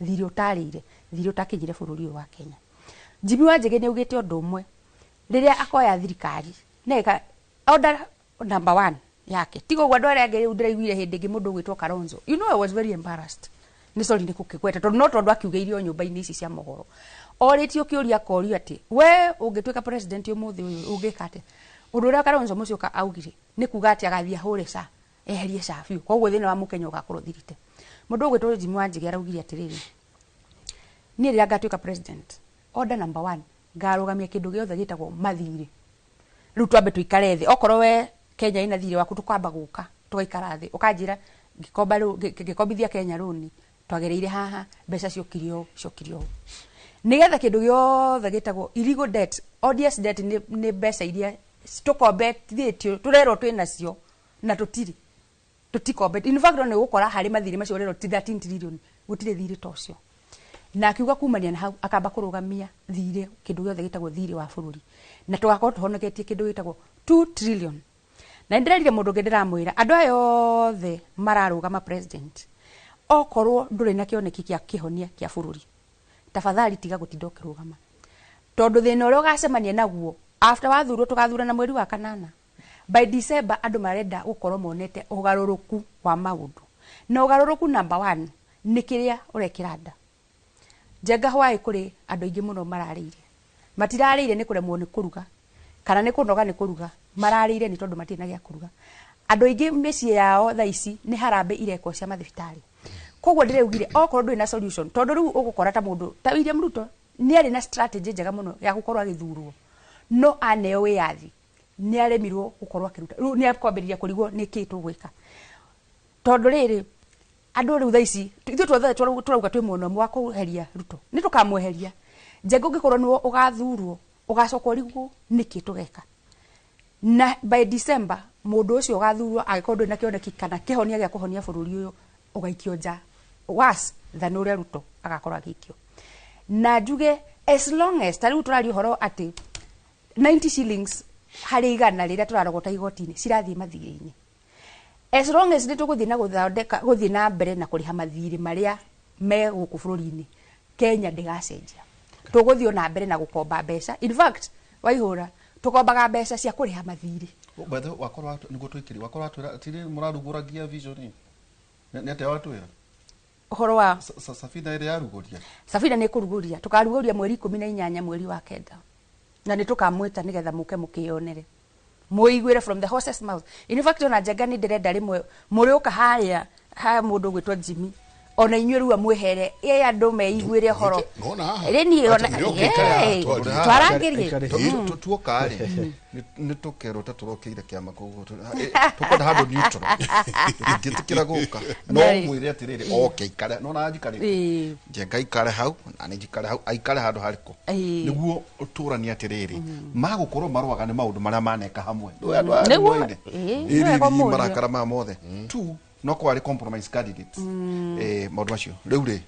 thirĩ ũtarĩire, thirĩ ũtakinyire bũrũri ũyũ wa Kenya. Jimmy Wanjigi nĩ augĩte ũndũ ũmwe, rĩrĩa akoya thirikari neka order number one yake, tiga ũguo andũ arĩa angĩ. Rĩu ndĩraiguire hĩndĩ ĩngĩ mũndũ ũgwĩtwo Kalonzo, you know, I was very embarrassed. Nĩ sorry nĩ gũkĩgweta tondũ no tondũ akiugĩire o nyũmba-inĩ ici cia mohoro, orĩtio kĩũria akorio atĩ we ũngĩtuĩka president ũmũthĩ ũyũ ũngĩka atĩa? Ũndũ ũrĩa Kalonzo Musyoka augire nĩ kuga atĩ agathiĩ ahũre SHA, eherie SHA biũ, koguo thĩna wa mũkenya ũgakorwo ũthirĩte. Mũndũ ũgwĩtwo Jimmy Wanjigi araugire atĩrĩrĩ, niĩ rĩrĩa ngatuĩka president, order number one, ngarũgamia kĩndũ gĩothe gĩtagwo mathirĩ. Rĩu twambe tũikare thĩ, okorwo we Kenya ĩna thirĩ waku, tũkamba gũka tũgaikara thĩ, ũkanjĩra ngĩkomba rũ- ngĩkombithia Kenya rũni twagereire haha, mbeca ciokire ũũ, ciokire ũũ, nĩgetha kĩndũ gĩothe gĩtagwo illegal debt, odious debt, nĩ mbeca iria tũkombethĩtio, tũrerwo twĩ nacio na tũtirĩ, tũtikombete. In fact, nĩ ũgũkora harĩ mathirĩ macio ũrerwo ti 13 trillion, gũtirĩ thirĩ ta ũcio. Na akiuga kumania na hau akamba kũrũgamia thirĩ, kĩndũ gĩothe gĩtagwo thirĩ wa bũrũri, na tũgakorwo tũhonoketie kĩndũ gĩtagwo 2 trillion. Na nĩndĩrerire mũndũ ũngĩ, ndĩramwĩra andũ aya othe mararũgama president, okorwo ndũrĩ na kĩoneki kĩa kĩhonia kĩa bũrũri, tafadhali tiga gũtinda ũkĩrũgama, tondũ thĩna ũrĩa ũgacemania naguo after wathurwo, tũgathurana mweri wa kanana, by December andũ marenda gũkorwo monete ũgarũrũku wa maũndũ. Na ũgarũrũku number one nĩ kĩrĩa ũrekĩra nda. Njenga hwaĩ kũrĩ andũ aingĩ mũno mararĩire, matirarĩire nĩ kũremwo nĩ kũruga kana nĩ kũnoga nĩ kũruga, mararĩire nĩ tondũ matirĩ na gĩa kũruga. Andũ aingĩ mĩciĩ yao thaa ici nĩ harambĩ irekwo cia mathibitarĩ. Koguo ndĩraugire okorwo ndũrĩ na solution, tondũ rĩu ũgũkora ta mũndũ ta William Ruto nĩ arĩ na strategy njega mũno ya gũkorwo agĩthurwo, no aneo wĩyathi nĩ aremirwo gũkorwo akĩruta. Rĩu nĩ akwambĩrĩria kũrigwo nĩ kĩĩ tũgwĩka, tondũ rĩrĩ andũ rĩu thaa ici ithuĩ tuothe tũrauga twĩ mwena ũmwe wa kũheria Ruto, nĩ tũkamweheria. Njenga ũngĩkorwo nĩwe ũgathurwo, ũgacoka ũrigwo nĩkĩ tũgeka, na by December mũndũ ũcio ũgathurwo angĩkorwo ndũrĩ na kĩoneki kana kĩhonia gĩa kũhonia bũrũri ũyũ, ũgaikio nja worse than ũrĩa Ruto agakorwo agĩikio. Na njuge as long as ta rĩu tũraria ũhoro atĩ 90 shillings harĩ igana rĩrĩa tũrarogota igoti-inĩ cirathiĩ mathirĩ-inĩ, as long as nĩ tũgũthiĩ na gũthondeka, gũthiĩ na mbere na kũrĩha mathirĩ marĩa me gũkũ bũrũri-inĩ, Kenya ndĩgacenjia. Tũgũthiĩ o na mbere na gũkomba mbeca. In fact, Waihũra, tũkombaga mbeca cia kũrĩha mathirĩ. By the way, wakorwo nĩguo tũikĩrie, wakorwo watwĩra tiri mũrarugũragia vision ĩ nĩ atĩa watwĩra? Ũhoro wa Safina ĩrĩa yarugũria. Safina nĩ ĩkũrugũria, tũkarugũria mweri 18 mweri wa kenda, na nĩ tũkamwĩta nĩgetha mũke mũkĩyonere, mũiguĩre from the horse's mouth. In fact, ona Njenga nĩ ndĩrenda rĩmwe mũrĩũka harĩa ha mũndũ ũgwĩtwo Jimmy, ona inyuĩ rĩu amwĩhere ĩ andũ meiguĩre ũhoro. Nona haha. Rĩ niĩ ona Acha, nĩũkĩte haha, Hey, twarie. twarangĩrie. Tuoka rĩ nĩ tũkerwo ta tũrokĩire kĩama, koguo tũkwenda handũ neutral, ingĩtĩkĩra gũka no Ndarĩ. mwĩre atĩrĩrĩ oke ikare nona njikarĩte. Njenga ikare hau na nĩ njikare hau, aikare handũ harĩkũ nĩguo tũranie atĩrĩrĩ magũkorwo marũaga nĩ maũndũ marĩa maneka hamwe. Ndũĩ andũ aya Nĩguo, nĩmoĩ-inĩ. Ĩĩ, nĩ wega ũmũrie. Marakara maya mothe tu no kwarĩ compromise candidates. Maũndũ macio rĩu rĩ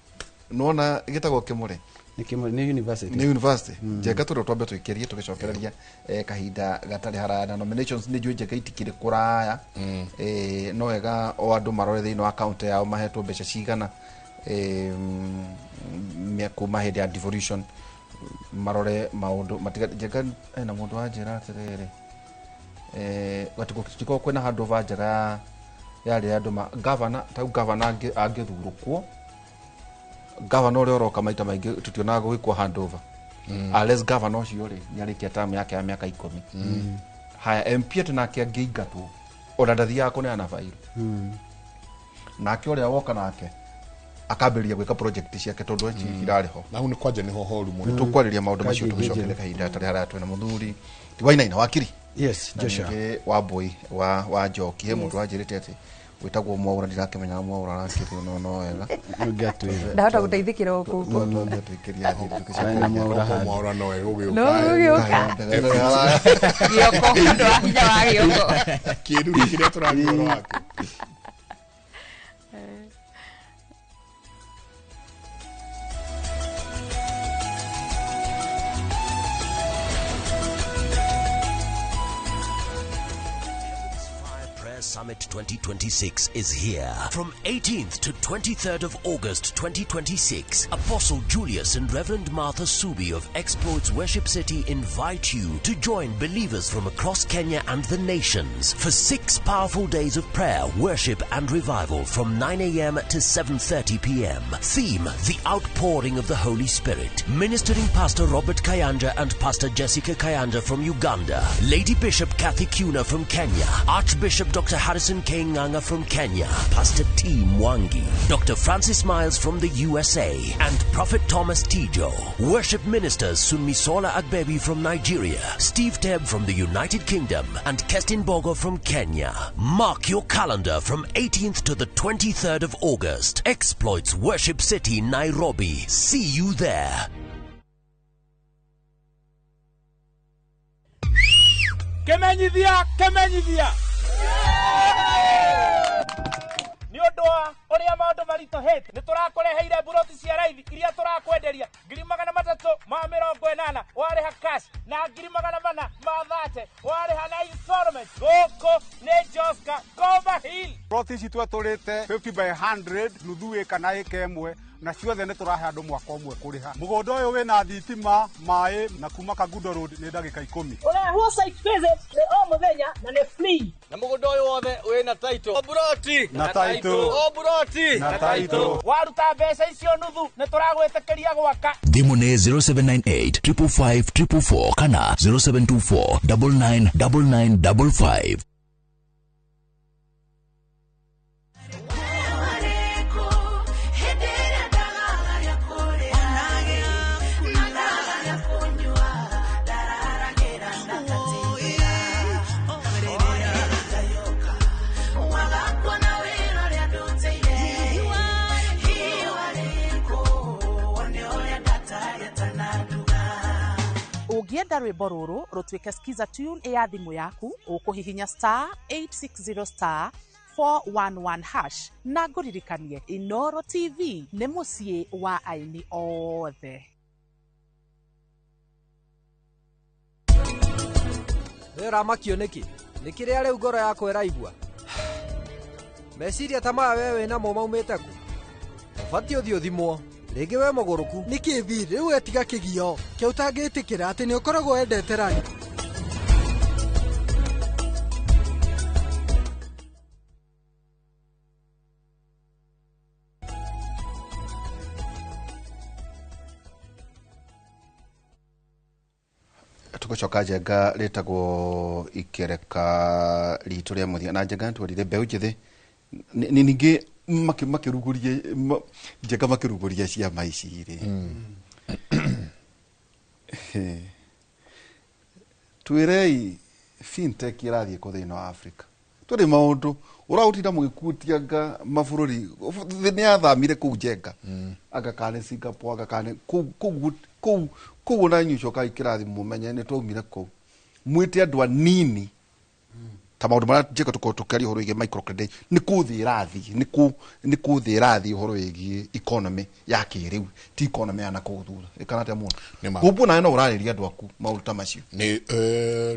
nona gĩtagwo kĩmũre. Nĩ kĩmwe nĩ university. Nĩ university. Njenga tũrĩ twambe tũikĩrie tũgĩcokereria kahinda gatarĩ haraya na nominations, nĩ njũĩ Njenga itikĩrĩ kũraya. No wega o andũ marore thĩinĩ wa kaunti yao mahetwo mbeca cigana kuma hĩndĩ ya devolution, marore maũndũ matiga. Njenga ena mũndũ wanjĩra atĩrĩrĩ gatikorwo kwĩna handũ va njega ya Yarĩ andũ ma governor ta governor angĩthurũkwo governor ũrĩa ũroka maita maingĩ tutionaga gũgĩkwo handover. Unless governor ũcio rĩ nĩarĩkia term yake ya mĩaka 10. Haya MP atĩ nake angĩingatwo ona ndathiaga kũneana bairo. Nake ũrĩa woka nake akambĩrĩria gwĩka project ciake tondũ irarĩ ho. Na hau nĩ kwanja nĩho horu mũno. Nĩtũkwarĩria maũndũ macio tũgĩcokere kahinda hatarĩ haraya twĩna mũthuri ti Wainaina wakiri. Yes, Joshua. Ningĩ Wambui wa Njoki he mũndũ wanjĩrĩte atĩ wĩtagwo Mwaura ndirakĩmenyaga Mwaura arakĩrĩ no wega. Ndahota gũteithĩkĩra o kũu. Mwaura no egũgĩũka. No gũgĩũka. Gĩoko, ũndũ wa hinya wa gĩoko. Kĩruru kĩrĩa tũraria ũhoro wake. Summit 2026 is here. From 18th to 23rd of August 2026, Apostle Julius and Reverend Martha Subi of Exploits Worship City invite you to join believers from across Kenya and the nations for 6 powerful days of prayer, worship and revival from 9 a.m. to 7:30 p.m. Theme, The Outpouring of the Holy Spirit. Ministering Pastor Robert Kayanja and Pastor Jessica Kayanja from Uganda, Lady Bishop Kathy Kuna from Kenya, Archbishop Dr. Harrison K. Nganga from Kenya, Pastor T. Mwangi, Dr. Francis Miles from the USA, and Prophet Thomas Tijo. Worship ministers Sunmisola Agbebi from Nigeria, Steve Teb from the United Kingdom, and Kestin Bogo from Kenya. Mark your calendar from 18th to the 23rd of August. Exploits Worship City, Nairobi. See you there. Kemenyithia, kemenyithia. Nĩ ũndũ wa ũrĩa maũndũ maritũhĩte nĩ tũrakũreheire mburoti cia raithi iria tũrakwenderia 380 warĩha cash na 430 warĩha na installment. Gũkũ nĩ Joska Gova Hill. Mburoti ici twetũrĩte 50 by 100 nuthu ĩka na ĩka ĩmwe na ciothe nĩ tũrahe andũ mwaka ũmwe kũrĩha. Mũgũnda ũyũ wĩna thitima, maĩ na kuma Kangundo Road nĩ ndagĩka 10. Ũrehwo site visit nĩ o mũthenya na nĩ free. Na mũgũnda ũyũ wothe wĩna title. O buroti na title. O buroti na title. Waruta mbeca icio nuthu nĩ tũragwĩtĩkĩria gwaka. Thimũ nĩ 0798 555 444 kana 0724 999955. Ũngĩenda rwĩmbo rũrũ rũtuĩke skiza tune ya thimũ yaku ũkũhihinya star 860 star 411 hash na ngũririkanie Inoro TV nĩ mũciĩ wa aini othe. We ũramakio nĩkĩ? Nĩ kĩrĩa rĩu ngoro yakwa ĩraigua. Meciria ta maya we wĩnamo maumĩte kũ? Ũbatiĩ ũthiĩ ũthimwo. Rĩngĩ we mũgũrũku. Nĩkĩ Bill rĩu wetiga kĩgio kĩa ũtangĩtĩkĩra atĩ nĩ ũkoragwo wendete rangi. Tũgũcoka Njenga rĩtagwo ikereka ritũ rĩa mũthia na Njenga nĩtwerire mbeũ njĩthĩ ningĩ makĩrugũria Njenga makĩrugũria ciama ici rĩ twĩrei fintech ĩrathiĩ kũ thĩinĩ wa Africa tũrĩ maũndũ ũraũtinda mũgĩkutianga mabũrũri thĩ nĩ yathamire kũu Njenga anga kana Singapore anga kana kũu kũu ona inyuĩ cokai kĩrathi mũmenye nĩ twaumire kũu mwĩte andũ anini ta maũndũ marĩa Njenga tũkorwo tũkĩaria ũhoro wĩgiĩ microcredit nĩ kũ thĩ ĩrathiĩ nĩ kũ thĩ ĩrathiĩ ũhoro wĩgiĩ economy ya kĩrĩu ti economy ya nakũu thutha ĩkana atĩa mũno koguo nawe no ũrarĩria andũ aku maũndũ ta macio nĩ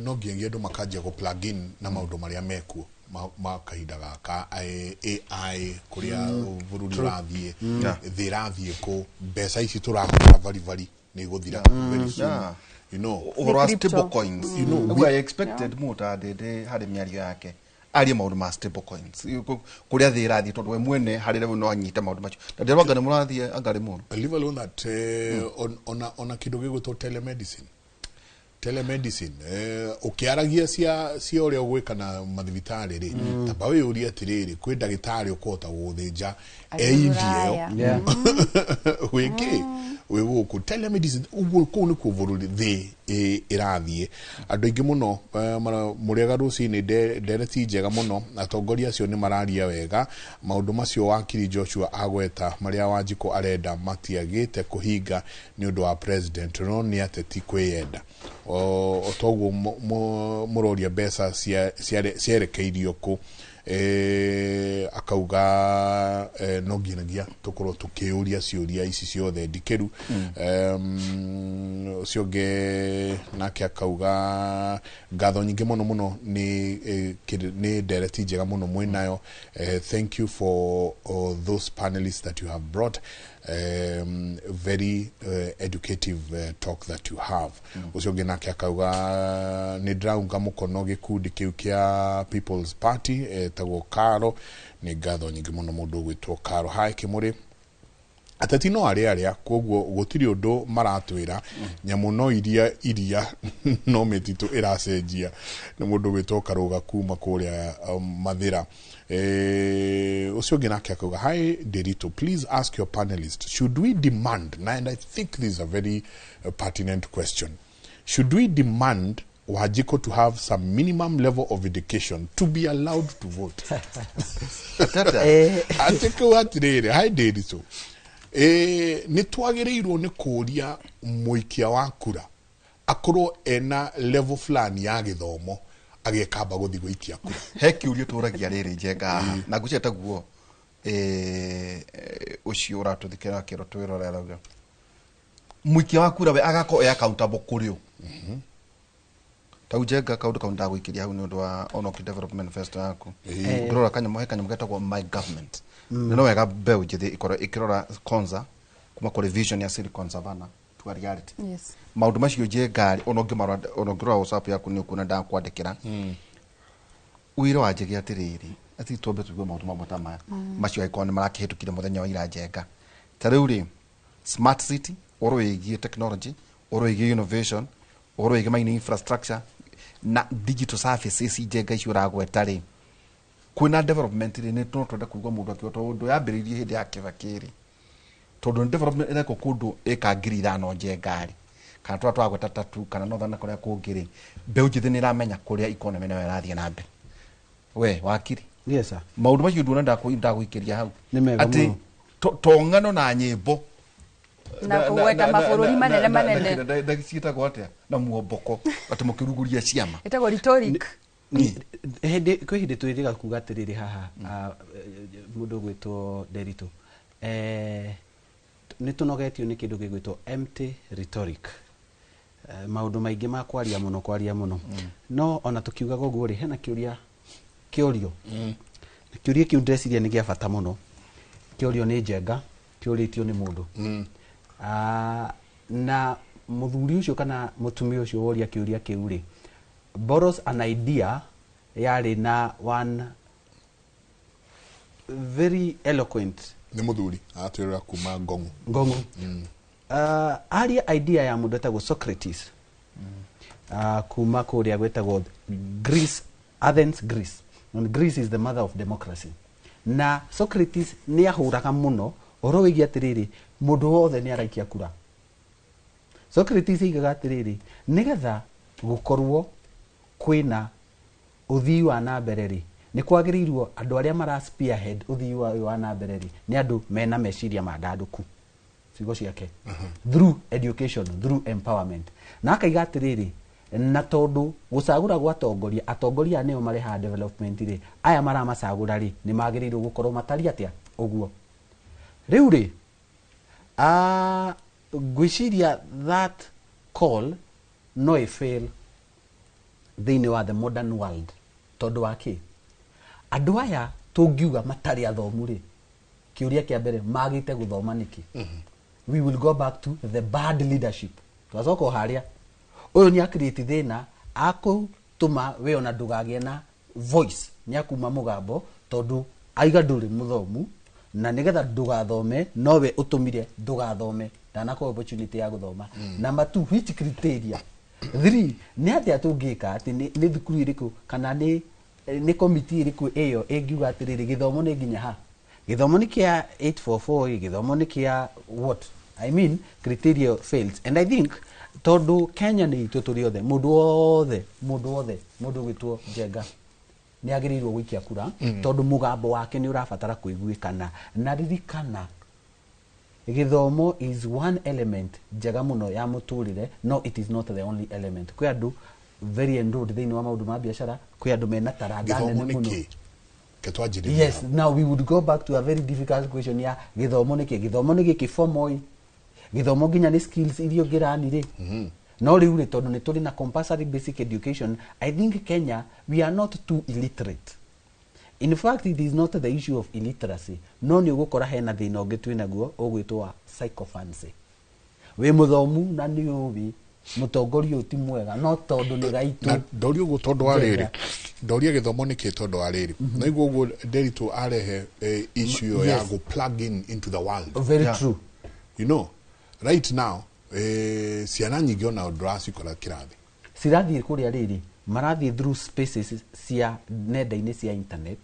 no nginyagia andũ makanjia gũ plug in na maũndũ marĩa mekuo ma kahinda gaka AI kũrĩa bũrũri ũrathiĩ thĩ ĩrathiĩ kũ mbeca ici tũrahũthĩra baribari nĩ igũthira very soon. You know, ũhoro wa stable coins you know we expected mũta ndĩndĩ harĩ mĩario yake Arie maũndũ ma stable coins kũrĩa thĩ ĩrathiĩ, tondũ we mwene harĩ level no anyite maũndũ macio, na ndĩrona anga nĩ mũrathiĩ anga rĩ mũno. Leave alone that, ona kĩndũ gĩgwĩtwo telemedicine, ũkĩaragia cia ũrĩa ũgwĩka na mathibitarĩ rĩ, tamba wĩyũrie atĩrĩrĩ, kwĩ ndagĩtarĩ ũkũhota gũgũthĩnja Arĩ e India ĩyo? Rũraya. Wĩkĩ wĩ gũkũ telemedicine ũguo, kũu nĩkuo bũrũri thĩ ĩrathiĩ. Andũ aingĩ mũno, mũrĩega rũcinĩ, ndereti njega mũno. Atongoria acio nĩ mararia wega maũndũ macio wakiri Joshua agweta, marĩa Wanjikũ arenda matiagĩte kũhinga nĩ ũndũ wa president, no nĩ ateti kwĩyenda. O toguo mũroria mbeca cierekeirio kũ. Akauga no nginyagia tũkorwo tũkĩũria ciũria ici ciothe ndikĩru. Ũcio ũngĩ nake akauga ngatho nyingĩ mũno mũno nĩ nĩ ndereti njega mũno mwĩnayo. Thank you for those panelists that you have brought, very educative talk that you have. Ũcio ũngĩ nake akauga nĩ ndĩraunga mũkono gĩkundi kĩu kĩa People's Party, etagwo Karo. Nĩ ngatho nyingĩ mũno mũndũ ũgwĩtwo Karo. Hai Kĩmũrĩ, ateti no arĩa arĩa, koguo gũtirĩ ũndũ maratwĩra, nyamũ no iria no mĩtitũ ĩracenjia. Nĩ mũndũ ũgwĩtwo Karũga kuma kũrĩa Mathĩra. Ũcio ũngĩ nake akauga, "Hi Derito, please ask your panelist, should we demand," and I think this is a very pertinent question, "should we demand Wanjiko to have some minimum level of education to be allowed to vote?" Atĩ kau atĩrĩrĩ, hi Derito, nĩ twagĩrĩirwo nĩ kũũria mũikia wa kura akorwo ena level fulani ya gĩthomo agĩkamba gũthiĩ gũikia kura? He kĩũria tũragia rĩrĩ, Njenga, haha na ngwĩciria taguo ũcio ũratũthikĩra akĩrwo twĩrore arauga mũikia wa kura we agakorwo e accountable kũrĩ ũ. Tau Njenga, kaũndũ kau ndagũikĩria hau nĩ ũndũ wa onoki development manifesto yaku. Ndĩrora kanyamũ, he kanyamũ getagwo My Government. Na no wega mbeũ njĩthĩ ĩkorwo ĩkĩrora kwanza kuma kũrĩ vision ya Silicon Savannah to a reality. Maũndũ macio, Njenga, ona ũngĩmarora, ona ũngĩrora WhatsApp yaku nĩ ũkuona ndakwandĩkĩra wĩra wa Njege atĩrĩrĩ, atĩ twambe tũigue maũndũ mamwe ta maya macio angĩkorwo nĩ marakĩhĩtũkire mũthenya wa ira. Njenga, ta rĩu rĩ, smart city, ũhoro wĩgiĩ technology, ũhoro wĩgiĩ innovation, ũhoro wĩgiĩ mining infrastructure na digital services, Njenga, icio ũragweta rĩ, kwĩna development rĩ, nĩ no twende kũigua mũndũ akiuga tondũ yambĩrĩirie hĩndĩ ya Kibaki rĩ, tondũ nĩ development ĩrekwo kũndũ ĩka 5,000, Njenga rĩ, kana tũrĩa twagweta tatu kana northern na kũrĩa kũngĩ rĩ, mbeũ njĩthĩ nĩ ĩramenya kũrĩa economy nayo ĩrathiĩ na mbere. We wakiri, Yes sir. Maũndũ macio nduona ndagũikĩria hau. Nĩ mega atĩ mũno. To ng'ano na nyĩmbo Na kũgweta mabũrũri manene manene. Ciĩtagwo atĩa na muomboko atĩ mũkĩrugũria ciama? Ĩtagwo rhetoric. Hĩndĩ kwĩ hĩndĩ twĩrĩga kuga atĩrĩrĩ haha, mũndũ ũgwĩtwo Nderitu, nĩ tũnogetio nĩ kĩndũ gĩgwĩtwo empty rhetoric. Maũndũ maingĩ ma kwaria mũno, kwaria mũno, no ona tũkiugaga ũguo rĩ, hena kĩũria kĩũrio, na kĩũria kĩu ndĩreciria nĩ gĩa bata mũno. Kĩũrio nĩ Njenga, kĩũrĩtio nĩ mũndũ. Na mũthuri ũcio kana mũtumia ũcio woria kĩũria kĩu rĩ, borrows an idea yarĩ na one very eloquent Nĩ mũthuri aratwĩrĩra kuma Ngong'u. Ngong'u. Aria idea ya mũndũ etagwo Socrates, kuma kũrĩa gwĩtagwo Greece, Athens, Greece. And Greece is the mother of democracy, na Socrates nĩ ahũraga mũno ũhoro wĩgiĩ atĩrĩrĩ, mũndũ wothe nĩ araikia kura. Socrates aigaga atĩrĩrĩ, nĩgetha gũkorwo kwĩna ũthii wa na mbere rĩ, nĩ kwagĩrĩirwo andũ arĩa mara spearhead ũthii ũyũ wa na mbere rĩ, nĩ andũ mena meciria mandandũku, ciugo ciake, through education, through empowerment. Na akaiga atĩrĩrĩ, na tondũ gũcagũra gwa atongoria, atongoria aya nĩo marehaga development rĩ, aya maramacagũra rĩ, nĩ magĩrĩirwo gũkorwo matariĩ atĩa ũguo. Rĩu rĩ, ngwĩciria that call no ĩ fail thĩinĩ wa the modern world, tondũ wa kĩ? Andũ aya tũngiuga matarĩ athomu rĩ, kĩũria kĩa mbere, magĩte gũthoma nĩkĩ? We will go back to the bad leadership. Twacoka o harĩa, ũyũ nĩ acreate thĩna akũtũma we ona ndũgagĩe na voice nĩ akuma mũgambo tondũ aiga ndũrĩ mũthomu na nĩgetha ndũgathome nowe ũtũmire ndũgathome ndanakũhe opportunity ya gũthoma. Number two, which criteria? Three, nĩ atĩa tũngĩka atĩ nĩ thukuru ĩrĩkũ kana nĩ komiti ĩrĩkũ ĩyo ĩngiuga atĩrĩrĩ, gĩthomo nĩ nginya ha, gĩthomo nĩ kĩa 844, gĩthomo nĩ kĩa what? I mean, criteria fails. And I think tondũ Kenya nĩ itũ tũrĩ othe, mũndũ wothe, mũndũ wothe, mũndũ ũgwĩtwo Njenga nĩ agĩrĩirwo gũikia kura, tondũ mũgambo wake nĩ ũrabatara kũiguĩkana. Na ririkana, gĩthomo is one element njega mũno ya mũtũrĩre, no it is not the only element. Kwĩ andũ very enrolled thĩinĩ wa maũndũ ma biacara, kwĩ andũ mena taranda Gĩthomo nene nĩ mũno. kĩ? Ke twanjĩrĩrie Yes, hau. now we would go back to a very difficult question ya gĩthomo nĩ kĩ. Gĩthomo nĩ gĩkĩ formal ĩ, gĩthomo nginya nĩ skills iria ũngĩrani rĩ. No rĩu rĩ, tondũ nĩ tũrĩ na compulsory basic education, I think Kenya we are not too illiterate. In fact, it is not the issue of illiteracy, no nĩ ũgũkora hena thĩna ũngĩ twĩ naguo ũgwĩtwo wa sycophancy. Wĩ mũthomu na nĩ ũĩ mũtongoria ũyũ ti mwega, no tondũ nĩ gaitũ. Na ndoria ũguo tondũ wa Njega. rĩrĩ, ndoria gĩthomo nĩ kĩ tondũ wa rĩrĩ, naigua ũguo Nderitu arehe issue ĩyo ya go plug in into the world. Very true. You know, right now, ciana nyingĩ ona ndũracikora kĩrathi. Cirathiĩ kũrĩa rĩrĩ, marathiĩ through spaces cia nenda-inĩ cia internet,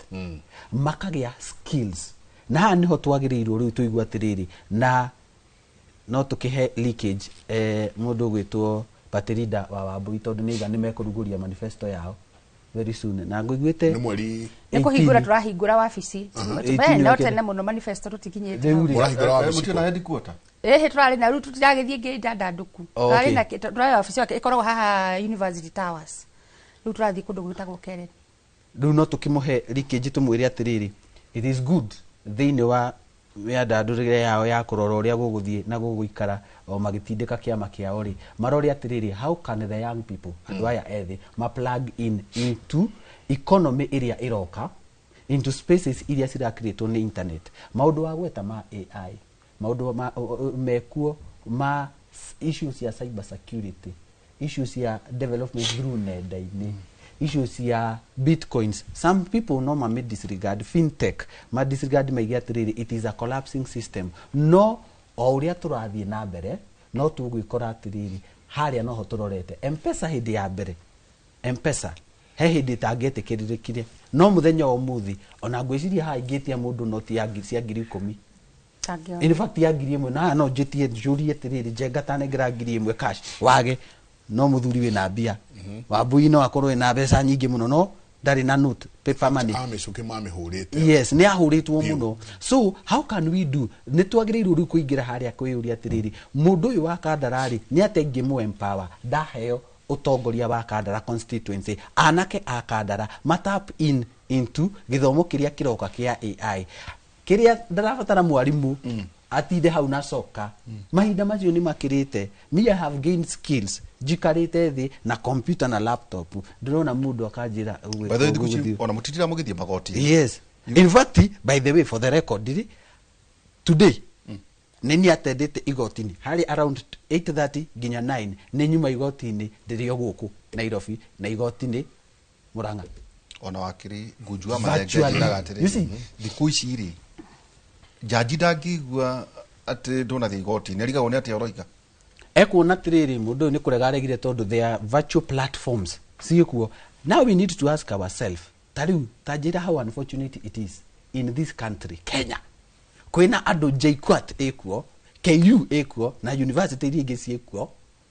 makagĩa skills. Na haha nĩho twagĩrĩirwo rĩu tũigue atĩrĩrĩ, na no tũkĩhe leakage mũndũ ũgwĩtwo Patirida wa Wambui, tondũ nĩ aiga nĩ mekũrugũria manifesto yao very soon, na ngũiguĩte Nĩ mweri Nĩ kũhingũra 18. Tũrahingũra wabici. 18. No Wikende. tene mũno, manifesto tũtikinyĩte Rĩu hau. rĩ. Mũrahingũra wabici Mũtirĩ na headquarter? Ĩhĩ, tũrarĩ na rĩu tũtiragĩthiĩ ngĩ ndandandũku. Oh, Tũrarĩ okay. na tũrarĩ wabici yake ĩkoragwo haha University Towers, rĩu tũrathiĩ kũndũ gwĩtagwo Keren. Rĩu no tũkĩmũhe leakage, tũmwĩre atĩrĩrĩ, it is good thĩinĩ wa mĩandandũrĩre yao ya kũrora ũrĩa gũgũthiĩ na gũgũikara o magĩtindĩka kĩama kĩao rĩ, marore atĩrĩrĩ, how can the young people, andũ aya ethĩ, ma plug in into economy ĩrĩa ĩroka, into spaces iria cirakĩrĩtwo nĩ internet, maũndũ wa gweta ma AI, maũndũ ma, mekuo ma issues cia cyber security, issues cia development through nenda-inĩ, issues cia bitcoins. Some people no mame disregard fintech, ma disregard, maige atĩrĩrĩ, it is a collapsing system. No o ũrĩa tũrathiĩ na mbere, no tũgwĩkora atĩrĩrĩ, harĩa noho tũrorete Mpesa. Hĩndĩ ya mbere Mpesa he hĩndĩ ĩtangĩetĩkĩrĩkire, no mũthenya wa ũmũthĩ ona ngwĩciria haha ingĩtia mũndũ noti ya cia 10,000, in fact ya 1,000, na haha no njĩtie njũrie atĩrĩrĩ, Njenga tanengera 1,000 cash, wage. No mũthuri wĩna mbia, Wambui, no akorwo ena mbeca nyingĩ mũno, no ndarĩ na note paper money. Amĩcuke mamĩhũrĩte. Yes, nĩ ahũrĩtwo mũno. So how can we do? Nĩ twagĩrĩirwo rĩu kũingĩra harĩa kwĩyũria atĩrĩrĩ, mũndũ ũyũ wa Kandara rĩ, nĩ atĩa ingĩmũ empower ndaheo ũtongoria wa Kandara constituency, anake a Kandara matap in into gĩthomo kĩrĩa kĩroka kĩa AI, kĩrĩa ndarabatara mwarimũ atinde hau na coka. Mahinda macio nĩ makĩrĩte. Me, I have gained skills njikarĩte thĩ na computer na laptop, ndĩrona mũndũ akanjĩra By the way, thikũ ici ona mũtitira mũgĩthiĩ magoti. Yes, in fact, by the way, for the record rĩ, today nĩ niĩ atendete igoti-inĩ harĩ around 8:30 nginya 9, nĩ nyuma igoti-inĩ, ndĩrĩ o gũkũ Nairobi na igoti-inĩ Murang'a. Ona wakiri Ngunju wa Mathenge Virtually. njĩraga You see? atĩrĩrĩ, thikũ ici rĩ, jaji ndangĩigua atĩ ndũnathiĩ igoti-inĩ, arigagwo nĩ atĩa ũroiga. Ekuona atĩrĩrĩ, mũndũ ũyũ nĩ kũrega aregire, tondũ there are virtual platforms ciĩkuo. Now we need to ask ourselves, ta rĩu ta njĩra, how unfortunate it is in this country Kenya, kwĩna andũ JKUAT ĩkuo, KU ĩkuo, na university iria ingĩ ciĩkuo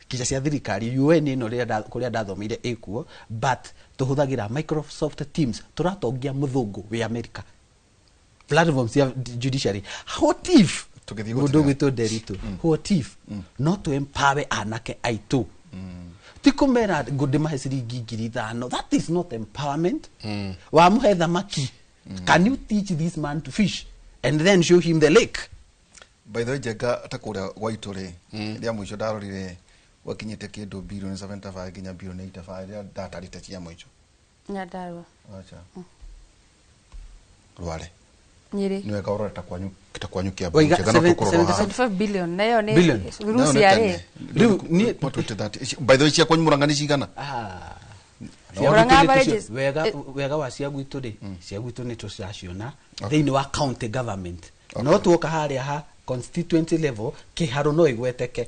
kinya cia thirikari, UN ĩno rĩrĩa kũrĩa ndathomeire ĩkuo, but tũhũthagĩra Microsoft Teams, tũratongia mũthũngũ wĩ America platform cia judiciary. What if Tũgĩthiĩ mũndũ gũtiga. ũgwĩtwo Nderitu, what if no tũ empower anake aitũ, ti kũmera ngũndĩmahe ciringi 5,000? That is not empowerment. Wamũhe thamaki, can you teach this man to fish and then show him the lake? By the way, Njenga, ta kũrĩa gwaitũ rĩ, rĩa mũico ndarorire gwakinyĩte kĩndũ bilioni 75 nginya bilioni 85 rĩrĩa ndatarĩte cia mũico. Nyandarua. Acha rware. Nyĩrĩ. Nĩ wega ũrore ta kwanyu Kiambu. Waiga Njenga, no tũkũrora haha. 75 billion nayo nĩ Billion. Rusia rĩ. Rĩu By the way, cia kwanyu Murang'a nĩ cigana? Ah, Cia Murang'a gwitũ nĩ average tũcio- is- wega wega wa cia gwitũ rĩ, cia gwitũ nĩ tũciraciona thĩinĩ wa county government, no tuoka harĩa ha constituency level kĩharo no ĩgweteke.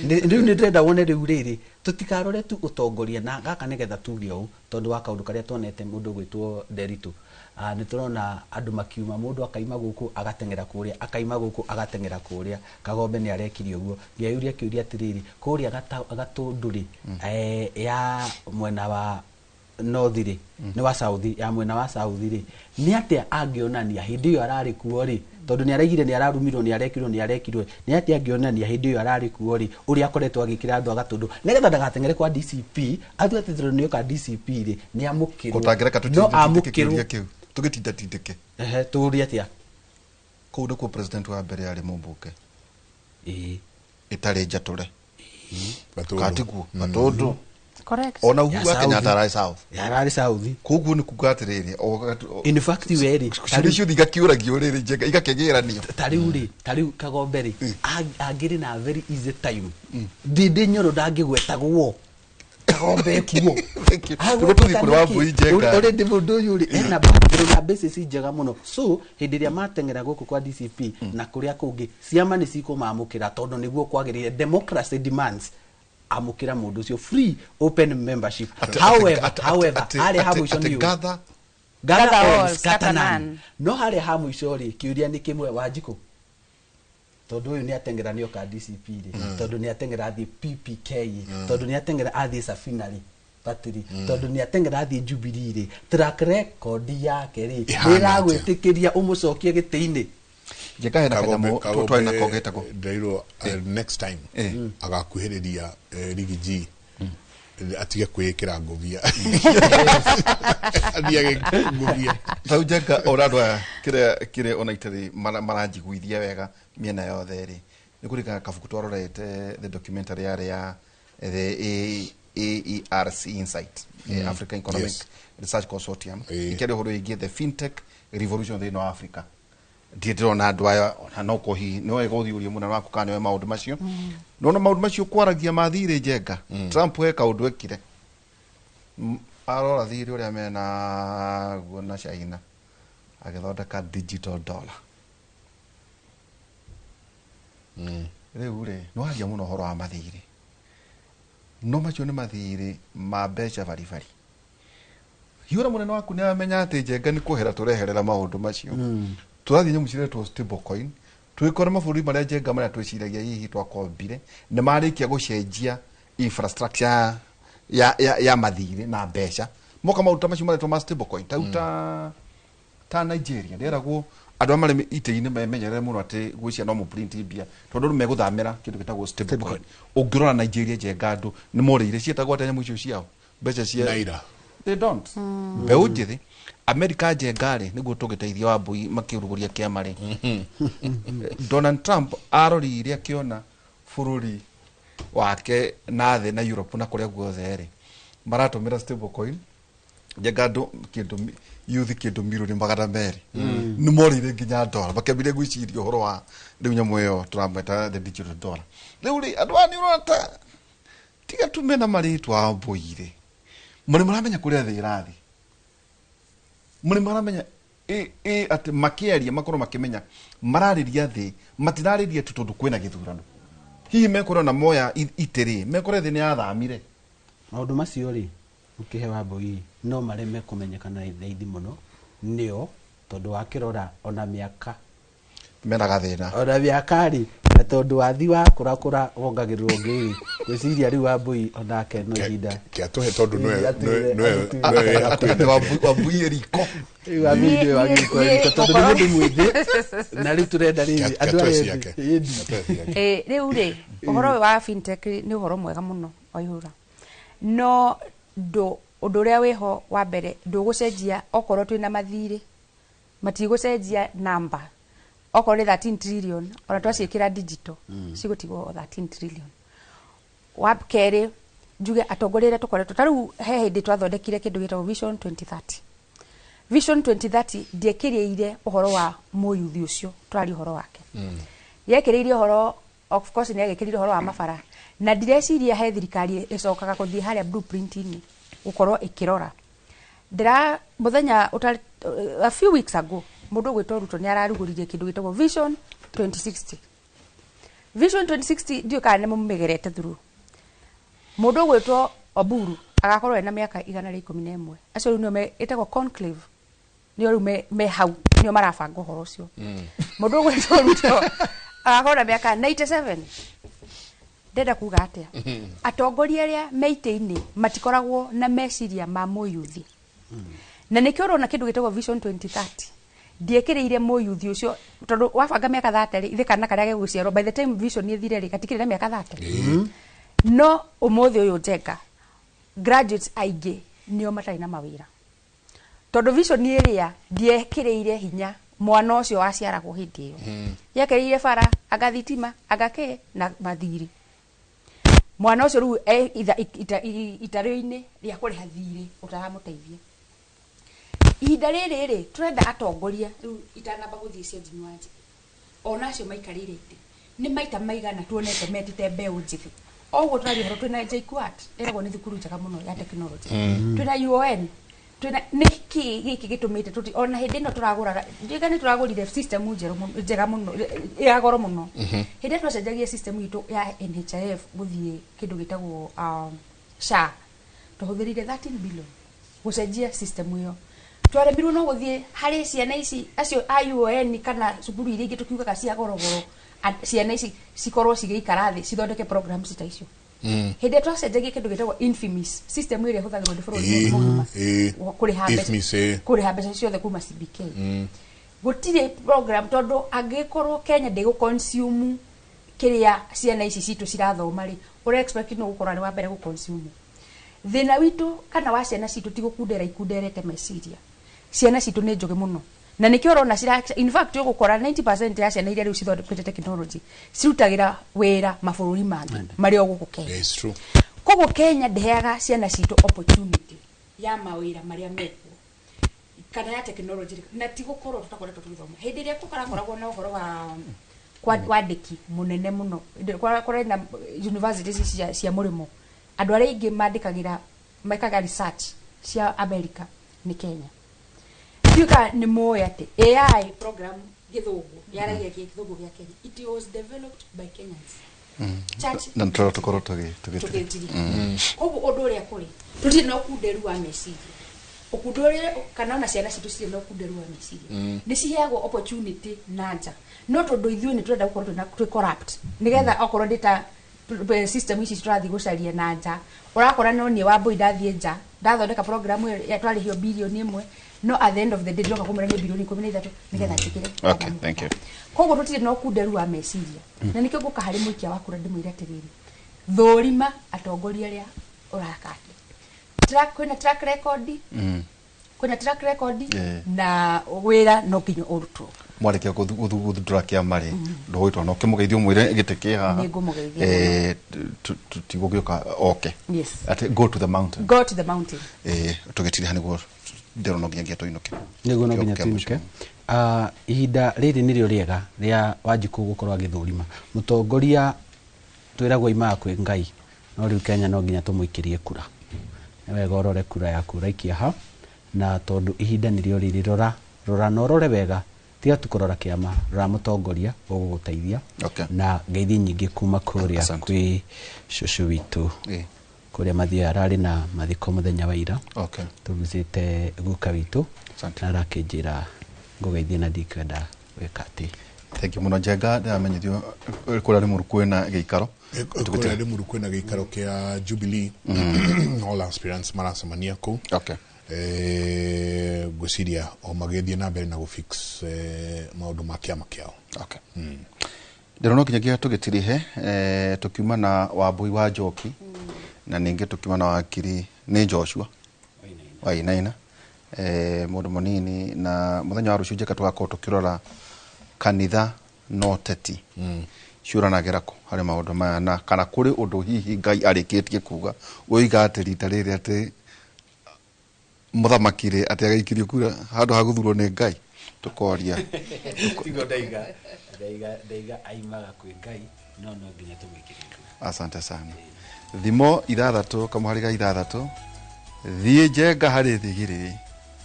Rĩu nĩ ndĩrenda wone rĩu rĩrĩ tũtikarore tu ũtongoria na gaka nĩgetha tuge ũũ tondũ wa kaũndũ karĩa tuonete mũndũ ũgwĩtwo Nderitu. Nĩ tũrona andũ makiuma, mũndũ akaima gũkũ agateng'era kũrĩa, akaima gũkũ agateng'era kũrĩa. Kagombe nĩ arekire ũguo. Ngeyũria kĩũria atĩrĩrĩ, kũrĩa Gatũndũ rĩ, ya mwena wa north rĩ, nĩ wa south, ya mwena wa south rĩ, nĩ atĩa angĩonania hĩndĩ ĩyo ararĩ kuo rĩ, tondũ nĩ araigire nĩ ararumirwo, nĩ arekirwo, nĩ arekirwo, nĩ atĩa angĩonania hĩndĩ ĩyo ararĩ kuo rĩ, ũrĩa akoretwo agĩkĩra andũ a Gatũndũ nĩgetha ndagateng'ere kwa DCP, atue atĩ tondũ nĩoka DCP rĩ, nĩ amũkĩrwo. Gũtangĩreka No tũtindĩke amũkĩrwo. kĩũria kĩu, tũgĩtindatindĩke. Ehe, tũũrie atĩa? Kũu nĩkuo president wa mbere arĩ mũmbunge ĩĩ ĩtarĩ njatũre. Gatũndũ. Katiguo Gatũndũ. Correct. Ona Uhuru Ya wa Kenyatta South. ararĩ south. Yararĩ south. Koguo nĩ kuga atĩrĩrĩ, In fact we rĩ, ciũria ciothe igakĩũragio rĩrĩ njenga igakĩgĩranio. Tarĩu rĩ, tarĩu Kagombe rĩ, angĩrĩ na very easy time, Ndindi Nyoro ndangĩgwetagwo, Kagombe kuo. Nĩguo tũthiĩ kũrĩ Wambui Njenga. Already mũndũ ũyũ rĩ ena background na basis njega mũno, so hĩndĩ ĩrĩa mateng'era gũkũ kwa DCP na kũrĩa kũngĩ, ciama nĩ cikũmamũkĩra tondũ nĩguo kwagĩrĩire. Democracy demands amũkĩra mũndũ ũcio free open membership. However, however, harĩa ha mũico atĩ nĩ ũũ. gather Gather Gather all, all, scatter scatter none. none. No harĩa ha mũico rĩ, kĩũria nĩ kĩmwe, Wanjikũ, tondũ ũyũ nĩ ateng'era nĩ oka DCP rĩ, tondũ nĩ ateng'era athiĩ PPK rĩ, tondũ nĩ ateng'era athiĩ Safina rĩ party rĩ, tondũ nĩ ateng'era athiĩ Jubilee rĩ, track record yake rĩ, Ĩhana nĩ ĩragwĩtĩkĩria ũmũcokie gĩtĩ-inĩ? Njenga hena kanyamũ twarĩ nako getagwo Nderirwo next time agakuhĩrĩria Rigi G atige kwĩĩkĩra ngũbia, athiage ngũbia. Tau njenga ona andũ aya kĩrĩa kĩrĩa ona itarĩ maranjiguithia wega mĩena yothe rĩ, nĩ kũringana kabuku twarorete, the documentary yarĩ ya the AERC Insight, African Economic Research Consortium, ĩkĩaria ũhoro wĩgiĩ the fintech revolution thĩinĩ wa Africa. Ndirĩ ndĩrona andũ aya ona no ko hihi nĩ wega ũthiĩ ũrie mũnene waku kana nĩwe maũndũ macio. Nona maũndũ macio kwaragia mathirĩ njenga, Trump he kaũndũ ekire. Arora thirĩ ũrĩa menaguo na China, agĩthondeka digital dollar. Rĩu rĩ, nĩ waria mũno ũhoro wa mathirĩ, no macio nĩ mathirĩ ma mbeca baribari. Hiũra mũnene waku nĩ amenya atĩ njenga nĩ kwehera tũreherera maũndũ macio. Tũrathiĩ nyamũ ciretwo stable coin, twĩkore mabũrũri marĩa njenga marĩa twĩciragia hihi twakombire nĩ marĩkia gũcenjia infrastructure ya mathirĩ na mbeca, moka maũndũ ta macio maretwo ma stable coin tau ta Nigeria ndĩragwo andũ arĩa marĩ itĩ-inĩ memenyerere mũno atĩ gwĩcia no mũprint mbia tondũ andũ megũthamĩra kĩndũ gĩtagwo stable coin. Ũngĩrora Nigeria njenga, andũ nĩ morĩire ciĩtagwo atĩa nyamũ icio ciao, mbeca cia Naira. They don't. Mbeũ njĩthĩ Amerika njenga rĩ, nĩguo tũgĩteithia Wambui makĩrugũria kĩama rĩ, Donald Trump arorire akĩona bũrũri wake na thĩ na Europe na kũrĩa guothe rĩ maratũmĩra stable coin. Njenga andũ kĩndũ youth kĩndũ milioni 200 nĩ morĩire nginya dola, makĩambĩrĩria gwĩciria ũhoro wa rĩu nyamũ ĩyo tũramweta the digital dollar. Rĩu rĩ, andũ aya nĩ ũrona ta tiga tume na marĩtwa Wambui rĩ, mũrĩ maramenya kũrĩa thĩ ĩrathiĩ, mũrĩ maramenya ĩ atĩ makĩaria makorwo makĩmenya mararĩria thĩ, matirarĩria tu tondũ kwĩna gĩthurano. Hihi mekorwo na moya itĩ rĩ, mekore thĩ nĩ yathamire. Maũndũ macio rĩ, ũkĩhe Wambui no mareme kũmenyekana raithi mũno nĩo tondũ wakĩrora ona mĩaka mena gathĩna. Ona mĩaka rĩ, na tondũ wathi wa kũrakũra wongagĩrĩrwo ũngĩ rĩ, ngwĩciria rĩu Wambui onake no ihinda Kĩatũhe tondũ nĩwe Atĩ wĩ hakuhĩ. Wambui ĩ riko. Rĩu Wambui nĩwe wagĩrĩirwo gũkorwo riko tondũ nĩ mũndũ mwĩthĩ na rĩu tũrenda rĩrĩ andũ Kĩatũhe arĩa ciake. ethĩ. Ĩni. Rĩu rĩ, ũhoro ũyũ wa fintech nĩ ũhoro mwega mũno waihũra, no ndũ ũndũ ũrĩa wĩho wa mbere ndũgũcenjia okorwo twĩna mathirĩ, matigũcenjia namba okorwo nĩ 13 trillion, ona twaciĩkĩra digital cigũtigwo o 13 trillion. Wa kerĩ, njuge atongoria arĩa tũkoretwo ta rĩu, he hĩndĩ twathondekire kĩndũ gĩtagwo Vision 2030. Vision 2030 ndĩekĩrĩire ũhoro wa mũyuthi ũcio tũraria ũhoro wake, yekĩrĩire ũhoro, of course nĩ yagĩkĩrire ũhoro wa mabara, na ndireciria he thirikari ĩcokaga gũthiĩ harĩa blueprint-inĩ. Gũkorwo ĩkĩrora ndĩra mũthenya ũtarĩ a few weeks ago, mũndũ ũgwĩtwo Ruto nĩ ararugũririe kĩndũ gĩtagwo Vision 2060. Vision 2060, ndiũĩ kana nĩ mũmĩgerete through. Mũndũ ũgwĩtwo Oburu agakorwo ena mĩaka 111. Acio rĩu nĩo ĩtagwo conclave, nĩo rĩu me hau, nĩo marabanga ũhoro ũcio. Mũndũ ũgwĩtwo Ruto agakorwo na mĩaka 97. Ndĩrenda kuga atĩa? Atongoria arĩa me itĩ-inĩ matikoragwo na meciria ma mũyuthi, na nĩkĩo ũrona kĩndũ gĩtagwo Vision 2030 ndiĩkĩrĩire mũyuthi ũcio, tondũ wabanga mĩaka 30 rĩ, ithe kana karĩa gegũciarwo by the time vision ĩthire rĩ, gatikĩrĩ na mĩaka 30. No ũmũthĩ ũyũ, Njenga, graduates aingĩ nĩo matarĩ na mawĩra, tondũ vision ĩrĩa ndiekĩrĩire hinya mwana ũcio waciaragwo hĩndĩ ĩyo. Yekĩrĩire bara, anga thitima, anga kĩ na mathirĩ. Mwana ũcio rĩu e itarĩo-inĩ rĩa kũrĩha thirĩ ũtaramũteithia. Ihinda rĩrĩ rĩ, tũrenda atongoria rĩu, itanamba gũthiĩ cia Njini wa ona acio maikarĩire itĩ, nĩ maita maigana tuonete metĩte mbeũ njĩthĩ? Oguo tũraria ũhoro, twĩna JKUAT, ĩragwo nĩ thukuru njega mũno ya technology. Twĩna UON, twĩna nĩkĩ gĩkĩ gĩtũmĩte tũti ona hĩndĩ ĩno tũragũraga njĩga nĩ tũragũrire system njerũ mũno, njega mũno, ya goro mũno. Hĩndĩ ĩrĩa twacenjagia system itũ ya NHIF gũthiĩ kĩndũ gĩtagwo SHA, twahũthĩrire 13 billion gũcenjia system ĩyo. Twaremirwo no gũthiĩ harĩ ciana ici, acio a UON kana cukuru iria ingĩ tũkiugaga cia gorogoro, ciana ici cikorwo cigĩikara thĩ cithondeke programs ta icio. Hĩndĩ ĩrĩa twacenjagia kĩndũ gĩtagwo Infimis system ĩrĩa ĩhũthagĩrwo nĩ bũrũri mũgima kũrĩha mbeca, IFMIS, kũrĩha mbeca ciothe kuma CBK, gũtirĩ program, tondũ angĩkorwo Kenya ndĩgũ-consume kĩrĩa ciana ici citũ cirathoma rĩ, ũrĩa expect no gũkorwo arĩ wa mbere gũ-consume. Thĩna witũ kana wa ciana citũ ti gũkundera ikunderete meciria. Ciana citũ nĩ njũgĩ mũno, na nĩkĩo ũrona cira, in fact ũgũkora 90% ya ciana iria rĩu cithondekete technology cirutagĩra wĩra mabũrũri mangĩ marĩ o gũkũ Kenya. It's true. Koguo Kenya ndĩheaga ciana citũ opportunity ya mawĩra marĩa mekuo kana ya technology, na ti gũkorwo tũtakoretwo tũgĩthoma. Hĩndĩ ĩrĩa kũrakoragwo na ũhoro wa wandĩki mũnene mũno, hĩndĩ ĩrĩa kũrĩ na universities ici cia mũrĩmo, andũ arĩa aingĩ mandĩkagĩra, mekaga research cia America nĩ Kenya. Ndiũĩ kana nĩ mũĩ atĩ AI program gĩthũngũ yaragia gĩthũngũ gĩa Kenya, it was developed by Kenyans. Na nĩ tũkorwo tũgĩtiria. Koguo ũndũ ũrĩa kũrĩ, tũtirĩ na ũkunderu wa meciria, ũkundu ũrĩa kana ona ciana citũ cirĩ na ũkunderu wa meciria. Nĩ ciheagwo opportunity na nja, no tondũ ithuĩ nĩ tũrenda gũkorwo twĩ corrupt, nĩgetha okorwo ndĩ ta system ici tũrathiĩ gũcaria na nja, ũrakora no niĩ Wambui ndathiĩ nja ndathondeka program ĩyo ya twarĩhio 1 bilioni, no at the end of the day ndĩroka kũmwĩra nĩ 13 bilioni nĩgetha njĩkĩre. Okay, thank you. Koguo tũtirĩ na ũkunderu wa meciria, na nĩkĩo ngũka harĩ mũikia wa kura ndĩmwĩre atĩrĩrĩ, thũrima atongoria arĩa ũraka atĩa, kwĩna track record, kwĩna track record. Na wĩra no nginya ũrutwo. Mwarĩkia gũthundũra kĩama rĩ, ndũgwĩtwo na ũkĩmũgeithia ũmwĩre gĩtĩ kĩ haha. Nĩngũmũgeithia. Tigũgĩũka oke. Yes. Atĩ go to the mountain. Go to the mountain. Tũgĩtiriha nĩguo ndĩrona no nginyagia tũinũke. Nĩguo no nginya Kĩo kĩa mũico. tuinũke. Ihinda rĩrĩ nĩrĩo rĩega rĩa Wanjikũ gũkorwo agĩthũrima mũtongoria. Twĩragwo imaga kwĩ Ngai, no rĩu Kenya no nginya tũmũikĩrie kura. Nĩ wega ũrore kura yaku ũraikia ha, na tondũ ihinda nĩrĩo rĩrĩ, rora rora na ũrore wega, tiga tu kũrora kĩama, rora mũtongoria ũgũgũteithia. Na ngeithi nyingĩ kuma kũrĩa kwĩ cũcũ witũ kũrĩa Mathioya, ararĩ na mathiko mũthenya wa ira. Tũrucĩte guka witũ na arakĩnjĩra ngũgeithie na ndikwenda gwĩka atĩ. Thank you mũno, Njenga. Ndĩramenyithio kũrĩa Rĩmuru kwĩna gĩikaro. Kũrĩa Rĩmuru kwĩna gĩikaro kĩa Jubilee, all aspirants maracemania kũu. Ngwĩciria o magĩthiĩ na mbere na gũfix maũndũ ma kĩama kĩao. Ndĩrona nginyagia tũgĩtirihe, tũkiuma na Wambui wa Njoki, na ningĩ tũkiuma na wakiri nĩ Joshua Wainaina, mũndũ mũnini. Na mũthenya wa rũciũ, Njeka, tũgakorwo tũkĩrora kanitha no teti ciũranagĩra kũ harĩ maũndũ maya, na kana kũrĩ ũndũ hihi Ngai arĩkĩtie kuga ũiga atĩ rita rĩrĩ atĩ mũthamaki rĩ atĩ agaikirio kura handũ ha gũthurwo nĩ Ngai, tũkoria. Tiguo ndaiga aimaga kwĩ Ngai, no no nginya tũmwĩkĩrie kura. Asante sana. Thimo 6 kamũhari ga 6. Thiĩ njenga harĩ thigiriri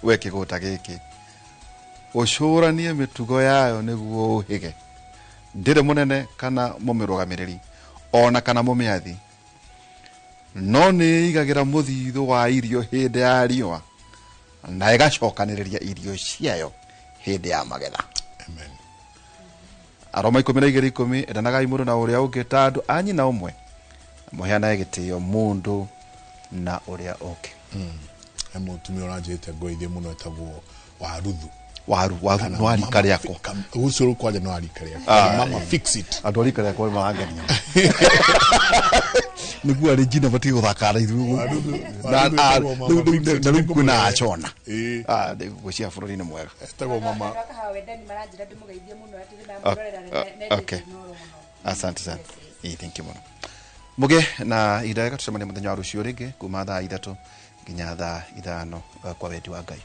we kĩgũta gĩkĩ, ũcũranie mĩtugo yayo nĩguo ũhĩge. Ndĩrĩ mũnene kana mũmĩrũgamĩrĩri ona kana mũmĩathi, no nĩ ĩigagĩra mũthithũ wa irio hĩndĩ ya riũa na ĩgacokanĩrĩria irio ciayo hĩndĩ ya magetha. Aroma 12:10, endanagai mũndũ na ũrĩa ũngĩ ta andũ a nyina ũmwe, mũheanage gĩtĩo mũndũ na ũrĩa ũngĩ. He mũtumia ũranjĩte ngoithie mũno etagwo Waruthu. Waru waru Kana no arika Mama rĩakwa. Ũcio kwanja no arika rĩakwa. Mama fix it. Andũ a rika rĩakwa nĩ marangenia nĩguo arĩ njina batige gũthaka na ithuĩ. Waruthu etagwo Mama Fix It. Na rĩu kwĩna acona. Ĩĩ. Ngwĩciria bũrũri nĩ mwega. Etagwo mama. Andũ a Kahawa Wendani maranjĩra ndĩmũgeithie mũno atĩ nĩ Ok, ndamũrorera nendete okay. Inooro mũno. Asante sana. Ĩĩ, thank you mũno. Mũgĩe na ihinda rĩega, tũcemanie mũthenya wa rũciũ rĩngĩ kuma thaa 3 nginya thaa 5, kwa wendi wa Ngai.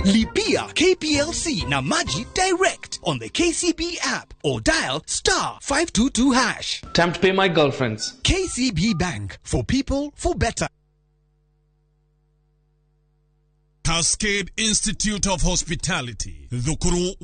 Lipia KPLC na Maji direct on the KCB app or dial star 522 hash. Time to pay my girlfriends. KCB Bank, for people, for better. Cascade Institute of Hospitality, Dhukuru.